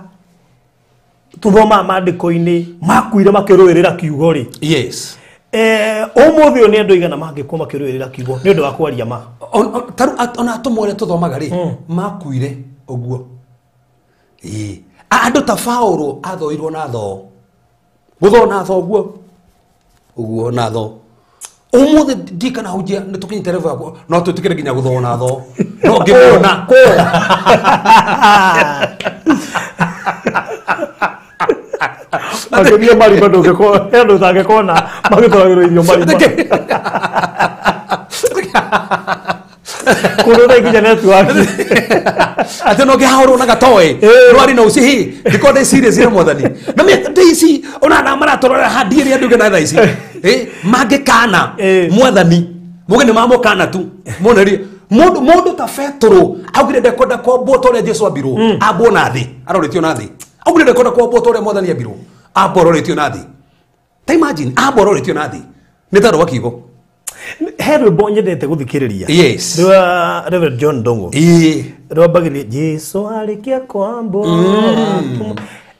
tuthomaga maandĩko-inĩ makuire makĩrũĩrĩra kiugo rĩ. Yes. Ũmũthĩ ũyũ nĩ andũ aigana mangĩkwo makĩrũĩrĩra kiugo nĩ ũndũ wa kwaria ma. Taru ona atũmwo arĩa tũthomaga rĩ makuire ũguo. Ĩĩ andũ ta Paũlũ athoirwo na thoo. Gũthoo na thoo ũguo. Ũguo na thoo. Ũmũthĩ ndikana hunjia nĩ tũkinyĩte level yakwa no twĩtĩkĩre nginya gũthoo na thoo. No ngĩmwona. Makĩria marima ndũngĩkorwo he andũ ũtangĩkona magĩtwaragĩrwo irio marima. Kũndũ ũtarĩ nginya network. Atĩ no ngĩhahũrwo na gatoĩ rwari na ucihi ndikorwo ndĩ serious na mwathani na mĩ ndĩ ici ona na maratũrora handi ĩrĩa nduge na thaa ici mangĩkana mwathani muge nĩ mamũkana tu monerie mundu ta Petro augire ndekwenda kwambwo ta ũrĩa Jesu ambirwo ambwo na thĩ aroretio na thĩ augire ndekwenda kwambwo ta ũrĩa mwathani ambirwo ambwo aroretio na thĩ. Ta imagine ambwo aroretio na thĩ nĩ tondũ wa kiugo. He rwĩmbo nyendete gũthikĩrĩria. Yes. Rwa Reverend John Ndung'u. Ĩĩ. Rwambagĩrĩria Jesu arĩkia kwambwo.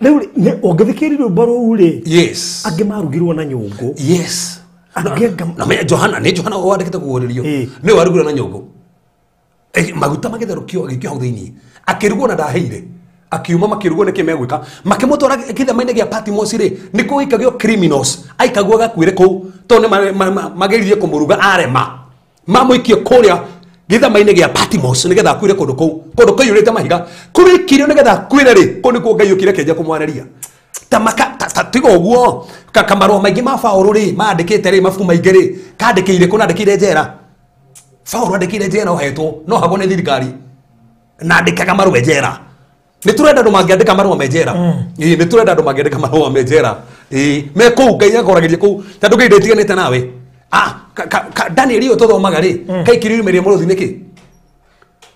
Rĩu ũngĩthikĩrĩria rwĩmbo rũu rĩ. Yes. Angĩ marugirwo na nyũngũ. Yes. Angĩ na menya Johana nĩ Johana wandĩkĩte kũguũrĩrio. Nĩwe warugirwo na nyũngũ. Maguta magĩtherũkio agĩikio hau thĩinĩ. Akĩrugwo na ndaheire. Akiuma makĩrugwo nĩkĩ megwĩka. Makĩmũtwara kĩthama-inĩ gĩa Patmos rĩ, nĩkuo gũikagio criminals. Aikagwo agakuĩre kũu. Tondũ nĩ mageririe kũmũruga arema. Mamũikie kũrĩa gĩthama-inĩ gĩa Patmos nĩgetha akuĩre kũndũ kũu. Kũndũ kũiyũrĩte mahiga. Kũrĩkirio nĩgetha akuĩre rĩ, kũu nĩkuo Ngai okire akĩanjia kũmwarĩria. Ta maka ta tiga ũguo kamarũa maingĩ ma Paũlũ rĩ, mandĩkĩte rĩ, mabuku maingĩ rĩ, kandĩkĩire kũ na andĩkĩire njera. Paũlũ andĩkĩire njera ohetwo, no hagwo nĩ thirikari. Na andĩkaga marũa njera. Nĩ tũrenda andũ mangĩandĩka marũa me njera. Ĩĩ nĩ tũrenda andũ mangĩandĩka marũa me njera. Ĩĩ me kũu Ngai akoragĩria kũu tondũ Ngai ndetiganĩte nawe. Daniel ũyũ tũthomaga rĩ, kaikirio irima rĩa mũrũthi nĩkĩ?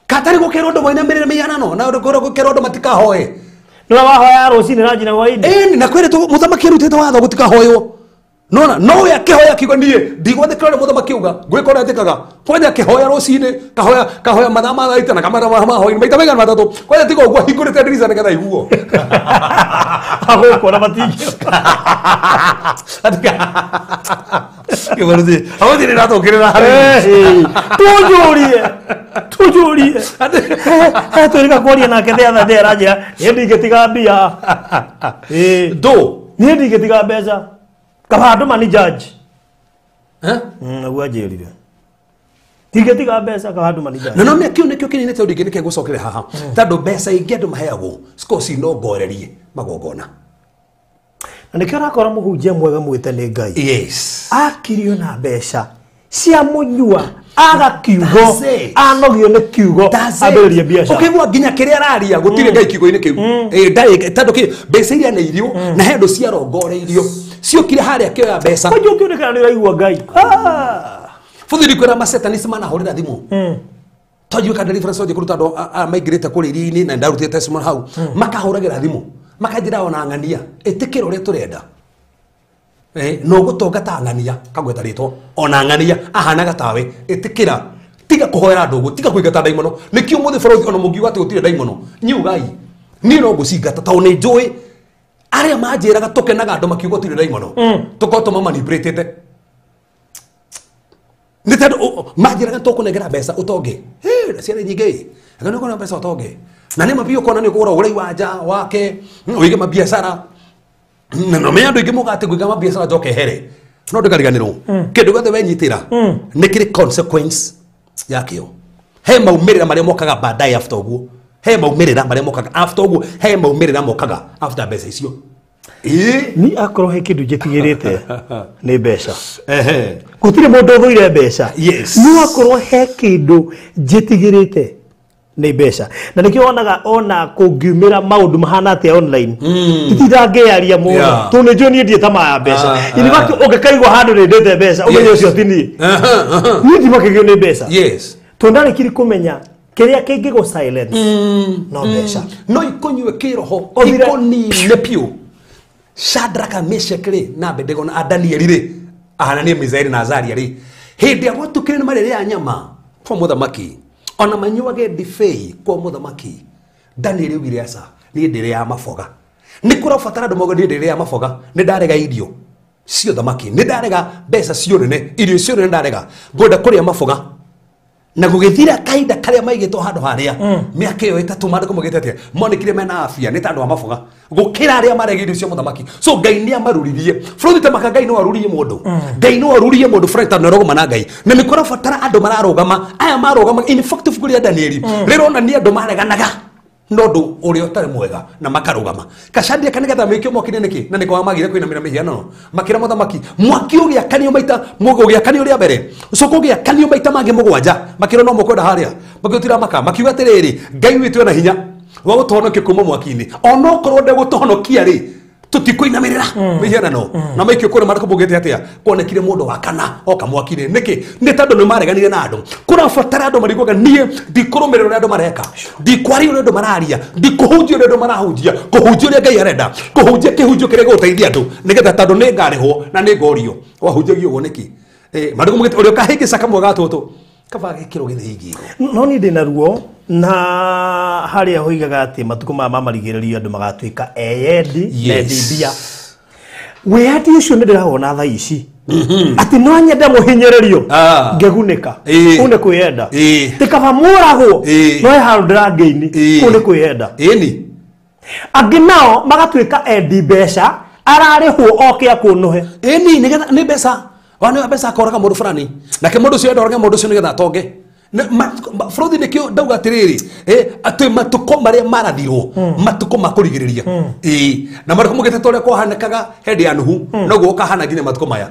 Katarĩ gũkerwo andũ mainamĩrĩre mĩhianano na gũkerwo andũ matikahoe. Nĩ wahoya rũcinĩ na nginya hwaĩ-inĩ. Ĩĩ na kwĩrĩtwo mũthamaki arutĩte watho gũtikahoywo. Nona no we akĩhoya akiuga niĩ ndigwathĩkĩra ũrĩa mũthamaki auga ngwĩka ũrĩa njĩkaga. Kwanja akĩhoya rũcinĩ kahoya kahoya mathaa ma thaa itana kamara ma hwaĩ-inĩ maita maigana matatũ. Kwanja tiga ũguo ahingũrĩte ndirica nĩgetha aiguo. Agũkora matingĩ. Kĩbaruthi agũthiĩ nĩ ndatũkĩrĩra harĩ. Tũnjũrie. Tũnjũrie. He twĩrĩga kwaria nake the other day aranjĩra niĩ ndingĩtiga mbia. Ndũ. Niĩ ndingĩtiga mbeca. Kaba andũ mani judge. Naguo anjĩrire. Ndingĩtiga mbeca kaba andũ mani judge. Na no kĩu nĩkĩo kĩnene tondũ ingĩ nĩkĩo ngũcokere haha. Tondũ mbeca ingĩ andũ maheagwo cikoragwo cinongorerie magongona. Na nĩkĩo ũrakora mũhunjia mwega mwĩte nĩ Ngai. Yes. Akirio na mbeca cia mũnyua aga kiugo anogio nĩ kiugo ambĩrĩrie biacara. Ũkĩigua nginya kĩrĩa araria gũtirĩ Ngai kiugo-inĩ kĩu. Ĩĩ tondũ kĩ mbeca iria nĩ irio na he andũ ciarongoreirio. Ciokire harĩa akĩoya mbeca. Kwanja ũngĩonekana nĩ ũraigua Ngai. Bũthiri kwĩra masetanist manahũrĩra thimũ. Twanjue deliverance wanjie kũruta andũ maingĩrĩte kũrĩa iria-inĩ na ndarutĩte testimony hau. Makahũragĩra thimũ. Makanjĩra ona ng'ania ĩtĩkĩra ũrĩa tũrenda. No gũtonga ta ng'ania kagweta rĩtwa ona ng'ania ahanaga tawe ĩtĩkĩra tiga kũhoera andũ ũguo tiga kũingata ndaimono. Nĩkĩo ũmũthĩ bũrũri ona mũngiuga atĩ gũtirĩ ndaimono nyugai niĩ no ngũcingata tondũ nĩ njũĩ arĩa manjĩraga tũkenaga andũ makiuga gũtirĩ ndaimono tũkorwo tũmamanipulĩtĩte nĩ tondũ manjĩraga tũkũnengera mbeca ũtonge. Ciana nyingĩ ĩ nĩ ũkũnengera mbeca ũtonge na nĩ ma biũ ũkona nĩ ũkũgũra ũgũre iwanja wake ũige mabiacara na no menya andũ aingĩ moigaga atĩ ngũiga mabiacara njoke here no ndũkariganĩrwo kĩndũ gĩothe wenyitĩra nĩ kĩrĩ consequence yakĩo. He maumĩrĩra marĩa mokaga baadaye after ũguo. He maumĩrĩra marĩa mokaga after ũguo. He maumĩrĩra mokaga after mbeca icio. Ni akorwo he kĩndũ njĩtigĩrĩte nĩ mbeca. Gũtirĩ mũndũ ũthũire mbeca. No akorwo he kĩndũ njĩtigĩrĩte nĩ mbeca. Na nĩkĩo wonaga ona kũngiumĩra maũndũ mahana atĩa online nditangĩaria mũno tondũ nĩ njũĩ niĩ ndirĩ tamaa ya mbeca. In fact ũngĩkaigua handũ nĩ ndĩte mbeca ũmenye ũcio ti niĩ. Niĩ ndimakagio nĩ mbeca. Tondũ ndarĩkirie kũmenya kĩrĩa kĩngĩgũ silence no mbeca. No ikũnyue kĩroho ikũnine biũ. Shadraka Meshach rĩ na Abednego na Danieli rĩ Hanania Misaeli na Azaria rĩ hĩndĩ ĩrĩa gwatukire nĩ marĩrĩa nyama kwa mũthamaki ona manyuage ndibei kwa mũthamaki Danieli augire aca niĩ ndĩrĩaga maboga. Nĩ kũrabatara andũ mauge niĩ ndĩrĩaga maboga nĩ ndarega irio Cio thamaki nĩ ndarega mbeca cio nene irio cio nene ndarega ngwenda kũrĩa maboga na gũgĩthira kahinda karĩa maigĩtwo handũ harĩa mĩaka ĩyo ĩtatũ maandĩko maugĩte atĩa monekire mena afya nĩ ta andũ a maboga gũkĩra arĩa maregeire irio cia mũthamaki so Ngai nĩ amaruririe bũrũri ta maka Ngai no arurie mũndũ Ngai no arurie mũndũ Frank tondũ nĩarũgama na Ngai na nĩ kũrabatara andũ mararũgama aya marũgama in fact ibuku rĩa Danieli rĩronania andũ mareganaga no ũndũ ũrĩa ũtarĩ mwega na makarũgama kacandia ka nĩgetha mĩkio mwaki-inĩ nĩkĩ na nĩko magire kũinamĩra mĩhianano makĩra mũthamaki mwaki ũgĩakanio maita ũgĩakanio rĩa mbere ũcoka ũgĩakanio maita mangĩ mũgwanja makĩra no mũkwenda harĩa makĩũtira maka makiuga atĩrĩrĩ Ngai witũ ena hinya wa gũtũhonokia kuma mwaki-inĩ onokorwo ndegũtũhonokia rĩ tũtikũinamĩrĩra mĩhianano na maikio kũrĩa marĩkũ maugĩte atĩa kuonekire mũndũ wa kana oka mwaki-inĩ nĩkĩ nĩ tondũ nĩ mareganire na andũ kũrabatara andũ mariguaga niĩ ndikũrũmĩrĩra ũrĩa andũ mareka ndikwaria ũrĩa andũ mararia ndikũhunjia ũrĩa andũ marahunjia kũhunjia ũrĩa Ngai arenda kũhunjia kĩhunjio kĩrĩa gĩgũteithia andũ nĩgetha tondũ nĩ ngarĩhwo na nĩ ngorio wahunjagia ũguo nĩkĩ marĩkũ maugĩte ũrĩa ũkahĩngĩca kamwe ga tũtũ kaba gĩkĩrwo gĩthĩi ngingo no niĩ ndĩna ruo na harĩa hoigaga atĩ matukũ maya ma marigĩrĩrio andũ magatuĩka eyendi na endi mbia wĩyandi ũcio nĩ ndĩrawona thaa ici atĩ no nyende mũhinyĩrĩrio ngĩgunĩka kũu nĩ kwĩyenda tĩ kaba mũragwo no he handũ ndĩrangĩini kũu nĩ kwĩyenda ĩni angĩ nao magatuĩka endi mbeca ararĩhwo oke akũnũhe ĩni nĩgetha nĩ mbeca wane mbeca akoraga mũndũ fulani nake mũndũ ũcio enda orage mũndũ ũcio nĩgetha atonge bũrũri nĩkĩo ndauga atĩrĩrĩ atĩ matukũ marĩa marathirwo matukũ ma kũrigĩrĩria na marĩkũ mũgĩte ta ũrĩa kwahanĩkaga hĩndĩ ya Nuhu noguo gũkahana nginya matukũ maya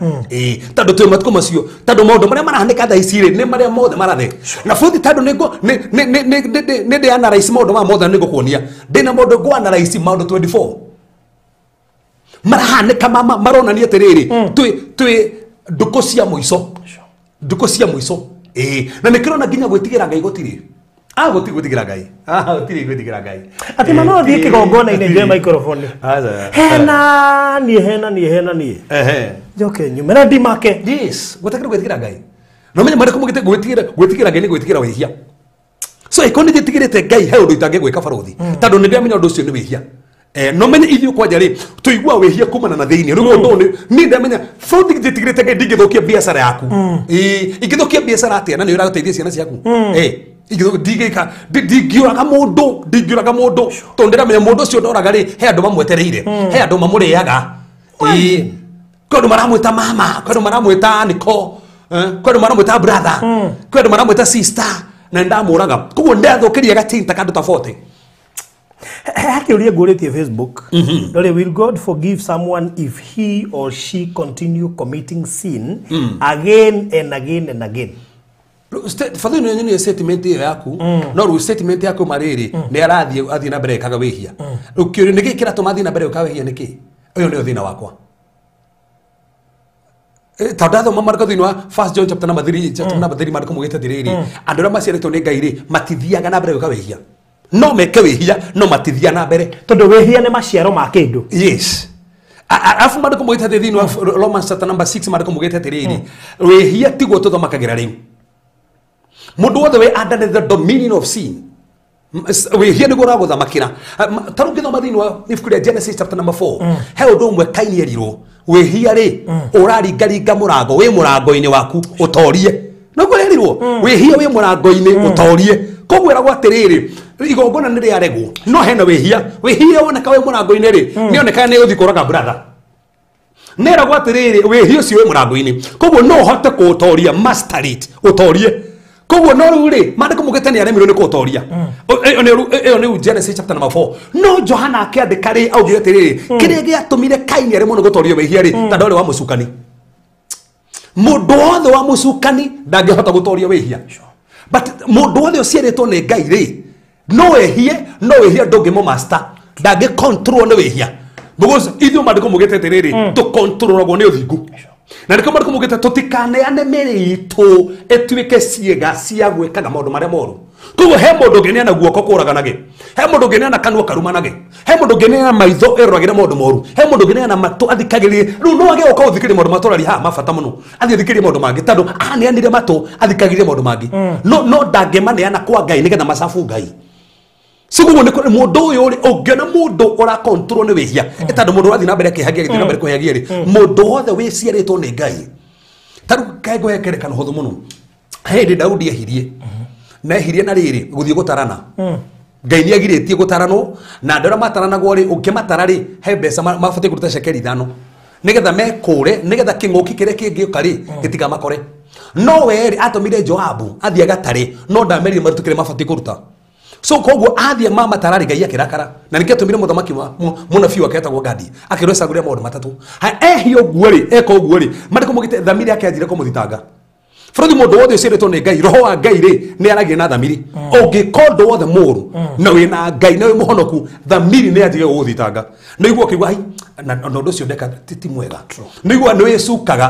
tondũ twĩ matukũ macio tondũ maũndũ marĩa marahanĩka thaa ici rĩ nĩ marĩa mothe marathe na bũrũri tondũ nĩ ndĩ analyze maũndũ maya mothe nĩ ngũkuonia ndĩna maũndũ ngũ analyze maũndũ 24 marahanĩka maronania atĩrĩrĩ twĩ ndukũ cia mũico ndukũ cia mũico na nĩkĩrona nginya gwĩtigĩra Ngai gũtirĩ gũtirĩ gwĩtigĩra Ngai gũtirĩ gwĩtigĩra Ngai atĩ ma no thiĩ kĩgongona-inĩ njoe microphone hena niĩ hena niĩ hena niĩ njoke nyume na ndimake yes gũtakĩrĩ gwĩtigĩra Ngai no menye marĩkũ mũgĩte gwĩtigĩra Ngai nĩ gwĩtigĩra wĩhia so ĩkorwo nĩ njĩtigĩrĩte Ngai he ũndũ itangĩgwĩka barũthi tondũ nĩ ndĩramenya ũndũ ũcio nĩ wĩhia no menye ithuĩ kwanja rĩ tũigua wĩhia kumana na thĩinĩ rĩu ũndũ nĩ niĩ ndamenya bũrũri njĩtigĩrĩte Ngai ndingĩthũkia biacara yaku ingĩthũkia biacara atĩa na nĩ ũragũteithia ciana ciaku ndingĩka ndingĩũraga mũndũ ndingĩũraga mũndũ tondũ ndĩramenya mũndũ ũcio ndoraga rĩ he andũ mamwetereire he andũ mamũrĩaga kwĩ andũ maramwĩta mama kwĩ andũ maramwĩta niko kwĩ andũ maramwĩta brother kwĩ andũ maramwĩta sister na nĩndamũraga koguo ndathũkĩria gatinta kandũ ta 40 Hakĩũria ngũrĩtie Facebook Ndore, will God forgive someone if he or she continue committing sin again and again and again? Father nĩ nĩ statement ĩyo yaku no rĩu statement yaku marĩrĩ nĩ arathiĩ athiĩ na mbere ekaga wĩhia rĩu kĩũria nĩkĩ kĩratũma athiĩ na mbere ekaga wĩhia nĩkĩ ũyũ nĩyo thĩna wakwa tondũ ndathoma marĩko thĩinĩ wa First John chapter number 3 chapter number 3 marĩko maugĩte atĩrĩrĩ andũ arĩa maciarĩtwo nĩ Ngai rĩ matithiaga na mbere gwĩka wĩhia no meke wĩhia no matithia na mbere tondũ wĩhia nĩ maciaro ma kĩndũ yes arabu marĩkũ maugĩte atĩ thĩinĩ wa Romans chapter number 6 marĩkũ maugĩte atĩrĩrĩ wĩhia tiguo tũthamakagĩra rĩu mũndũ wothe wĩ under the dominion of sin wĩhia nĩguo ũragũthamakĩra ta rĩu ũngĩthoma thĩinĩ wa ibuku rĩa Genesis chapter number 4 he ũndũ ũmwe Kaini erirwo wĩhia rĩ ũraringaringa mũrango wĩ mũrango-inĩ waku ũtorie noguo erirwo wĩhia wĩ mũrango-inĩ ũtorie koguo eragwo atĩrĩrĩ igongona nĩ rĩaregwo no hena wĩhia wĩhia woneka wĩ mũrango-inĩ rĩ nĩonekaga nĩ ũthiĩ kũraga brother nĩeragwo atĩrĩrĩ wĩhia ũcio wĩ mũrango-inĩ koguo no ũhote kũũtoria master it ũtorie koguo no rĩu rĩ maandĩko maugĩte nĩ aremirwo nĩ kũũtoria ĩyo nĩ Genesis chapter number 4 no Johana akĩandĩka rĩ augire atĩrĩrĩ kĩrĩa gĩatũmire Kaini aremwo nĩ gũtoria wĩhia rĩ tondũ arĩ wa mũcukani mũndũ wothe wa mũcukani ndangĩhota gũtoria wĩhia but mũndũ wothe ũciarĩtwo nĩ Ngai rĩ no ehie no wĩhia ndũngĩmũ master ndangĩ control nĩ wĩhia because ithuĩ maandĩko maugĩte atĩrĩrĩ tũkontrolagwo nĩ ũthingu na nĩkĩo maandĩko maugĩte tũtikaneane mĩĩrĩ itũ ĩtuĩke ciĩga cia gwĩkaga maũndũ marĩa moru koguo he mũndũ ũngĩneana guoko kũraganage he mũndũ ũngĩneana kanua karumanage he mũndũ ũngĩneana maitho ĩroragĩre maũndũ moru he mũndũ ũngĩneana matũ athikagĩrĩrie rĩu no age gũka gũthikĩrĩria maũndũ matũraria haha ma bata mũno athiĩ athikĩrĩrie maũndũ mangĩ tondũ aneanire matũ athikagĩrĩrie maũndũ mangĩ no ndangĩmaneana kwa Ngai nĩgetha macabu Ngai Siguo nĩ kũrĩ mũndũ ũyũ rĩ ũngĩona mũndũ ũra control nĩ wĩhia ĩtandũ mũndũ ũrathiĩ na mbere akĩhagia agĩthiĩ na mbere kũhagia rĩ mũndũ wothe wĩciarĩtwo nĩ Ngai tarĩu kaĩ ngũhe ngerekano hũthũ mũno hĩndĩ Daudi ehirie na ehirie na rĩrĩ gũthiĩ gũtarana Ngai nĩ agirĩtie gũtaranwo na andũ arĩa mataranagwo rĩ ũngĩmatara rĩ he mbeca mabatiĩ kũruta cekeri 5 nĩgetha mekũre nĩgetha kĩng'ũki kĩrĩa kĩngĩũka rĩ gĩtikamakore no we rĩ atũmire Joabu athiĩ agatare no ndamerire marute kĩrĩa mabatiĩ kũruta so koguo athiĩ mamatara rĩ Ngai akĩrakara na nĩkĩo atũmire mũthamaki wa mũnabii wake etagwo Gadi akĩrwo ecagũrĩre maũndũ matatũ ehia ũguo rĩ eka ũguo rĩ mandĩko maugĩte thamiri yake yanjire kũmũthitanga bũrũri mũndũ wothe ũciarĩtwo nĩ Ngai roho wa Ngai rĩ nĩ aragia na thamiri ũngĩka ũndũ wothe mũũru na wĩna Ngai na wĩ mũhonoku thamiri nĩ yanjire gũgũthitanga nĩguo ũkĩigua ai na ũndũ ũcio ndeka ti mwega nĩguo nĩ wĩcukaga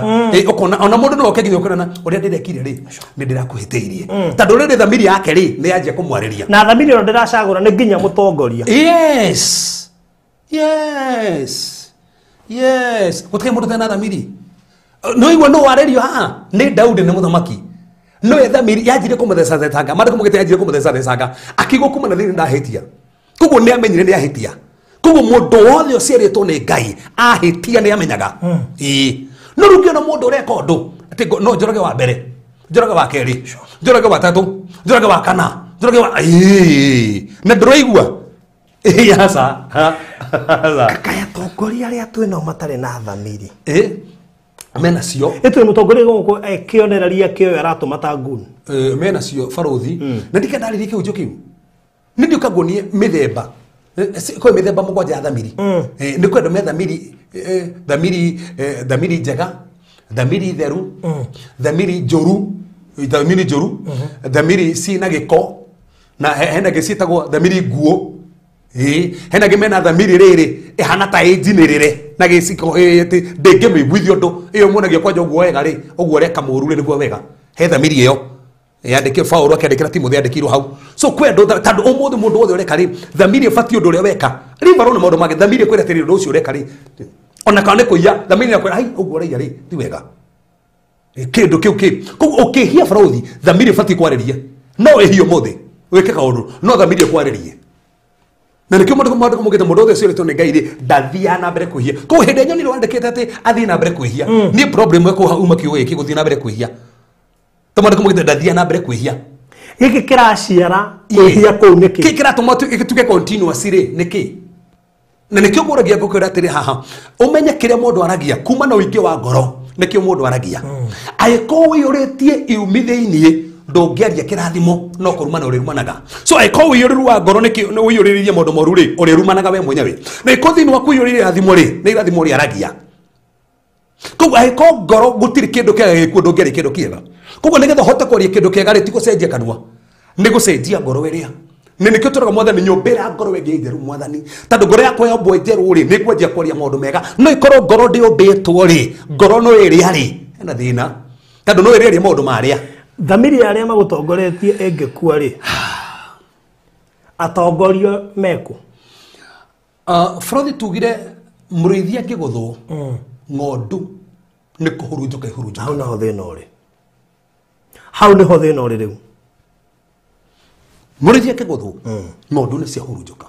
ũkona ona mũndũ no oke nginya ũkona ũrĩa ndĩrekire rĩ nĩ ndĩrakũhĩtĩirie tondũ rĩrĩ thamiri yake rĩ nĩ yanjia kũmwarĩria na thamiri ĩno ndĩracagũra nĩ nginya mũtongoria yes yes yes gũtirĩ mũndũ ũtarĩ na thamiri no igua no warĩrio haha nĩ Daudi nĩ mũthamaki no thamiri yanjire kũmũthecacecanga mandĩko maugĩte yanjire kũmũthecacecanga akĩigua kuma na thĩinĩ ndahĩtia koguo nĩ amenyire nĩ ahĩtia koguo mũndũ wothe ũciarĩtwo nĩ Ngai ahĩtia nĩ amenyaga ĩĩ no rĩu ũngĩona mũndũ ũreka ũndũ atĩ no Njoroge wa mbere Njoroge wa kerĩ Njoroge wa tatũ Njoroge wa kana Njoroge wa ĩĩ na ndũraigua ĩĩ aca kaya atongoria arĩa twĩnao matarĩ na thamiri ĩĩ mena cio ĩtwĩ mũtongoria gũkũ kĩonereria kĩoyo aratũma ta nguni mena cio barothi na ndikandarĩrie kĩhunjio kĩu nĩ ndiũka nguonie mĩthemba kwĩ mĩthemba mũgwanja ya thamiri nĩ kwendwo me thamiri thamiri thamiri njega thamiri theru thamiri njũru thamiri ciĩna gĩko na hena ngĩ ciĩtagwo thamiri nguũ hena ngĩ mena thamiri rĩrĩ ĩhana ta ĩnjinĩrĩre na gĩciko ndĩngĩmĩiguithia ũndũ ĩyo muonagia kwanja ũguo wega rĩ ũguo ũreka mũũru rĩ nĩguo wega he thamiri ĩyo yandĩke Paũlũ akĩandĩkĩra Timotheo yandĩkĩirwo hau so kwĩ andũ tondũ ũmũthĩ mũndũ wothe ũreka rĩ thamiri ĩbatiĩ ũndũ ũrĩa weka rĩ barũ nĩ maũndũ mangĩ thamiri ĩkwĩra atĩrĩrĩ ũndũ ũcio ũreka rĩ ona kana nĩ kũiya thamiri ĩrakwĩra hai ũguo ũraiya rĩ ti wega kĩndũ kĩu kĩ koguo ũkĩhia barothi thamiri ĩbatiĩ kwarĩria no ĩhie ũmũthĩ wĩke kaũndũ no thamiri ĩkwarĩrie na nĩkĩo mandĩko maugĩte mũndũ wothe ũciarĩtwo nĩ Ngai rĩ ndathiaga na mbere kwĩhia koguo hĩndĩ ĩrĩa nyonire wandĩkĩte atĩ athiĩ na mbere kwĩhia niĩ problem ĩkũha uma kiugo gĩkĩ gũthiĩ na mbere kwĩhia to mandĩko maugĩte ndathiaga na mbere kwĩhia gĩkĩ kĩraciara kwĩhia kũu nĩkĩ kĩ kĩratũma tuge continuous rĩ nĩkĩ na nĩkĩo ngũragia ngũkwĩra atĩrĩ haha ũmenye kĩrĩa mũndũ aragia kuma na ũingĩ wa ngoro nĩkĩo mũndũ aragia angĩkorwo ũiyũrĩtie irumi thĩiniĩ ndũngĩaria kĩrathimo no kũrumana ũrĩrumanaga so angĩkorwo ũiyũrĩru wa ngoro nĩkĩ ũiyũrĩrĩrie maũndũ moru rĩ ũrĩrumanaga we mwenyewe na angĩkorwo thĩinĩ waku ũiyũrĩire irathimo rĩ nĩ irathimo ũrĩaragia koguo angĩkorwo ngoro gũtirĩ kĩndũ kĩega gĩkuo ndũngĩaria kĩndũ kĩega koguo nĩgetha ũhote kwaria kĩndũ kĩega rĩ ti gũcenjia kanua nĩ gũcenjia ngoro ĩrĩa nĩ nĩkĩo tũraga mwathani nyũmbĩra ngoro ĩngĩ njerũ mwathani tondũ ngoro yakwa yombwo njerũ rĩ nĩ ngwanjia kwaria maũndũ mega no ĩkorwo ngoro ndĩũmbĩtwo rĩ ngoro no ĩrĩa rĩ hena thĩna tondũ no ĩrĩaria maũndũ marĩa thamiri ya arĩa magũtongoretie ĩngĩkua rĩ atongoria mekũ Frothi tugire mũrĩithi angĩgũthwo ng'ondu nĩ kũhurunjũka ihurunjũka hau naho thĩna ũrĩ hau nĩho thĩna ũrĩ rĩu mũrĩithi angĩgũthwo ng'ondu nĩ ciahurunjũka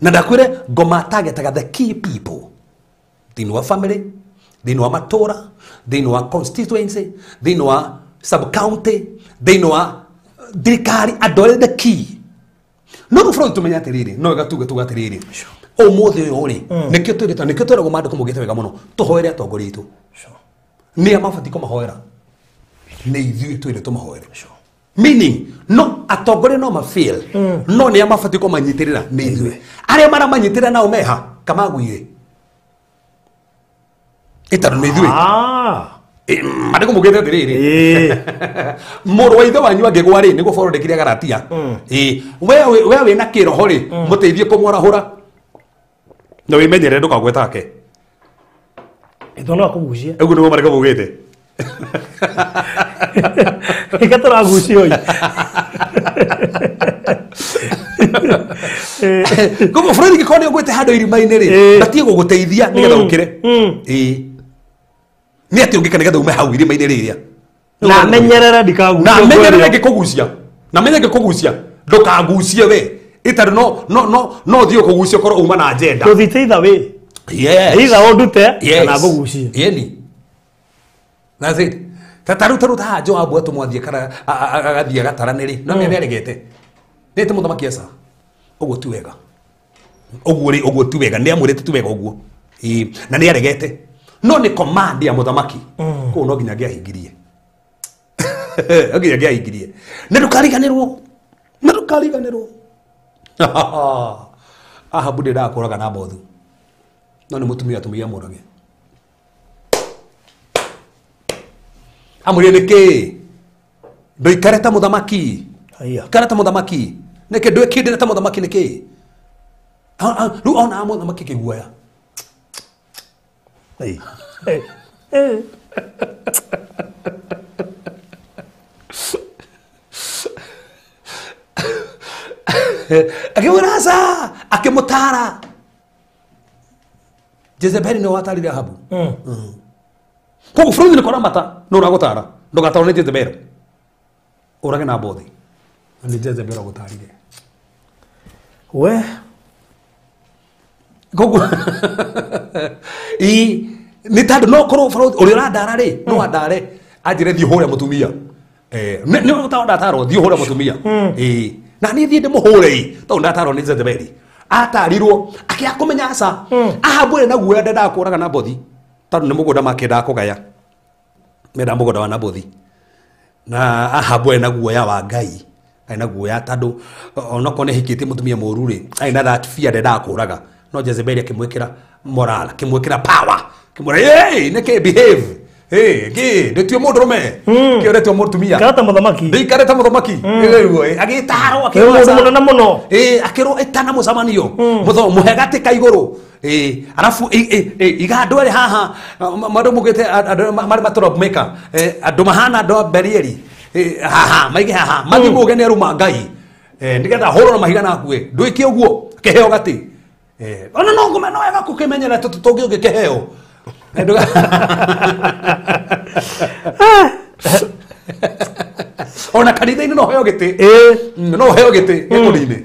na ndakwĩre ngoma targetaga the key people thĩinĩ wa family thĩinĩ wa matũra thĩinĩ wa constituency thĩinĩ wa sub county thĩinĩ wa thirikari andũ arĩa the key no rĩu bũrũri tũmenye atĩrĩrĩ no wega tuge tuge atĩrĩrĩ ũmũthĩ ũyũ rĩ nĩkĩo twĩrĩtwo nĩkĩo twĩragwo maandĩko maugĩte wega mũno tũhoere atongoria aitũ nĩa mabatiĩ kũmahoera nĩ ithuĩ twĩrĩ tũmahoere meaning no atongoria no mafail no nĩa mabatiĩ kũmanyitĩrĩra nĩ ithuĩ arĩa maramanyitĩrĩra nao meha kamagwire ĩtandũ nĩ ithuĩ mandĩko maugĩte atĩrĩrĩ mũrũ wa ithe wanyu angĩgwa rĩ nĩguo Paũlũ andĩkire Galatia we wĩna kĩroho rĩ mũteithie kũmwarahũra na wĩmenyerere ndũkagwe take ĩtondũ no akũgucie ũguo nĩguo mandĩko maugĩte Ĩka tũragucio ĩ koguo bũrũri gĩkorwo nĩ ũgwĩte handũ irima-inĩ rĩ batiĩ gũgũteithia nĩgetha ũkĩre nĩ atĩ ũngĩka nĩgetha ume hau irima-inĩ rĩrĩa na menyerere ndikagucio na menyerere ngĩkũgucia na menye ngĩkũgucia Ndukagucie we. Itari no no no no thiĩ kũgucio korwo uma na agenda. Tũthiĩte either way. Yes. Either ũndute Yes. kana ngũgucie. Yeni. That's it. Tataru taru ta Joabu atumwathie kana agathiĩ agataranĩri. No nĩ aregete. Nĩ te mũthamaki aca. Ũguo ti wega. Ũguo rĩ ũguo ti wega. Nĩ amwĩrĩte ti wega ũguo. Ĩĩ na nĩ aregete. No nĩ command ya mũthamaki. Kũu no nginya angĩahingirie. No nginya angĩahingirie. Na ndũkariganĩrwo. Na ndũkariganĩrwo. Ahabu ndendaga kũraga Nabothu. No nĩ mũtumia atumia mũrage. Amwĩrire nĩkĩ? Ndũikare ta mũthamaki. Haiya. Ikara ta mũthamaki. Nĩkĩ ndwĩkindĩre ta mũthamaki nĩkĩ? Rĩu ona mũthamaki kĩguoya. Ai. Eh. Eh. Akĩmwĩra aca, akĩmũtara. Jezebeli nĩwe watarire Ahabu. Koguo bũrũri nĩ kũramata no ũragũtara. Ndũgatarwo nĩ Jezebeli. Ũrage Nabothi. Na nĩ Jezebeli agũtarire. We. Koguo ĩ nĩ tondũ no korwo bũrũri ũrĩa ũrandara rĩ no andare anjĩre thiĩ ũhũre mũtumia. Nĩ ũgũtarwo ndatarwo thiĩ ũhũre mũtumia. Ĩ na niĩ thiĩ ndĩmũhũre ĩ tondũ ndatarwo nĩ Jezebeli. Atarirwo akĩaga kũmenya aca. Ahabu ĩrĩ na guoya ndendaga kũraga Nabothi tondũ nĩ mũgũnda makĩendaga kũgaya. Mendaga mũgũnda wa Nabothi. Na Ahabu arĩ na guoya wa Ngai. Arĩ na guoya tondũ onokorwo nĩ ahikĩtie mũtumia mũũru rĩ, arĩ na that fear ndendaga kũraga. No Jezebeli akĩmwĩkĩra moral, akĩmwĩkĩra power. Akĩmwĩra, "Hey, nĩkĩ behave? Hey, kĩ ndĩtue mũndũrũme? Kĩ ũretue mũtumia? Ikara ta mũthamaki. Ndĩikare ta mũthamaki." Ĩguo, agĩtarwo Nĩ akĩrwo mũndũ aca. mũnene mũno. Ĩ akĩrwo ĩtana mũcemanio. Mũtho mũhe gatĩ ka igũrũ. Ĩ arabu iga andũ erĩ haha andũ mugĩte andũ marĩ matũra maker. Andũ mahana andũ a Belieli. Haha maige haha mathiĩ muge nĩ aruma Ngai. Nĩgetha ahũrwo na mahiga na akue. Ndwĩke ũguo kĩheo gatĩ. Ona no ngũme no wega kũkĩmenyera tũngĩ ũngĩkĩheo. Ona kanitha-inĩ no heo gĩtĩ. No heo gĩtĩ gĩkũni-inĩ.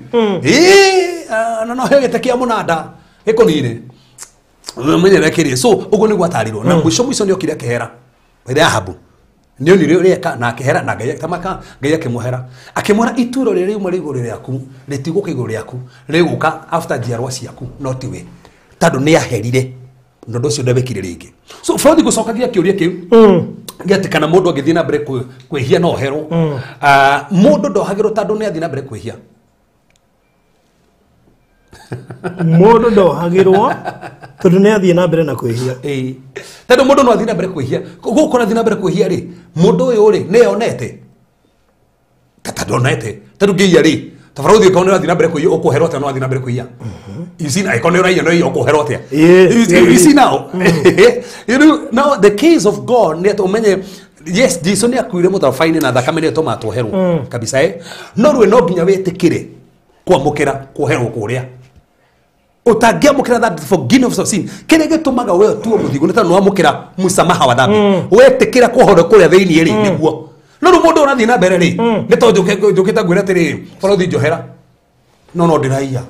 Ĩ no heo gĩtĩ kĩa mũnanda gĩkũni-inĩ. Menyere kĩrĩ. So ũguo nĩguo atarirwo. Na mũico mũico nĩ okire akĩhera. Rĩrĩa Ahabu nĩ onire ũrĩa eka na akĩhera na Ngai tamaka Ngai akĩmũhera. Akĩmwĩra ituro rĩrĩa riuma igũrũ rĩaku rĩtigũka igũrũ rĩaku rĩgũka after njiarwa ciaku no tiwe. Tondũ nĩ aherire. Na ũndũ ũcio ndawĩkire rĩngĩ. So bũrũri gũcokagia kĩũria kĩu. Gĩatĩ kana mũndũ angĩthiĩ na mbere kwĩhia no oherwo. Mũndũ ndohagĩrwo tondũ nĩ athiĩ na mbere kwĩhia. Mũndũ ndohagĩrwo tondũ nĩ athiĩ na mbere na kwĩhia. Ĩĩ. Tondũ mũndũ no athiĩ na mbere kwĩhia. Gũkũ athiĩ na mbere kwĩhia rĩ, mũndũ ũyũ rĩ nĩ onete. Ta ndonete. Tondũ ngĩiya rĩ, ta bũrũri ũngĩkorwo nĩ ũrathiĩ na mbere kwĩhia ũkũherwo atĩa no athiĩ na mbere kwĩhia. You see, angĩkorwo nĩ ũraiya no ũraiya ũkũherwo atĩa. You see now. You know, now the case of God nĩ atĩ ũmenye yes Jesu nĩ akuire mũtharaba-inĩ na thakame nĩyo ĩtũmaga tuoherwo kabisa No rĩu no nginya wĩtĩkĩre kwamũkĩra kuoherwo kũrĩa. Ũtangĩamũkĩra that forgiveness of sin. Kĩrĩa gĩtũmaga we ũtuo mũthingu nĩ tondũ nĩwamũkĩra mũsamaha wa dhambi. Wetĩkĩra kuoherwo kũrĩa thĩinĩ rĩ nĩguo. No rĩu mũndũ ũrathiĩ na mbere rĩ nĩ tondũ njũkĩte ngwĩre atĩrĩrĩ bũrũri njohera no no ndĩraiya.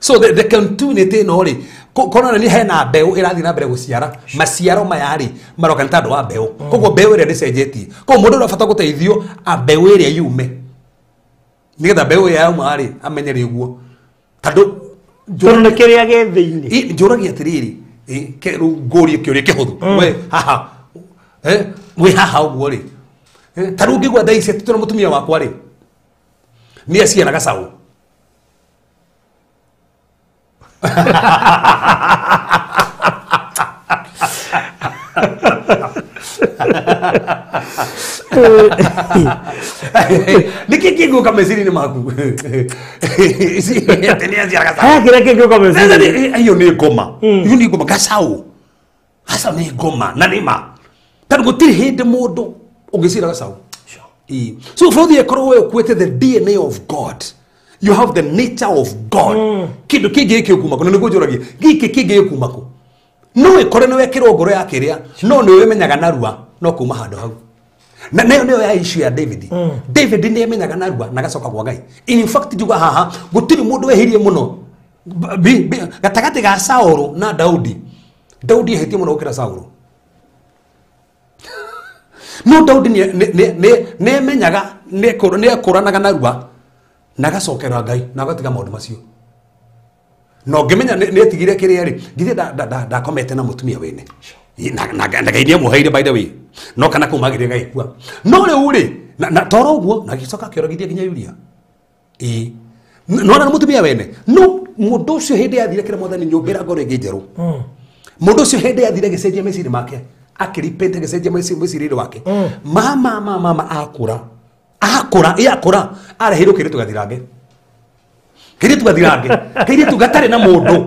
So the continuity ĩno rĩ kona nĩ hena mbeũ ĩrathiĩ na mbere gũciara maciaro maya rĩ maroka nĩ tondũ wa mbeũ. Koguo mbeũ ĩrĩa ndĩcenjetie. Koguo mũndũ ũrĩa ũbata gũteithio a mbeũ ĩrĩa yume. Nĩgetha mbeũ ĩrĩa yauma rĩ amenye rĩ ũguo. Tondũ Tondũ nĩ kĩrĩa gĩ thĩinĩ. Njũragia atĩrĩrĩ, rĩu ngũrie kĩũria kĩhũthũ. We haha. Wĩ haha ũguo rĩ. Ta rĩu ngĩigua thaa ici atĩ tũna mũtumia wakwa rĩ nĩ aciara gacaũ. Nĩkĩ kĩngũka meciria-inĩ maku? Atĩ nĩ aciara gacaũ. He kĩrĩa kĩngĩũka meciria-inĩ. Iyo nĩ ngoma. Iyo nĩ ngoma gacaũ. Gacaũ nĩ ngoma na nĩ ma. Tondũ gũtirĩ hĩndĩ mũndũ ũngĩcira gacaũ. So for the ĩkorwo we ũkuĩte the DNA of God. You have the nature of God. Kĩndũ kĩngĩ gĩkĩũkuma kũ? Na nĩguo njũragia. Gĩkĩ kĩngĩ gĩkuma kũ? No ĩkore nĩ wekĩrwo ngoro ya kĩrĩa, no nĩ wĩmenyaga narua no kuma handũ hau. Na nayo nĩyo ya issue ya David. David nĩ amenyaga narua na gacoka kwa Ngai. In fact njuga haha gũtirĩ mũndũ wehirie mũno gatagatĩ ga Saũlũ na Daudi. Daudi ehĩtie mũno gũkĩra Saũlũ. No Daudi nĩ amenyaga nĩ ekũranaga narua na gacokera Ngai na agatiga maũndũ macio. No ngĩmenya nĩ etigire kĩrĩa rĩ githĩ ndakomete na mũtumia wene. Na Ngai nĩ amũheire by the way. No kana kumagire gagĩkua. No rĩu rĩ na toro ũguo na gĩcoka kĩoragithia nginya Uria. Ĩĩ. No na mũtumia wene. No mũndũ ũcio hĩndĩ yathire kĩrĩa Mwathani nyũmbĩra ngoro ĩngĩ njerũ. Mũndũ ũcio hĩndĩ yathire gĩcenjia meciria make. Akĩripĩte gĩcenjia meciria wake. Mama akũra. Akũra, ĩ akũra. Areheirwo kĩirĩtu gathirange. Kĩirĩtu gathirange. Kĩirĩtu gatarĩ na mũndũ.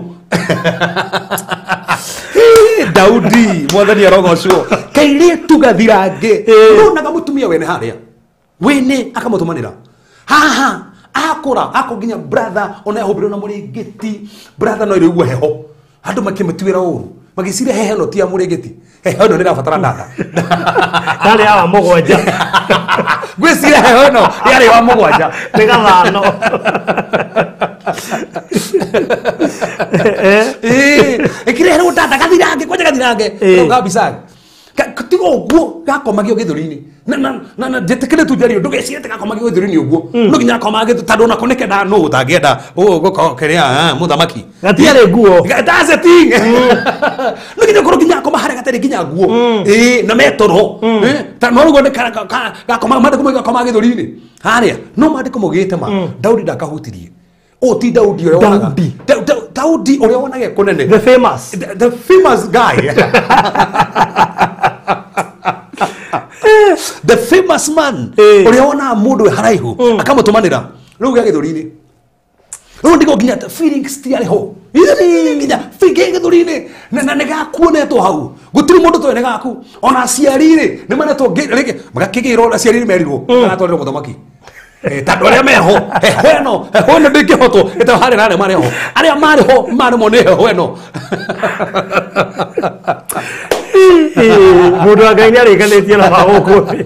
Daudi Mwathani arogocwo. Kairĩtu gathirange. Nonaga mũtumia wene harĩa. Wene akamũtũmanĩra. Haha akũra akũ nginya brother ona ehũmbĩrwo na mũrĩngĩti. Brother no ĩrĩigua heho. Andũ makĩmũtuĩra ũru. Magĩciria heho ĩno ti ya mũrĩngĩti. Heho ĩno nĩrabatara ndanda. Yarĩ ya wa mũgwanja. Ngwĩciria heho ĩno yarĩ wa mũgwanja. Nĩ gathano. Ĩkĩreherwo ndanda gathirange kwanja gathirange. Gabicaga. Tiga ũguo gakomagio gĩthũri-inĩ. Na njĩtĩkĩre tu njario ndũgecirie atĩ gakomagio gĩthũri-inĩ ũguo. No nginya gakomagio tondũ onako nĩkenda nũ ũtangĩenda gũkĩrĩa mũthamaki. Gatiarĩ nguo. That's the thing. No nginya ũkorwo nginya akoma harĩa gatarĩ nginya nguo. Ĩĩ na metoro. Ta no ũguo nĩ gakoma maandĩko moiga gakoma gĩthũri-inĩ. Harĩa no maandĩko maugĩte ma Daudi ndakahutirie. O ti Daudi ũrĩa wonaga. Daudi ũrĩa wonaga kũnene. The famous. The famous guy. The famous man. Ũrĩa wonaga mũndũ wĩ haraihu akamũtũmanĩra. Rĩu gĩa gĩthũri-inĩ. Rĩu ndiko nginya feelings tiarĩ ho. Nginya gĩthũri-inĩ na nĩ gakuonetwo hau. Gũtirĩ mũndũ toĩ nĩ gaku. Ona aciari rĩ nĩ manetwo rĩngĩ magakĩgĩrwo aciari nĩ merirwo magatwarĩrwo mũthamaki. Tondũ arĩa meho heho ĩno heho ĩno ndĩngĩhotwo ĩtagwo harĩa na arĩa marĩ ho. Arĩa marĩ ho maremwo nĩ heho ĩno. Mũndũ wa Ngai nĩarĩkanĩtie na magũkũ thĩ.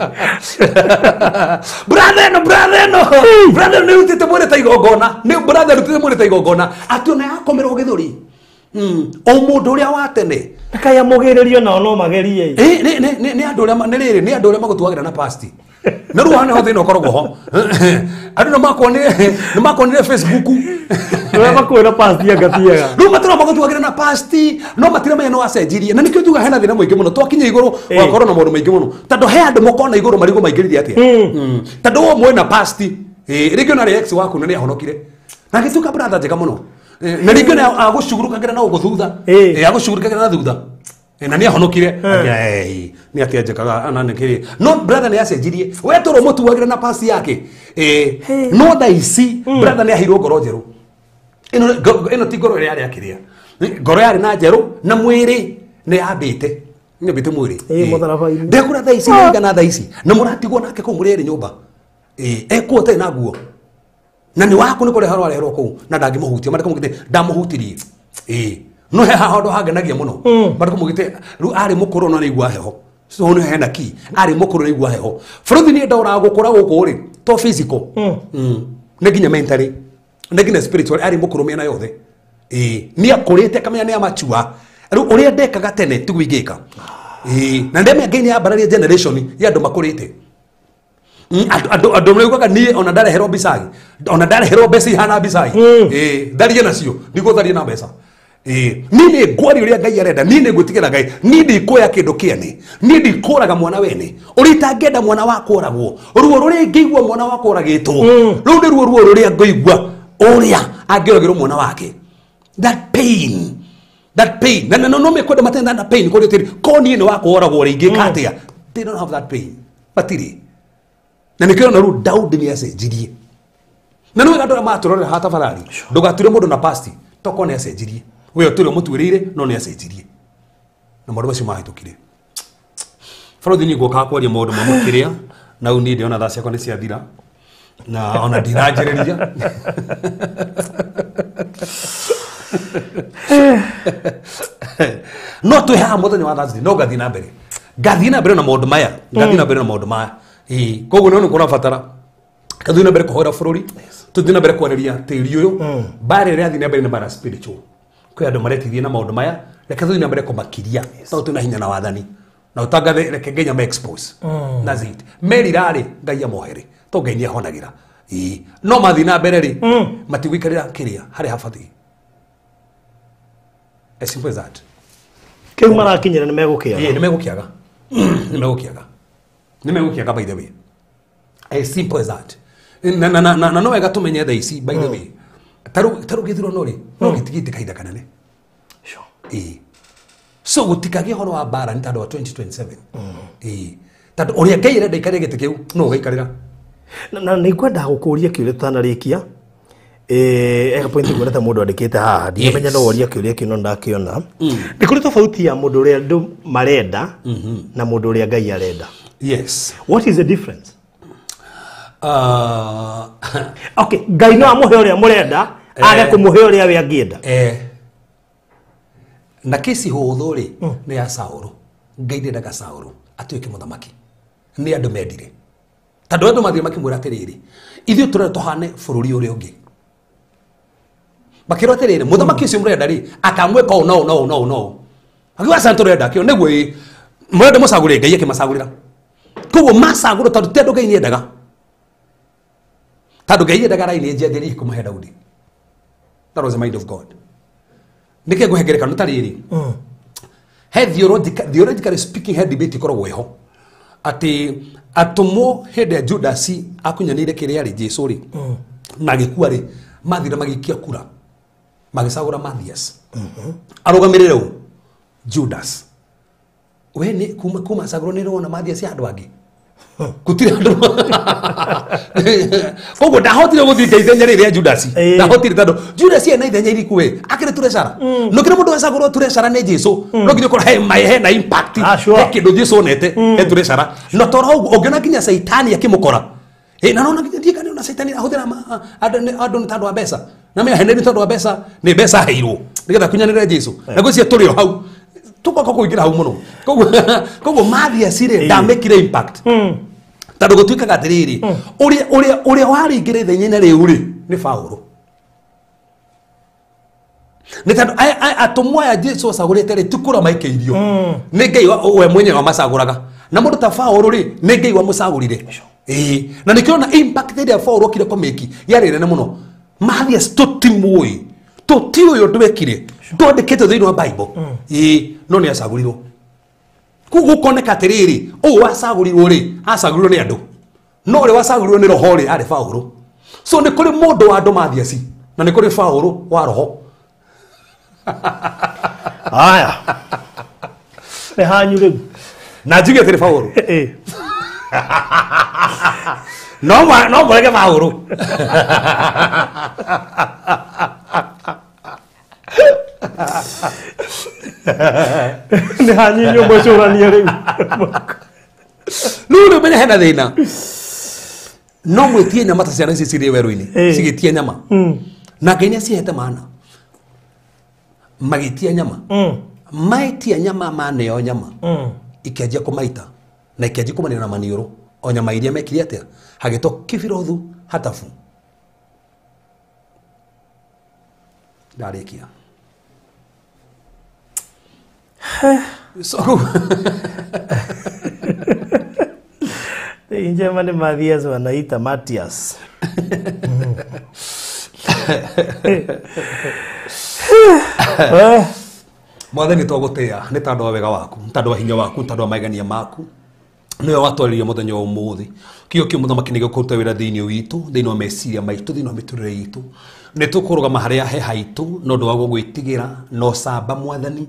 Brother ĩno brother ĩno nĩrutĩte mwĩrĩ ta igongona. Nĩ brother ĩrutĩte mwĩrĩ ta igongona. Atĩ ona yakomerwo gĩthũri. O mũndũ ũrĩa wa tene. Na kaĩ amũgĩrĩrio nao no magerie. Nĩ andũ ũrĩa nĩ rĩrĩ nĩ andũ ũrĩa magũtuagĩra na pasti. Na rĩu haha nĩho thĩna ũkoragwo ho. Andũ nĩ makuonire Facebook. Ũrĩa makwĩra pasti angatiaga. Rĩu matũra magũtuagĩra na pasti no matiramenya no acenjirie. Na nĩkĩo njugaga hena thĩna mũingĩ mũno. Twakinya igũrũ gũgakorwo na maũndũ maingĩ mũno. Tondũ he andũ mokona igũrũ marigwo maingĩrire atĩa. Tondũ we mwĩna pasti. Rĩngĩ ona ex waku na nĩ ahonokire. Na agĩtuĩka brother njega mũno. Na rĩngĩ ona agũcugurũkagĩra na gũkũ thutha. Agũcugurũkagĩra na thutha. Na nĩ ahonokire. Nĩ atĩa njĩkaga ana nĩ kĩrĩ. No brother nĩ acenjirie. We tũrũ mũtuagĩra na pasi yake. No thaa ici brother nĩ aheirwo ngoro njerũ. Ĩno ti ngoro ĩrĩa yarĩ akĩrĩa. Ngoro yarĩ na njerũ na mwĩrĩ nĩ yambĩte. Nĩ yambĩte mwĩrĩ. Mũtharaba-inĩ. Ndekũra thaa ici nĩ na thaa ici. Na mũratigwo nake kũu mũrĩ erĩ nyũmba. Ekuo ũtarĩ na nguo. Na nĩ waku nĩ kũreherwo areherwo kũu na ndangĩmũhutia. Maandĩko maugĩte ndamũhutirie. No he haha handũ hangenagia mũno. Maandĩko maugĩte rĩu arĩ mũkũrũ no nĩaigua heho. So nĩ hena ki. Arĩ mũkũrũ nĩaigua heho. Bũrũri niĩ ndoraga gũkũra gũkũ rĩ to physical. Nĩ nginya mentally. Nĩ nginya spiritual arĩ mũkũrũ mĩena yothe. Nĩ akũrĩte akamenya nĩ amachua. Rĩu ũrĩa ndekaga tene tiguo ingĩka. Na ndemenya Ngai nĩ ambararia generation ya andũ makũrĩte. Andũ maraugaga niĩ ona ndareherwo mbicai. Ona ndareherwo mbeca ihana mbicai. Tharie nacio. Ndigũtharia na mbeca. Niĩ nĩ ngwaria ũrĩa Ngai arenda. Niĩ nĩ ngwĩtigĩra Ngai. Niĩ ndikuoya kĩndũ kĩene. Niĩ ndikũraga mwana wene. Ũrĩa itangĩenda mwana wakwa oragwo. Ruo rũrĩa ingĩigua mwana wakwa oragĩtwo. Rũu nĩ ruo ruo rũrĩa ngũigua ũrĩa angĩoragĩrwo mwana wake. That pain. That pain. Na no mekwenda matenda na pain kũrĩ tĩri. Ko niĩ nĩ wakwa oragwo rĩ ingĩka atĩa? They don't have that pain. Matirĩ. Na nĩkĩo na rĩu Daudi nĩ acenjirie. Na nĩ wega andũ arĩa matũrorera haha tafadhali. Ndũgature mũndũ na pasti. Tokorwo nĩ acenjirie. We ũtũre ũmũtuĩrĩire no nĩ acenjirie. Na maũndũ macio mahĩtũkire. Bũrũri niĩ ngũkaga kwaria maũndũ ma makĩria. Na rĩu niĩ ndĩrona thaa ciakwa nĩ ciathira. Na ona ndinanjĩrĩria. No twĩ haha mũthenya wa Thursday no ngathiĩ na mbere. Ngathii na mbere na maundu maya, ngathii na mbere na maundu maya. Ii, koguo no kũrabatara kathii na mbere kũhoera bũrũri, tũthiĩ na mbere kwarĩria tĩri ũyũ. Mbara ĩrĩa ĩrathiĩ na mbere nĩ mbara spiritual. Kwĩ andũ maretithia na maũndũ maya, reke tũthiĩ na mbere kũmakiria tondũ twĩna hinya na wathani. Na ũtangathe reke nginya ma expose. That's it. Merira rĩ, Ngai amohere tondũ Ngai nĩahonagĩra. Ii, no mathiĩ na mbere rĩ, matigũikarĩra kĩrĩa harĩa habatiĩ. As simple as that. Kĩu marakinyĩra nĩ megũkĩaga. Ĩĩ, nĩ megũkĩaga. Nĩ megũkĩaga. Nĩ megũkĩaga by the way. As simple as that. Na no wega tũmenye thaa ici by the way. Tarũ gĩthurano rĩ, no gĩtigĩte kahinda kanene. Sure. Ĩĩ. So gũtikagĩe ũhoro wa mbara nĩ tondũ wa 2027. Ĩĩ. Tondũ ũrĩa Ngai arenda aikarĩre gĩtĩ kĩu, no ũgaikarĩra. Na nĩ ngwenda gũkũria kĩũria tũtanarĩkia. Ega point nguonete mũndũ andĩkĩte haha, ndiramenya no woria kĩũria kĩu no ndakĩona. Nĩ kũrĩ tofauti ya mũndũ ũrĩa andũ marenda na mũndũ ũrĩa Ngai arenda. Yes. What is the difference? Okay, Ngai no amũhe ũrĩa mũrenda, age kũmũhe ũrĩa we angĩenda. Na kesi hũthũ rĩ, nĩ ya Saũlũ. Ngai ndendaga Saũlũ atuĩke mũthamaki. Nĩ andũ mendire. Tondũ andũ mathiĩ makĩmwĩra atĩrĩrĩ, ithuĩ tũrenda tũhane bũrũri ũrĩa ũngĩ. Makĩrwo atĩrĩrĩ, mũthamaki ũcio mũrenda rĩ, akamwĩka ũũ na ũũ na ũũ na ũũ na ũũ. Akiuga aca tũrenda kĩo nĩguo ĩ, mũrenda mũcagũre Ngai akĩmacagũrĩra. Koguo macagũrwo tondũ ti andũ Ngai nĩendaga. Tondũ Ngai endaga raini ĩnjenjerie kũmũhe Daudi. That was the mind of God. Nĩkĩ ngũhe ngerekano ta rĩrĩ? He theologically speaking, he debate ĩkoragwo ĩho atĩ atũmwo hĩndĩ ya Judas akunyanĩire kĩrĩa rĩ Jesu rĩ, na agĩkua rĩ, mathire magĩikia kura magĩcagũra Mathias arũgamĩrĩre ũ Judas. We nĩ kuma acagũrwo nĩ rĩwona Mathias ya andũ angĩ gũtirĩ andũ. Koguo ndahotire gũthiĩ ithenya rĩrĩ rĩa Judas. Ndahotire tondũ Judas ena ithenya iriku we akĩrĩ turecara. No kĩrĩ mũndũ wecagũrwo turecara nĩ Jesu, no nginya ũkorwo he na impact, he kĩndũ Jesu onete he turecara. No toro ũguo ũngĩona nginya Caitani akĩmũkora. Na nona nginya ndiĩ kana ona Caitani ahũthĩra andũ nĩ tondũ wa mbeca. Na menya heneri tondũ wa mbeca, nĩ mbeca aheirwo nĩgetha kunyanĩre Jesu. Na ngwĩciria tũrĩ o hau tũgoka kũingĩra hau mũno. Koguo Mathias rĩ ndamĩkire impact. Tondũ gũtuĩkaga atĩrĩrĩ, ũrĩa warĩingĩra ithenya-inĩ rĩu rĩ nĩ Paũlũ. Nĩ tondũ atũmwo aya Jesu acagũrĩte rĩ ti kũra maikĩirio. Nĩ Ngai we mwenyewe wamacagũraga. Na mũndũ ta Paũlũ rĩ nĩ Ngai wamũcagũrire. Ĩĩ, na nĩkĩo na impact ĩrĩa Paũlũ okire kũmĩki yarĩ nene mũno. Mathias tũtimũĩ, tũtiũĩ ũndũ ekire, ndwandĩkĩtwo thĩinĩ wa Bible. Ĩĩ, no nĩ acagũrirwo. Koguo gũkoneka atĩrĩrĩ, ũũ wacagũrirwo rĩ, acagũrirwo nĩ andũ. No ũrĩa wacagũrirwo nĩ roho rĩ, arĩ Paũlũ. So nĩ kũrĩ mũndũ wa andũ Mathias, na nĩ kũrĩ Paũlũ wa roho. Aya. Nĩ hanyu rĩu. Na njuge atĩrĩ Paũlũ. No mũrege Paũlũ. Nĩ hanyu inyuĩ mwĩcũranie rĩu. Rĩu rĩu menye hena thĩna. No mwĩtie nyama ta ciana ici cirĩ werũ-inĩ, cigĩtie nyama. Na Ngai nĩacihete mana. Magĩtia nyama. Maetia nyama maneo nyama. Ikĩanjia kũmaita na ikĩanjia kũmanina na maniũrũ. O nyama iria mekire atĩa? Hagĩtwo kibirothu hatafu. Ndarĩkia. So Njema ni Mathias wanaita Matias. Mwathani twagũtĩĩa nĩ tondũ wa wega waku, nĩ tondũ wa hinya waku, nĩ tondũ wa maigania maku. Nĩwe watwarĩria mũthenya wa ũmũthĩ. Kĩo kĩu mũthamaki nĩ gĩkũruta wĩra thĩinĩ witũ, thĩinĩ wa meciria maitũ, thĩinĩ wa mĩtũrĩre itũ. Nĩ tũkũrũgama harĩa he haitũ na ũndũ wa gũgwĩtigĩra na ũcamba mwathani.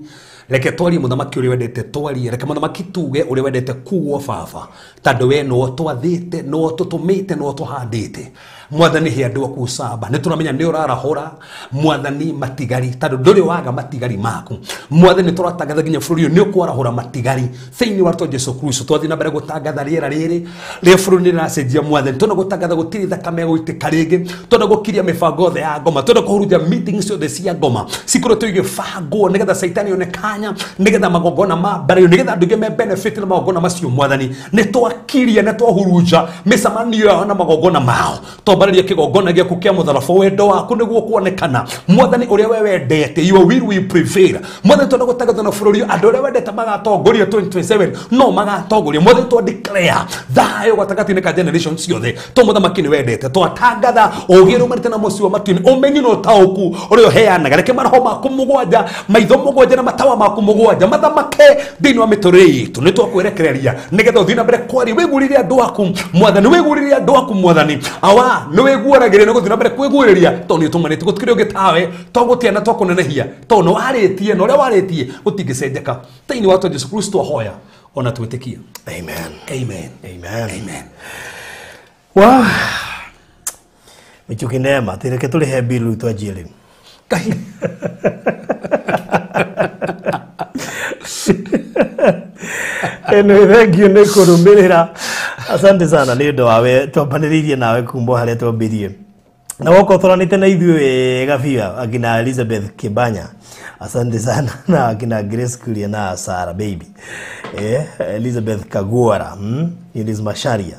Reke twarie mũthamaki ũrĩa wendete twarie, reke mũthamaki tuge ũrĩa wendete kuo baba, tondũ we nĩwe twathĩte, nĩwe tũtũmĩte, nĩwe tũhandĩte. Mwathani he andũ aku ũcamba. Nĩ tũramenya nĩ ũrarahũra mwathani matigari tondũ ndũrĩ waga matigari maku. Mwathani nĩ tũratangatha nginya bũrũri ũyũ nĩ ũkwarahũra matigari thĩinĩ wa rĩtwa Jesu Kristo. Twathiĩ na mbere gũtangatha rĩera rĩrĩ rĩa bũrũri nĩ rĩracenjia mwathani. Twenda gũtangatha gũtirĩ thakame gũitĩka rĩngĩ. Twenda gũkiria mĩbango yothe ya ngoma. Twenda kũhurunja meetings ciothe cia ngoma cikoretwo igĩbangwo nĩgetha caitani one kanya, nĩgetha magongona ma mbarĩ, nĩgetha andũ aingĩ me benefit na magongona macio mwathani. Nĩ twakiria, nĩ twahurunja mĩcemanio yao na magongona mao. Twambarĩria kĩgongona gĩaku kĩa mũtharaba, wendo waku nĩguo kuonekana mwathani, ũrĩa we wendete, your will will prevail. Mwathani twenda gũtangatha na bũrũri andũ arĩa wendete magatongoria 2027 no magatongoria. Mwathani twa declare thayũ gatagatĩ-inĩ ka generation ciothe to mũthamaki nĩ wendete. Twatangatha ũũgĩ ũrĩa umanĩte na mũciĩ wa matu-inĩ, ũmenyo na ũtaũku ũrĩa ũheanaga. Reke maroho maku mũgwanja, maitho mũgwanja na matawa maku mũgwanja mathamake thĩinĩ wa mĩtũrĩre itũ. Nĩ twakwerekereria nĩgetha ũthiĩ na mbere kwaria, wĩguũrĩrie andũ aku mwathani, wĩguũrĩrie andũ aku mwathani. Awa nĩ wĩguũragĩria, nĩ gũthiĩ na mbere kwĩguũrĩria tondũ nĩ ũtũmanĩte. Gũtikĩrĩ ũngĩ tawe, twagũtĩa na twakũnenehia tondũ nĩ warĩtie, na ũrĩa warĩtie gũtingĩcenjeka. Thĩinĩ wa Jesu Kristo ahoya ona twĩtĩkia. Amen. Amen. Amen. Amen. Wow. Michuki Neema, tireke tũrĩhe bill twanjie rĩu. Ngai. Anyway, thank you nĩ kũrũmĩrĩra. Asante sana nĩ ũndũ wawe twambanĩrĩirie nawe kuma harĩa twambirie. Na woka ũtũranĩte na ithuĩ wega biũ, akina Elizabeth Kibanya. Asante sana na akina Grace Kuria na Sarah baby. Elizabeth Kaguara, Eunice Macharia,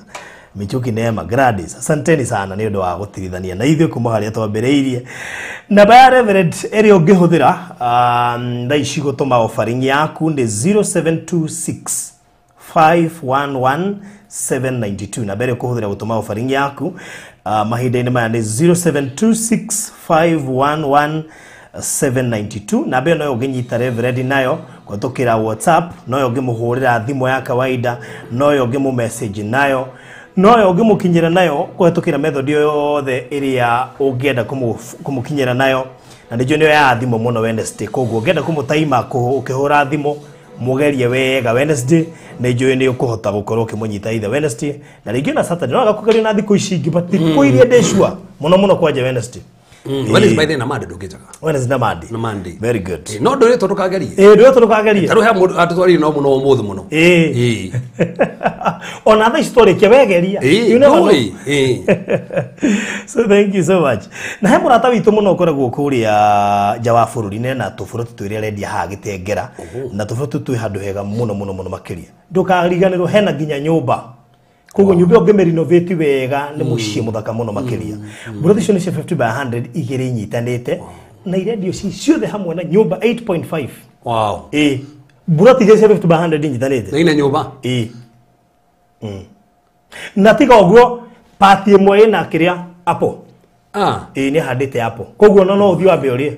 Michuki Neema, Gladys. Asanteni sana nĩ ũndũ wa gũtirithania na ithuĩ kuma harĩa twambĩrĩirie. Namba ya Reverend ĩrĩa ũngĩhũthĩra thaa ici gũtũma offering yaku nĩ 0726 511 792. Namba ĩrĩa ũkũhũthĩra gũtũma offering yaku mahinda-inĩ maya nĩ 0726 511 792. Namba ĩyo noyo ũngĩnyita Reverend nayo kũhetũkĩra WhatsApp, noyo ũngĩmũhũrĩra thimũ ya kawaida, noyo ũngĩmũ message nayo, noyo ũngĩmũkinyĩra nayo kũhetũkĩra method yothe ĩrĩa ũngĩenda kũmũkinyĩra nayo. Na nĩnjũĩ nĩyo ya thimũ mũno Wednesday, koguo ũngĩenda kũmũtaima ũkĩhũra thimũ mũgerie wega Wednesday, nĩnjũĩ nĩ ũkũhota gũkorwo ũkĩmũnyita either Wednesday na rĩngĩ ona Saturday. No agakũgeria na thikũ ici ingĩ, but thikũ iria ndĩ sure mũno mũno kwanja Wednesday. Wednesday by then na Monday ndũngĩnjaga. Wednesday na Monday. Na Monday. Very good. No ndũrĩ tondũ kagerie. Ndũrĩ tondũ kagerie. Tarĩu he mũndũ atũtwarire no mũno ũmũthĩ mũno. Ona thaa ici twarĩkia wegeria. You never know. So thank you so much. Na he mũrata witũ mũno ũkoragwo kũrĩa nja wa bũrũri, nena tũbũrũti twĩrĩ arendia haha Gĩtengera, na tũbũrũti twĩ handũ hega mũno mũno mũno makĩria. Ndũkariganĩrwo hena nginya nyũmba. Koguo nyũmba ĩyo ũngĩmĩrenovate wega nĩ mũciĩ mũthaka mũno makĩria. Mburoti icio nĩ cia 50 by 100 igĩrĩ inyitanĩte na irendio ci ciothe hamwe na nyũmba 8.5. Wow. Mburoti igĩrĩ cia 50 by 100 inyitanĩte. Na ina nyũmba? Na tiga ũguo pati ĩmwe ĩna kĩrĩa apple. Nĩ handĩte apple. Koguo no ũthiĩ wambe ũrĩe.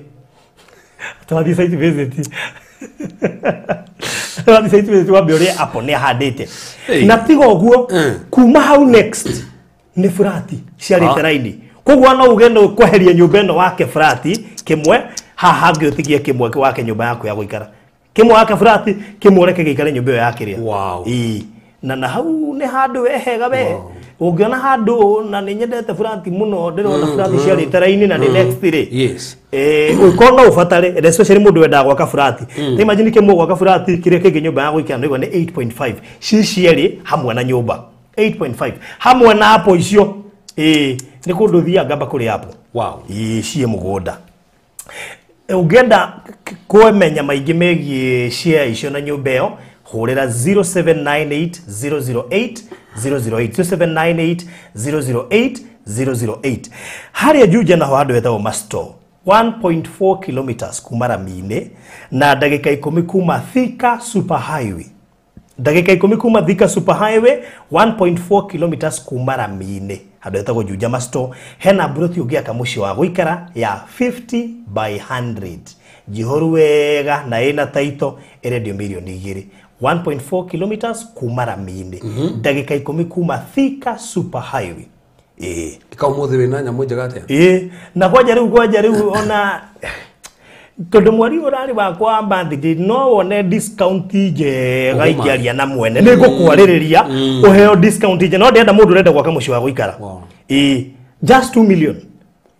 Twathiĩ site visit. Twathiĩ site visit wambe ũrĩe apple nĩ ahandĩte. Na tiga ũguo kuma hau next nĩ furati ciarĩte raini. Koguo no uge no kweheria nyũmba ĩno wake furati kĩmwe, haha hangĩ ũtigie kĩmwe wake nyũmba yaku ya gũikara. Kĩmwe wake furati, kĩmwe ũreke gĩikare nyũmba ĩyo ya kĩrĩa. Wow. Na hau nĩ handũ we hega we. Ũngĩona handũ na nĩ nyendete furati mũno, ndĩrona furati ciarĩte raini na nĩ next rĩ. Yes. Ũngĩkorwo no ũbatare, especially mũndũ wendaga gwaka furati. Ta imagine kĩmwe gwaka furati kĩrĩa kĩngĩ nyũmba ya gũikara nĩguo nĩ 8.5. Ci cierĩ hamwe na nyũmba. 8.5 hamwe na apple icio. Nĩ kũndũ thiaga ngamba kũrĩa apple. Wow. Ciĩ mũgũnda. Ũngĩenda kũmenya maingĩ megiĩ share icio na nyũmba ĩyo, hũrĩra 0798 008 008, 0798 008 008. Harĩa Juja naho handũ hetagwo Masto, 1.4 kilometers kuma rami-inĩ na ndagĩka 10 kuma Thika Super Highway. Ndagĩka 10 kuma Thika Super Highway, 1.4 kilometers kuma rami-inĩ handũ hetagwo Juja Masto. Hena mburoti ũngĩaka mũciĩ wa gũikara ya 50 by 100 njihũru wega na ĩna taito, ĩrendio mirioni 2. 1.4 kilometers kuma rami-inĩ, ndagĩka 10 kuma Thika Super Highway. Ika ũmũthĩ wĩna nyamũ njega atĩa? Na kwanja rĩu ona tondu mweri urari wakwa wa birthday no wone discount njega ingĩaria na mwene nĩ ngũkwarĩrĩria ũheo discount njega no ndĩrenda mũndũ ũrenda gwaka mũciĩ wa gũikara. Ĩĩ Just 2 million.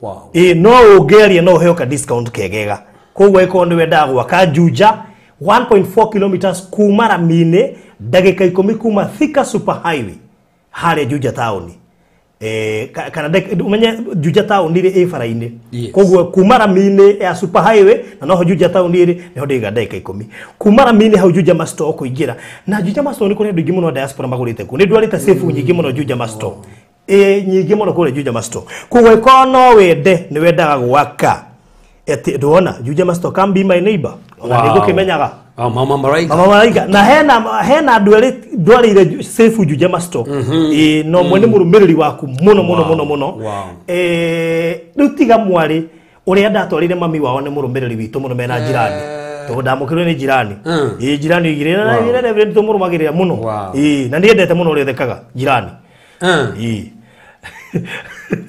Wow. No ũngĩaria no ũheo ka discount kegega. Koguo ĩkorwo nĩ wendaga gwaka Juja 1.4 kilometers kuma rami-inĩ, ndagĩka 10 kuma Thika Super Highway harĩa Juja town. Kana umenye Juja town ĩrĩ ĩ bara-inĩ. Yes. Koguo kuma rami-inĩ ya Super Highway na noho Juja town ĩrĩ niho ndĩga ndagĩka 10. Kuma rami-inĩ hau Juja Masto kũingĩra. Na Juja Masto nĩ kũrĩ andũ aingĩ mũno diaspora magũrĩte kuo. Nĩ ndwarĩte safe nyingĩ mũno Juja Masto. Nyingĩ mũno kũrĩa Juja Masto. Koguo ĩkorwo no wende nĩ wendaga gwaka. Eti ndona Juja Masto can be my neighbor. Ona Wow. nĩngũkĩmenyaga. Oh, Mama Maraika. Mama Maraika na hena andũ erĩ ndwarĩire safe Juja Masto. No mwe nĩ mũrũmĩrĩri waku mũno mũno mũno mũno. Wow. Rĩu tiga mwarĩ ũrĩa ndatwarĩire mami wao nĩ mũrũmĩrĩri witũ mũno mena jirani. Tondũ ndamũkĩrwo nĩ jirani. Jirani igĩrĩ na Wow. nĩ tũmũrũmagĩrĩra mũno. Wow. Na nĩ endete mũno ũrĩa ũthekaga jirani.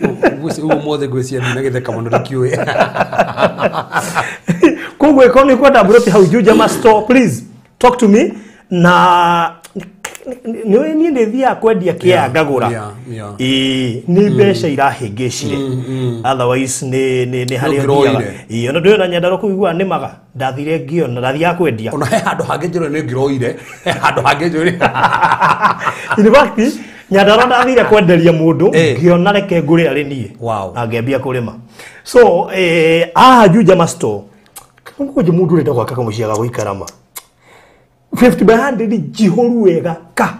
Ũmũthĩ ngwĩciria ndinagĩtheka mũno ndikĩũĩ. Koguo ĩkorwo nĩ kwenda mburoti hau Juja Masto, please talk to me. Na nĩ niĩ nĩ thiaga kwendia kĩa ngagũra. Nĩ mbeca irahĩngĩcire. Otherwise nĩ harĩa Nĩ ũthiaga. Ona ndũĩ ona Nyandarua kũu iguaga nĩmaga. Ndathire ngĩona, ndathiaga kwendia. Ona he handũ hangĩ njũrĩ nĩ ngĩroire. He handũ hangĩ njũrĩ. In fact, Nyandarua ndathire kwenderia mũndũ, ngĩona reke ngũre arĩ niĩ. Wow. Na ngĩambia kũrĩma. So, haha Juja Masto, kũnje mũndũ ũrenda gwaka kamũciĩ ga gũikara ma. 50 by 100 njihũru wega ka.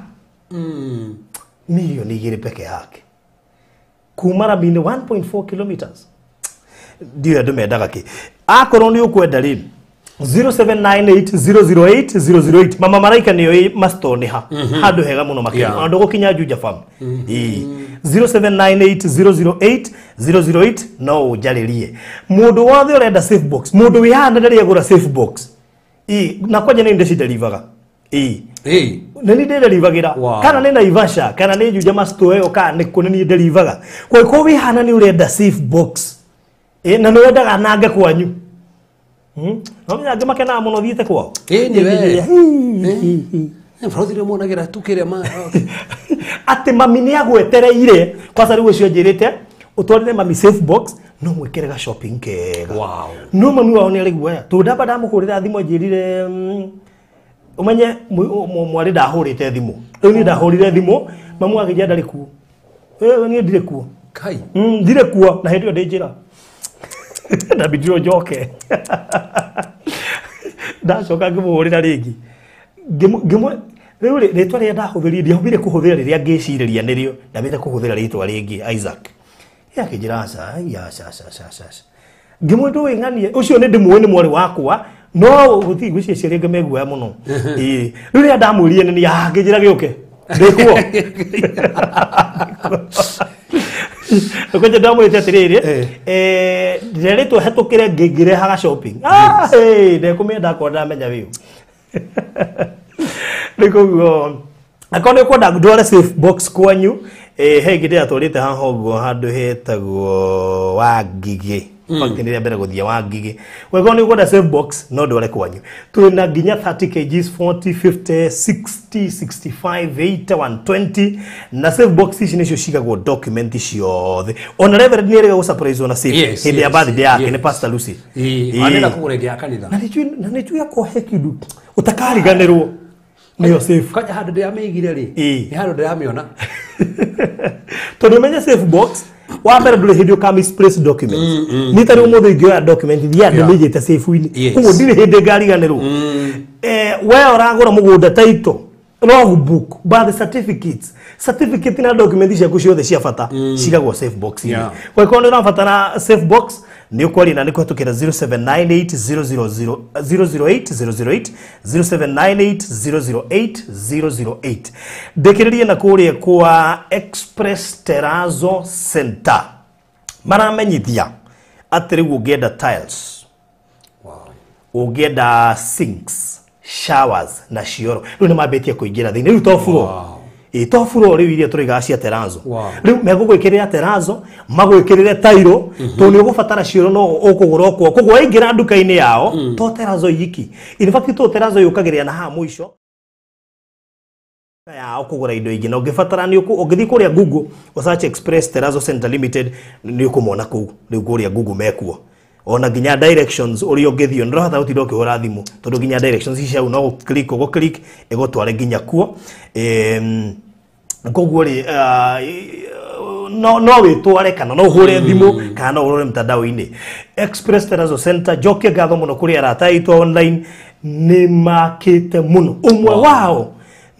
Milioni 2 peke yake. Kuma rami-inĩ 1.4 kilometers. Ndiũĩ andũ mendaga kĩ. Akorwo nĩ ũkwenda rĩ, 0798 008 008. Mama Maraika nĩyo ĩ Masto nĩ ha. Handũ hega mũno makĩria. Ona ndũgũkinya Juja Farm. 0798 008 008 no ũnjarĩrie. Mũndũ wothe ũrenda safe box, mũndũ wĩ haha na ndarĩ agũra safe box. Na kwanja nĩ ndĩciderivaga. Nĩ niĩ ndĩderivagĩra. Wow. Kana nĩ Naivasha, kana nĩ Juja Masto ĩyo, kana nĩ kũ nĩ niĩ nderivaga. Kwa hiyo wĩ haha na nĩ ũrenda safe box. Na nĩ wendaga nange kwanyu. No menya angĩ makenaga mũno thiĩte kwao. Nĩ we. Bũrũri rĩmwe monagĩra tu kĩrĩa ma. Atĩ mami nĩ agwetereire. Kwanza rĩu ũcio anjĩrĩte ũtwarĩre mami safe box no mwĩkĩre ga shopping kega. Wow. No mami wao nĩ arĩ guoya. Tondũ ndamba ndamũhũrĩra thimũ anjĩrire, ũmenye mwarĩ ndahũrĩte thimũ. Rĩu niĩ ndahũrire thimũ, mamu akĩnjĩra ndarĩ kuo. Niĩ ndirĩ kuo. Kai. Ndirĩ kuo na hĩndĩ ĩyo ndĩ njĩra. Ndambĩtirwo njoke. Ndacoka ngĩmũhũrĩra rĩngĩ. Rĩu rĩ, rĩtwa rĩrĩa ndahũthĩrire, ndiahũthĩrire kũhũthĩra rĩrĩa ngĩcirĩria nĩrĩo, ndambĩte kũhũthĩra rĩtwa rĩngĩ Isaac. Ye akĩnjĩra aca, ai, aca, aca, aca, aca, aca. Ngĩmwĩra ndũĩ ng'anie, ũcio nĩ ndĩmũĩ nĩ mwarĩ wakwa, no gũtirĩ ngwĩciria aciari angĩ meguoya mũno. Rĩu rĩrĩa ndamwĩrire nĩ niĩ, akĩnjĩra gĩũke. Ndĩkuo. Kwanja ndamwĩrĩte atĩrĩrĩ, nderĩtwo hetũkĩre ngĩrehaga shopping. Ndekũmĩenda akorwo ndamenya biũ. Nĩ koguo, akorwo nĩ ũkwenda ndware safe box kwanyu, he ĩngĩ ndĩratwarĩte haha ũguo handũ hetagwo Wangigĩ. Fact, nĩ rĩa mbere gũthiĩ Wangigĩ. Wegwo nĩ ũkwenda safe box, no ndware kwanyu. Twĩna nginya 30 kgs, 40, 50, 60, 65, 80, 120. Na safe box ici nĩcio cigagwo document ciothe. Ona Reverend nĩ erĩga gũsurprise na safe. Hĩndĩ ya birthday yake nĩ Pastor Lucy. Anenda kũgũra ĩngĩ ya kanitha. Na nĩnjũĩ akorwo he kĩndũ ũtakariganĩrwo nĩyo safe. Kwanja handũ ndĩramĩigire rĩ, nĩ handũ ndĩramĩona. Tondũ ũmenye safe box, wa mbere ndũrĩ hĩndĩ ũka misplace documents. Nĩ ta rĩu ũmũthĩ ingĩoya document thiaga ndĩmĩigĩte safe-inĩ. Koguo ndirĩ hĩndĩ ngariganĩrwo. We ũragũra mũgũnda title, logbook, birth certificates, certificate na document ciaku ciothe cia bata cigagwo safe box-inĩ. Kwa hiyo nĩ ũrabatara safe box, nĩ ũkwaria na nĩ kũhetũkĩra 0798 000 008 008, 0798 008 008. Ndĩkĩrĩrie na kũrĩa kwa Express Terrazzo Center. Maramenyithia atĩ rĩu ũngĩenda tiles, ũngĩenda sinks, showers na cioro, rĩu nĩ mambĩtie kũingĩra thĩinĩ. Rĩu to floor. To floor rĩu iria tũraigaga cia terrazzo. Rĩu megũgwĩkĩrĩra terrazzo, magwĩkĩrĩre tairo, tondũ nĩ ũgũbatara cioro no ũkũgũra o kuo. Koguo waingĩra nduka-inĩ yao, to terrazzo iki. In fact, to terrazzo yũkagĩrĩra na haha mũico. Yao kũgũra indo ingĩ na ũngĩbatara nĩ ũngĩthiĩ kũrĩa Google search Express Terrazzo Center Limited nĩ ũkũmona kũu rĩu kũrĩa Google mekuo ona nginya directions ũrĩa ũngĩthiĩ ndũrahota gũtinda ũkĩhũra thimũ tondũ nginya directions ici hau no gũ-click ũgũ-click ĩgũtware nginya kuo. Koguo rĩ no wĩtware kana no ũhũre thimũ kana no ũrore mtandao-inĩ. Express Terrazzo Center, njokie ngatho mũno kũrĩ arata aitũ online nĩ makĩte mũno. Ũmwe wao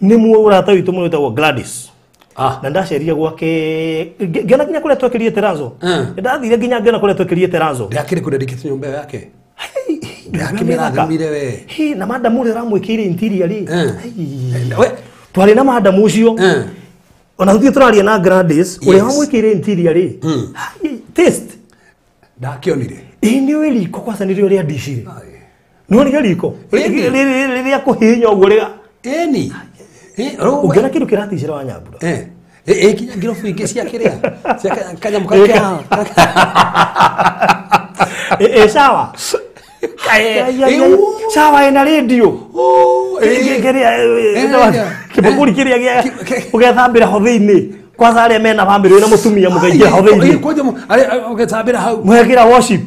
nĩ mũrata witũ mũno wĩtagwo Gladys. Na ndacerire gwake ngĩona nginya kũrĩa twekĩrire terrazzo. Ndathire nginya ngĩona kũrĩa twekĩrire terrazzo. Ndakĩrĩ kũrĩa ndĩkĩte nyũmba yake. Ndakĩmĩrathimire we. Hi, na madamu ũrĩa ũramwĩkĩire interior rĩ. Twarĩ na madamu ũcio. Ona tũthiĩ tũraria na Gladys ũrĩa wamwĩkĩire interior rĩ. Taste. Ndakĩonire. Ĩ nĩ ũĩ riko kwanza nĩrĩo rĩa ndicire. Nĩwonire riko? Rĩrĩa kũhihinya ũguo rĩa. Ĩni. Ũngĩona kĩndũ kĩraticĩra wa Nyambura. Kinya ngirobu ingĩ cia kĩrĩa cia kanyamũ karĩa. Sawa. Sawa ĩna radio. Kĩrĩa kĩbakũri kĩrĩa gĩa ũgethambĩra ho thĩinĩ. Kwanza arĩa mena bamĩrĩ wĩna mũtumia mũkaingĩra ho thĩinĩ. Kwanja arĩa ũgethambĩra hau. Mũgekĩra worship.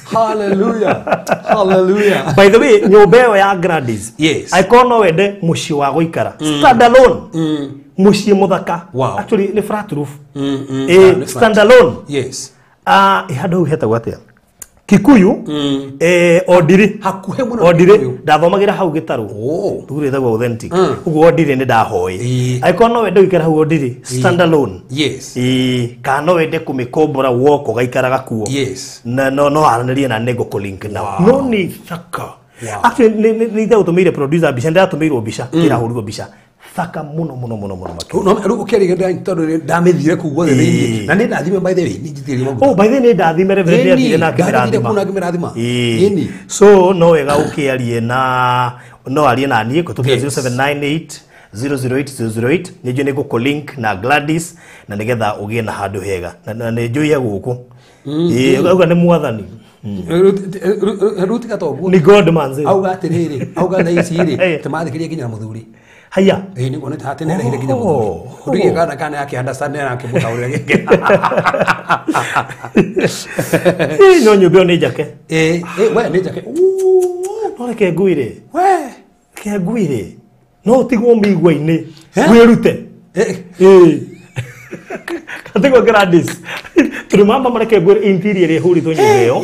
Hallelujah. Hallelujah. By the way, nyũmba ĩyo ya Gladys. Yes. Angĩkorwo no wende mũciĩ wa gũikara. Stand alone. Mũciĩ mũthaka. Wow. Actually nĩ flat roof. Stand alone. Yes. Handũ hau hetagwo atĩa? Kikuyu. Ondiri. Hakuhĩ mũno. Ondiri. Ndathomagĩra hau gĩtarũ. Thukuru ĩtagwo Authentic. Ũguo Ondiri nĩ ndahoĩ. Angĩkorwo no wende gũikara hau Ondiri, stand alone. Yes. Kana no wende kũmĩkombora woka ũgaikaraga kuo. Yes. Na no aranĩrie na nĩ ngũkũ-link nao. No nĩ thaka. Actually nĩ ndagũtũmĩire producer mbica, ndĩratũmĩirwo mbica, ĩrahũrirwo mbica. Thaka mũno mũno mũno mũno makĩria. No rĩu ũkĩarĩria tondũ ndamĩthire kũu guothe thĩinĩ. Na nĩ ndathime by the way, nĩ njitĩrĩrie maguta. Oh, by the way nĩ ndathime Reverend nĩathire na akĩmĩrathima. Kũu na akĩmĩrathima. Ĩni. So no wega ũkĩarie na no arie na niĩ kũtũmĩra 0798 008 008 nĩ njũĩ nĩ ngũkũ-link na Gladys na nĩgetha ũgĩe na handũ hega. Na nĩ njũĩ ya gũkũ. Auga nĩ mwathani. Rĩu tiga toguo. Ni God manzi. Auga atĩrĩrĩ, auga thaa ici rĩ, tũmathikĩrie nginya mũthuri. Haya. Nĩ nguona ta atĩ nĩarehire nginya mũthuri. Ũndũ kana kana yake understand na akĩmũtaũrĩra gĩkĩ. No nyũmba ĩyo nĩ njake. We nĩ njake. No reke ngwĩre. We. Reke ngwĩre. No ũtigwo mĩigua-inĩ. Wĩrute. Katigwo Gladys. Tondũ mama mareke ngwĩre interior ĩhũrĩtwo nyũmba ĩyo.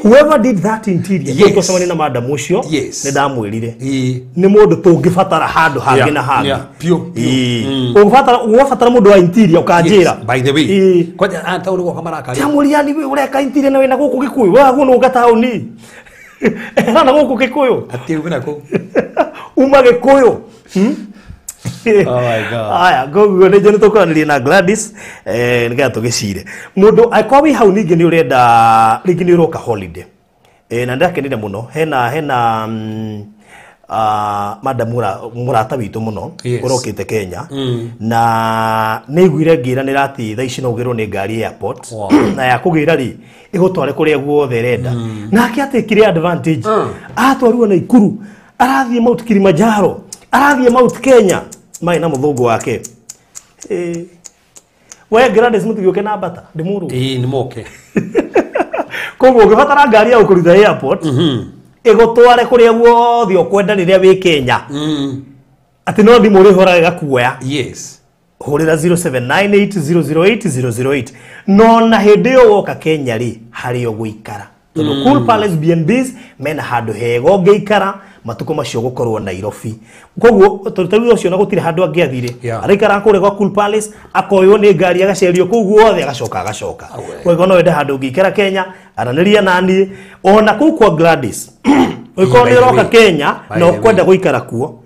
Whoever did that interior, Yes. tũcemania na madam ũcio, Yes. nĩ ndamwĩrire. Nĩ mũndũ tũngĩbatara handũ hangĩ na hangĩ. Yeah. Pure. Ũngĩbatara ũgũbatara mũndũ wa interior ũkanjĩra. Yes. By the way. Kwanja taũni gwoka marakari. Ndamũria ni ũreka interior na wĩna gũkũ Gĩkũyũ. We wagwo nũnga taũni. Era na gũkũ Gĩkũyũ. Atĩ ume na kũu. Uma Gĩkũyũ. Oh my God. Aya, koguo nĩ njũĩ tũkwaranĩria na Gladys nĩgetha tũgĩcire. Mũndũ angĩkorwo wĩ hau ningĩ nĩ ũrenda rĩngĩ nĩ ũroka holiday. Na ndĩrakenire mũno hena madam mũrata witũ mũno ũrokĩte Kenya na nĩaiguire ngĩranĩra atĩ thaa ici no ũgĩrwo nĩ ngari airport na ya kũgĩra rĩ ĩgũtware kũrĩa guothe ĩrenda. Nake atekire advantage atwarirwo Naikuru arathiĩ Mount Kilimanjaro arathiĩ Mount Kenya mai na mũthũngũ wake. We Gladys mũtigĩũke na mbata ndĩmũrũ. Nĩ moke. Koguo ũngĩbatara ngari ya gũkũruta airport ĩgũtware kũrĩa guothe ũkwenda rĩrĩa wĩ Kenya. Atĩ no thimũ ũrĩhũraga ĩgakuoya. Yes. Hũrĩra 0798 008 008. No na hĩndĩ ĩyo woka Kenya rĩ harĩ ũgũikara. Tondũ Cool Palace B&Bs mena handũ hega ũngĩikara matukũ macio gũkorwo Nairobi. Koguo tondũ ta rĩu ũcio na gũtirĩ handũ angĩathire. Araikara kũrĩa gwa Cool Palace akoywo nĩ ngari agacerio kũu guothe agacoka agacoka. Koguo no wende handũ ũngĩikara Kenya aranĩria na niĩ ona kũu kwa Gladys. Ũngĩkorwo nĩ ũroka Kenya na ũkwenda gũikara kuo.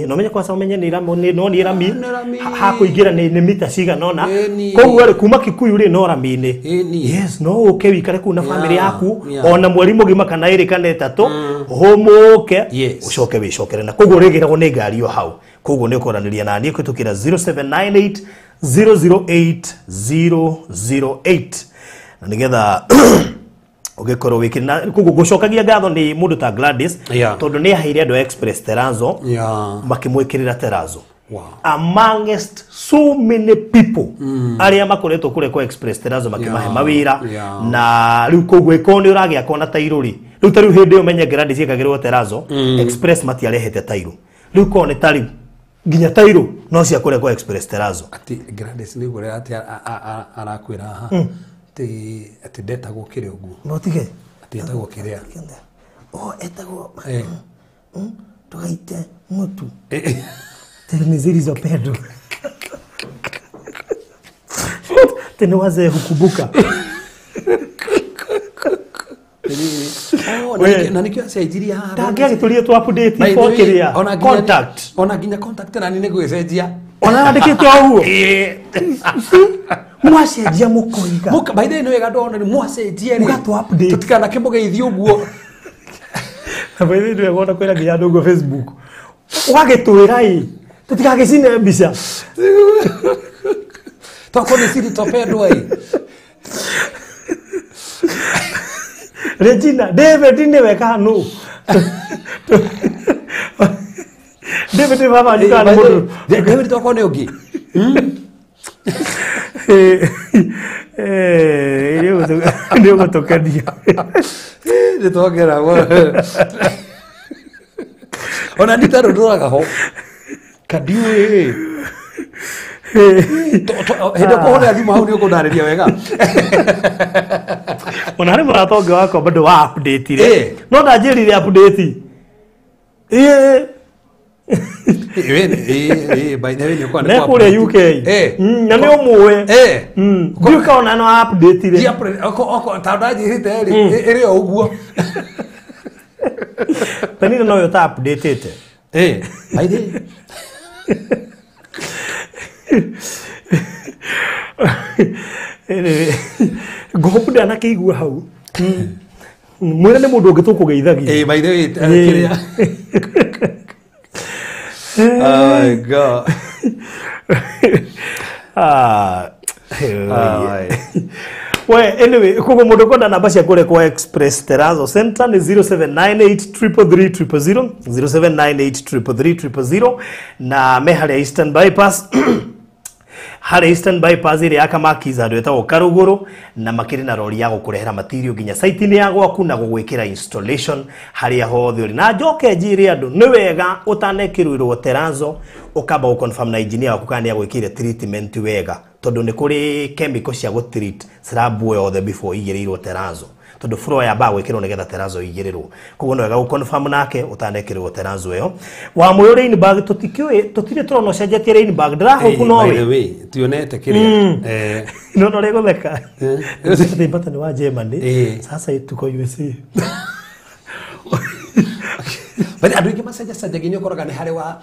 No menye kwanza umenye nĩ rami no nĩ rami hakũingĩra nĩ mita cigana ũna. Koguo rĩ kuma Kikuyu rĩ no rami-inĩ. Yes, no ũke wĩikare kũu na family yaku ona mweri mũgima kana ĩrĩ kana ĩtatũ hũmũke ũcoke wĩcokere na koguo rĩgĩragwo nĩ ngari o hau. Koguo nĩ ũkwaranĩria na niĩ kũhĩtũkĩra 0798 008 008 na nĩgetha Ũgĩkorwo wĩkĩre na koguo ngũcokagia ngatho nĩ mũndũ ta Gladys tondũ nĩ aheire andũ a Express Terrazzo makĩmwĩkĩrĩra terrazzo. Amongst so many people arĩa makoretwo kũrĩa kwa Express Terrazzo makĩmahe mawĩra na rĩu koguo ĩkorwo nĩ ũragĩakwo na tairũ rĩ rĩu ta rĩu hĩndĩ ĩyo menye Gladys ĩkagĩrwo terrazzo Express matiarehete tairũ rĩu korwo nĩ ta rĩu nginya tairũ no cia kũrĩa kwa Express Terrazzo. Ati Gladys nĩ ngũrĩa atĩ arakwĩra haha atĩ ndetagwo kĩrĩa ũguo no tige atĩ etagwo kĩrĩa o etagwo tugaite mutu tena zilizopendwa tena wazee hukumbuka. Na nikio cenjiria haha tangĩagĩtũria tu update for kĩrĩa contact ona nginya contact na nĩ gũgĩcenjia ona andĩkĩte o ũguo mwacenjia mũkoiga mũka by the way nĩ wega ndona nĩ mwacenjia rĩ mũgatũ update tũtikanakĩmũgeithie ũguo. By the way nĩ wega ona kwĩra nginya andũ ũguo Facebook ũgagĩtwĩra ĩ tũtikagĩcine mbica tokorwo nĩ siri topendwa ĩ Regina David nĩwe kana nũ David nĩ baba wanyu kana nĩ mũndũ David tokorwo nĩ ũngĩ nĩ ũgũtũkenia nĩ twongera ona nĩ ndũraga ho kandiũĩ hĩndĩ ũkũhũrĩra thimũ hau nĩ ũkũndarĩria wega. Ona harĩ mũrata ũngĩ wakwa bado wa update rĩ no ndanjĩrire update ĩ kũrĩa UK na nĩ ũmũĩ ndiũĩ kana ona no update rĩ ta ndanjĩrĩte rĩ ĩrĩ o ũguo Penina no yo ta update ĩ by the anyway ngũhope ndanakĩigua hau mwĩre nĩ mũndũ ũngĩ tũkũgeithagia by the way kĩrĩa oh my God. We anyway koguo mũndũ ũkwenda namba cia kũrĩa kwa Express Terrazzo Center nĩ 0798 333 000 0798 333 000 na me harĩa Eastern Bypass harĩa Eastern Bypass ĩrĩa ya Kamakiza handũ ĩtagwo Karũgũrũ na makĩrĩ na rori ya gũkũrehera material nginya site-inĩ ya gwaku na gũgwĩkĩra installation harĩa hothe ũrĩ. Na njoke njĩre andũ nĩ wega ũtanekĩrĩrwo terrazzo ũkamba gũconfirm na engineer waku kana nĩ agwĩkĩire treatment wega tondũ nĩ kũrĩ chemical cia gũtreat slab yothe before igĩrĩirwo terrazzo tondũ floor yambaga gwĩkĩrwo nĩgetha terrazzo igĩrĩrwo koguo nĩ wega gũconfirm nake ũtanekĩrĩrwo terrazzo ĩyo. Wa mũyũ rain bag tũtikĩũĩ tũtirĩ tũrona ũcenjetie rain bag ndĩrahopu nowe by the way tionete kĩrĩa no no rĩgũtheka Mbata nĩ wa Germany sasa tuko USA. But andũ aingĩ macenjacenjagia nĩ ũkoraga nĩ harĩ wa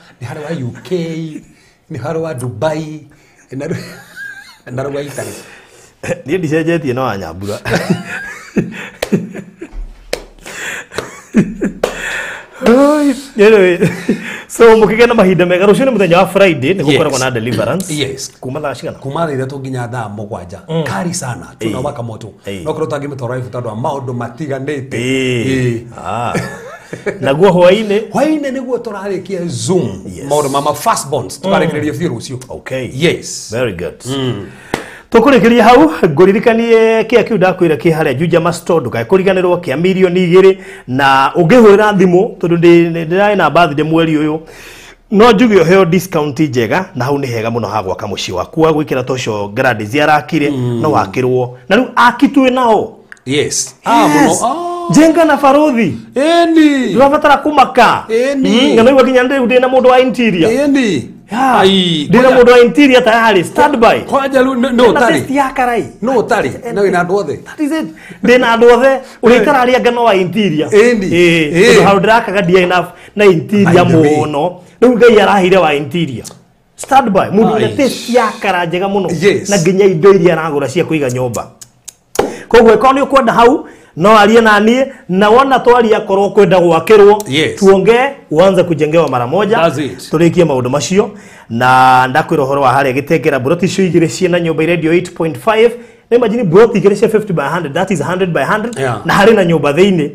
UK nĩ harĩ wa Dubai na rwa Italy. Niĩ ndicenjetie no wa Nyambura. Anyway, so mũkĩgĩa na mahinda mega rũciũ nĩ mũthenya wa Friday nĩ gũkoragwo na deliverance. Yes. Kuma thaa cigana? Kuma thaa ithatũ nginya thaa mũgwanja. Kari sana tunawaka moto. No korwo tangĩmĩtwara ibu tondũ wa maũndũ matiganĩte. Naguo hwainĩ hwainĩ nĩguo tũrarĩkia Zoom maũndũ ma first bonds tũkarĩkĩrĩria biũ rũciũ. Okay. Yes. Very good. Tũkũrĩkĩria hau ngũririkanie kĩa kĩu ndakwĩra kĩ harĩa Juja Masto ndũkae kũriganĩrwo kĩa 2 milioni na ũngĩhũrĩra thimũ tondũ ndĩrarĩ na birthday mweri ũyũ no njuge ũheo discount njega na hau nĩ hega mũno ha gwaka mũciĩ waku wa gwĩkĩra tocio Gladys arakire no wakĩrwo na rĩu aki twĩ nao. Yes. Mũno. Jenga na baruthi. Ĩni. Ndũrabatara kũmaka. Ĩni. Na no nginya rĩu ndĩna mũndũ wa interior. Ĩni. Ndĩna mũndũ wa interior tayari stand by. Kwanja rĩu no ũtarĩ. Ya karai. No ũtarĩ. No wĩna andũ othe. That is it. Ndĩna andũ othe. Ũrĩa itararĩa ngano wa interior. Ĩni. Tondũ hau ndĩrakaga ndiarĩ na interior mũno. Rĩu Ngai araheire wa interior. Stand by. Mũndũ wĩna taste ya kara njega mũno. Na nginya indo iria aragũra cia kũiga nyũmba. Koguo ĩkorwo nĩ ũkwenda hau no arie na niĩ na wona twaria korwo kwenda gwakĩrwo tuongee uanze kujengewa mara moja tũrĩkie maũndũ macio na ndakwĩra ũhoro wa harĩa gĩtengera mburoti icio igĩrĩ ciĩna nyũmba irendio 8.5 Na imagine broti igĩrĩ cia 50 by 100, that is 100 by 100. Yeah. Na harĩ na nyũmba thĩinĩ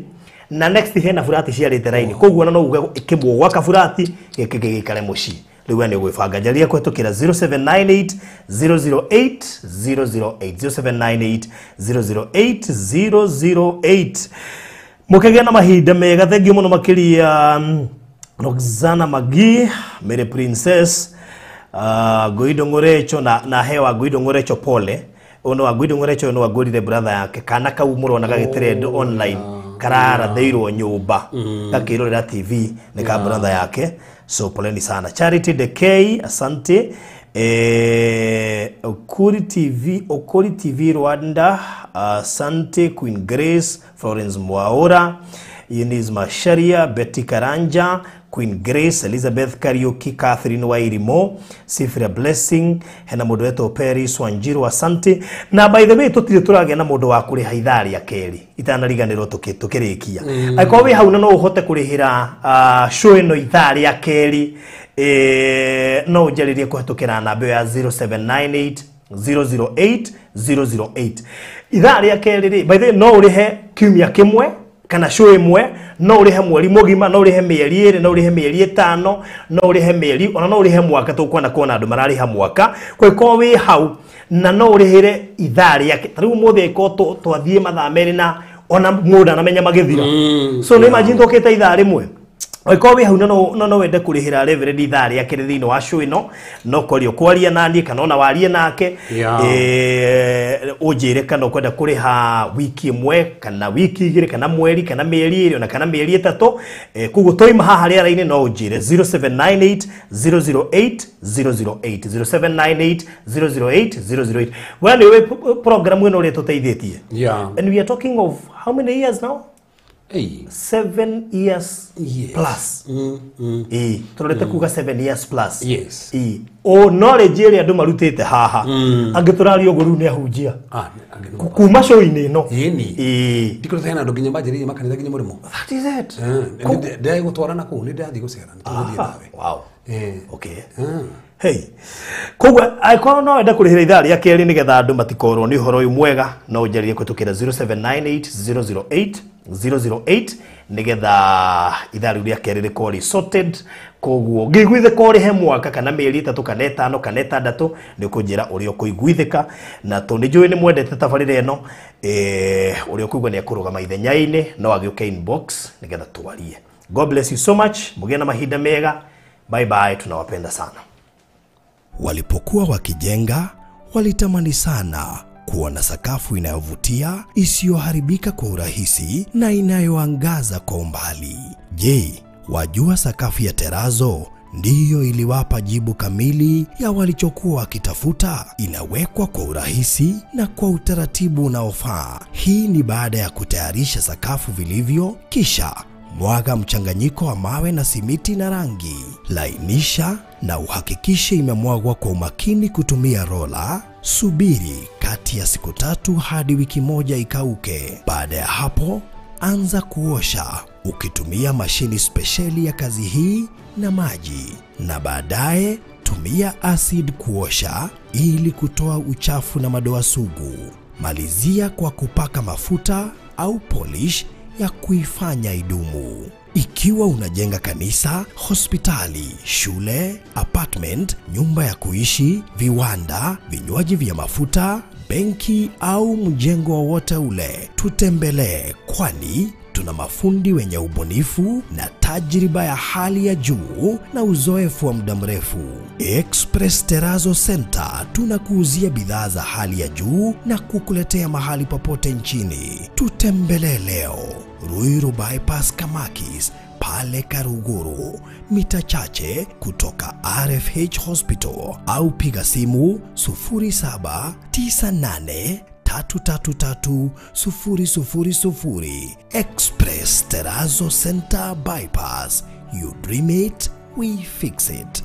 na next hena burati ciarĩte raini, koguo ona no uge kĩmwe gwaka burati gĩkĩ gĩgĩikare mũciĩ. Rĩu we nĩ gwĩbanga, njaria kũhetũkĩra 0798 008 008, 0798 008 008. Mũkĩgĩa na mahinda mega, thengiũ mũno makĩria Roxana Magi, Mary Princess, Guido Ng'orecho na hewa Guido Ng'orecho pole. Ũyũ wa Guido Ng'orecho nĩ wagũrire brother yake kana kau mũrona gagĩtrend online kararathĩirwo nyũmba gakĩrorera TV nĩ ka brother yake, so poleni sana. Charity Decay, asante. Okuri TV, Okuri TV Rwanda, asante. Queen Grace, Florence Mwaura, Eunice Masharia, Betty Karanja, Queen Grace, Elizabeth Kariuki, Catherine Wairimo, Sifria Blessing, hena mũndũ wetwo Paris Wanjiru, asante. Na by the way tũtirĩ tũragĩa na mũndũ wa kũrĩha ithaa rĩa kerĩ, itanariganĩrwo tũkĩrĩkia. Angĩkorwo wĩ hau na no ũhote kũrĩhĩra show ĩno ithaa rĩa kerĩ, no ũnjarĩrie kũhetũkĩra namba ĩyo ya 0798 008 008. Ithaa rĩa kerĩ rĩ, by the way no ũrĩhe kiumia kĩmwe kana show ĩmwe, no ũrĩhe mweri mũgima, no ũrĩhe mĩeri ĩrĩ, no ũrĩhe mĩeri ĩtano, no ũrĩhe mĩeri ona no ũrĩhe mwaka. Tũkwenda kuona andũ mararĩha mwaka. Kwa wĩ hau na no ũrĩhĩre ithaa rĩake, ta rĩu ũmũthĩ angĩkorwo twathiĩ mathaa merĩ na ona mũndũ anamenya magĩthira, so nĩ imagine tũkĩte ithaa rĩmwe. Angĩkorwo wĩ hau na no wende kũrĩhĩra Reverend ithaa rĩake thĩinĩ wa show ĩno, no kwaria kwaria naniĩ kana ona warie nake, ũnjĩre kana ũkwenda kũrĩha wiki ĩmwe kana wiki igĩrĩ kana mweri kana mĩeri ĩrĩ ona kana mĩeri ĩtatũ. Koguo twaima haha rĩera-inĩ no ũnjĩre 0798 008 008, 0798 008 008. We nĩ ũĩ program ĩno ũrĩa tũteithĩtie. And we are talking of how many years now? Hey. 7 years. Yes. Plus. Tũrorete kuga 7 years plus. Yes. O knowledge ĩrĩa andũ marutĩte haha, angĩ tũraria ũguo rĩu nĩ ahunjia kuma show-inĩ ĩno. Ĩni. Ĩĩ. Ndikorwo hena andũ nginya manjĩrĩirie makanitha nginya mũrĩmo. That is it. Ndĩragũtwara na kũu, nĩ ndĩrathiĩ gũcera, nĩ tũgũthiĩ nawe. Wow. Okay. Hey. Koguo angĩkorwo no wende kũrĩhĩra ithaa rĩa kerĩ nĩgetha andũ matikorwo nĩ ũhoro ũyũ mwega, no ũnjarĩrie kũhetũkĩra 0798 008 008 nĩgetha ithaa rĩu rĩa kerĩ rĩkorwo rĩ sorted. Koguo ngĩiguithĩka ũrĩhe mwaka kana mĩeri ĩtatũ kana ĩtano kana ĩtandatũ, nĩ ũkũnjĩra ũrĩa ũkũiguithĩka. Na tondũ nĩ njũĩ nĩ mwendete tabarĩra ĩno, ũrĩa ũkũigua nĩ ekũrũgama ithenya-inĩ no agĩũke inbox nĩgetha twarie. God bless you so much, mũgĩe na mahinda mega. Bye bye, tunawapenda sana. Walipokuwa wakijenga, walitamani sana kuwa na sakafu inayovutia, isiyoharibika kwa urahisi na inayoangaza kwa umbali. Je, wajua sakafu ya terazo ndiyo iliwapa jibu kamili ya walichokuwa wakitafuta? Inawekwa kwa urahisi na kwa utaratibu unaofaa. Hii ni baada ya kutayarisha sakafu vilivyo, kisha mwaga mchanganyiko wa mawe na simiti na rangi. Lainisha na uhakikishe imemwagwa kwa umakini kutumia rola. Subiri kati ya siku 3 hadi wiki 1 ikauke. Baada ya hapo, anza kuosha ukitumia mashini spesheli ya kazi hii na maji, na baadaye tumia acid kuosha ili kutoa uchafu na madoa sugu. Malizia kwa kupaka mafuta au polish ya kuifanya idumu. Ikiwa unajenga kanisa, hospitali, shule, apartment, nyumba ya kuishi, viwanda, vinywaji vya mafuta, benki au mjengo wowote ule, tutembelee, kwani tuna mafundi wenye ubunifu na tajriba ya hali ya juu na uzoefu wa muda mrefu. Express Terrazzo Center tunakuuzia bidhaa za hali ya juu na kukuletea mahali popote nchini. Tutembelee leo Ruiru Bypass Kamakis pale Karuguru, mita chache kutoka RFH Hospital, au piga simu 0798 333 000. Express Terrazzo Center Bypass. You dream it, we fix it.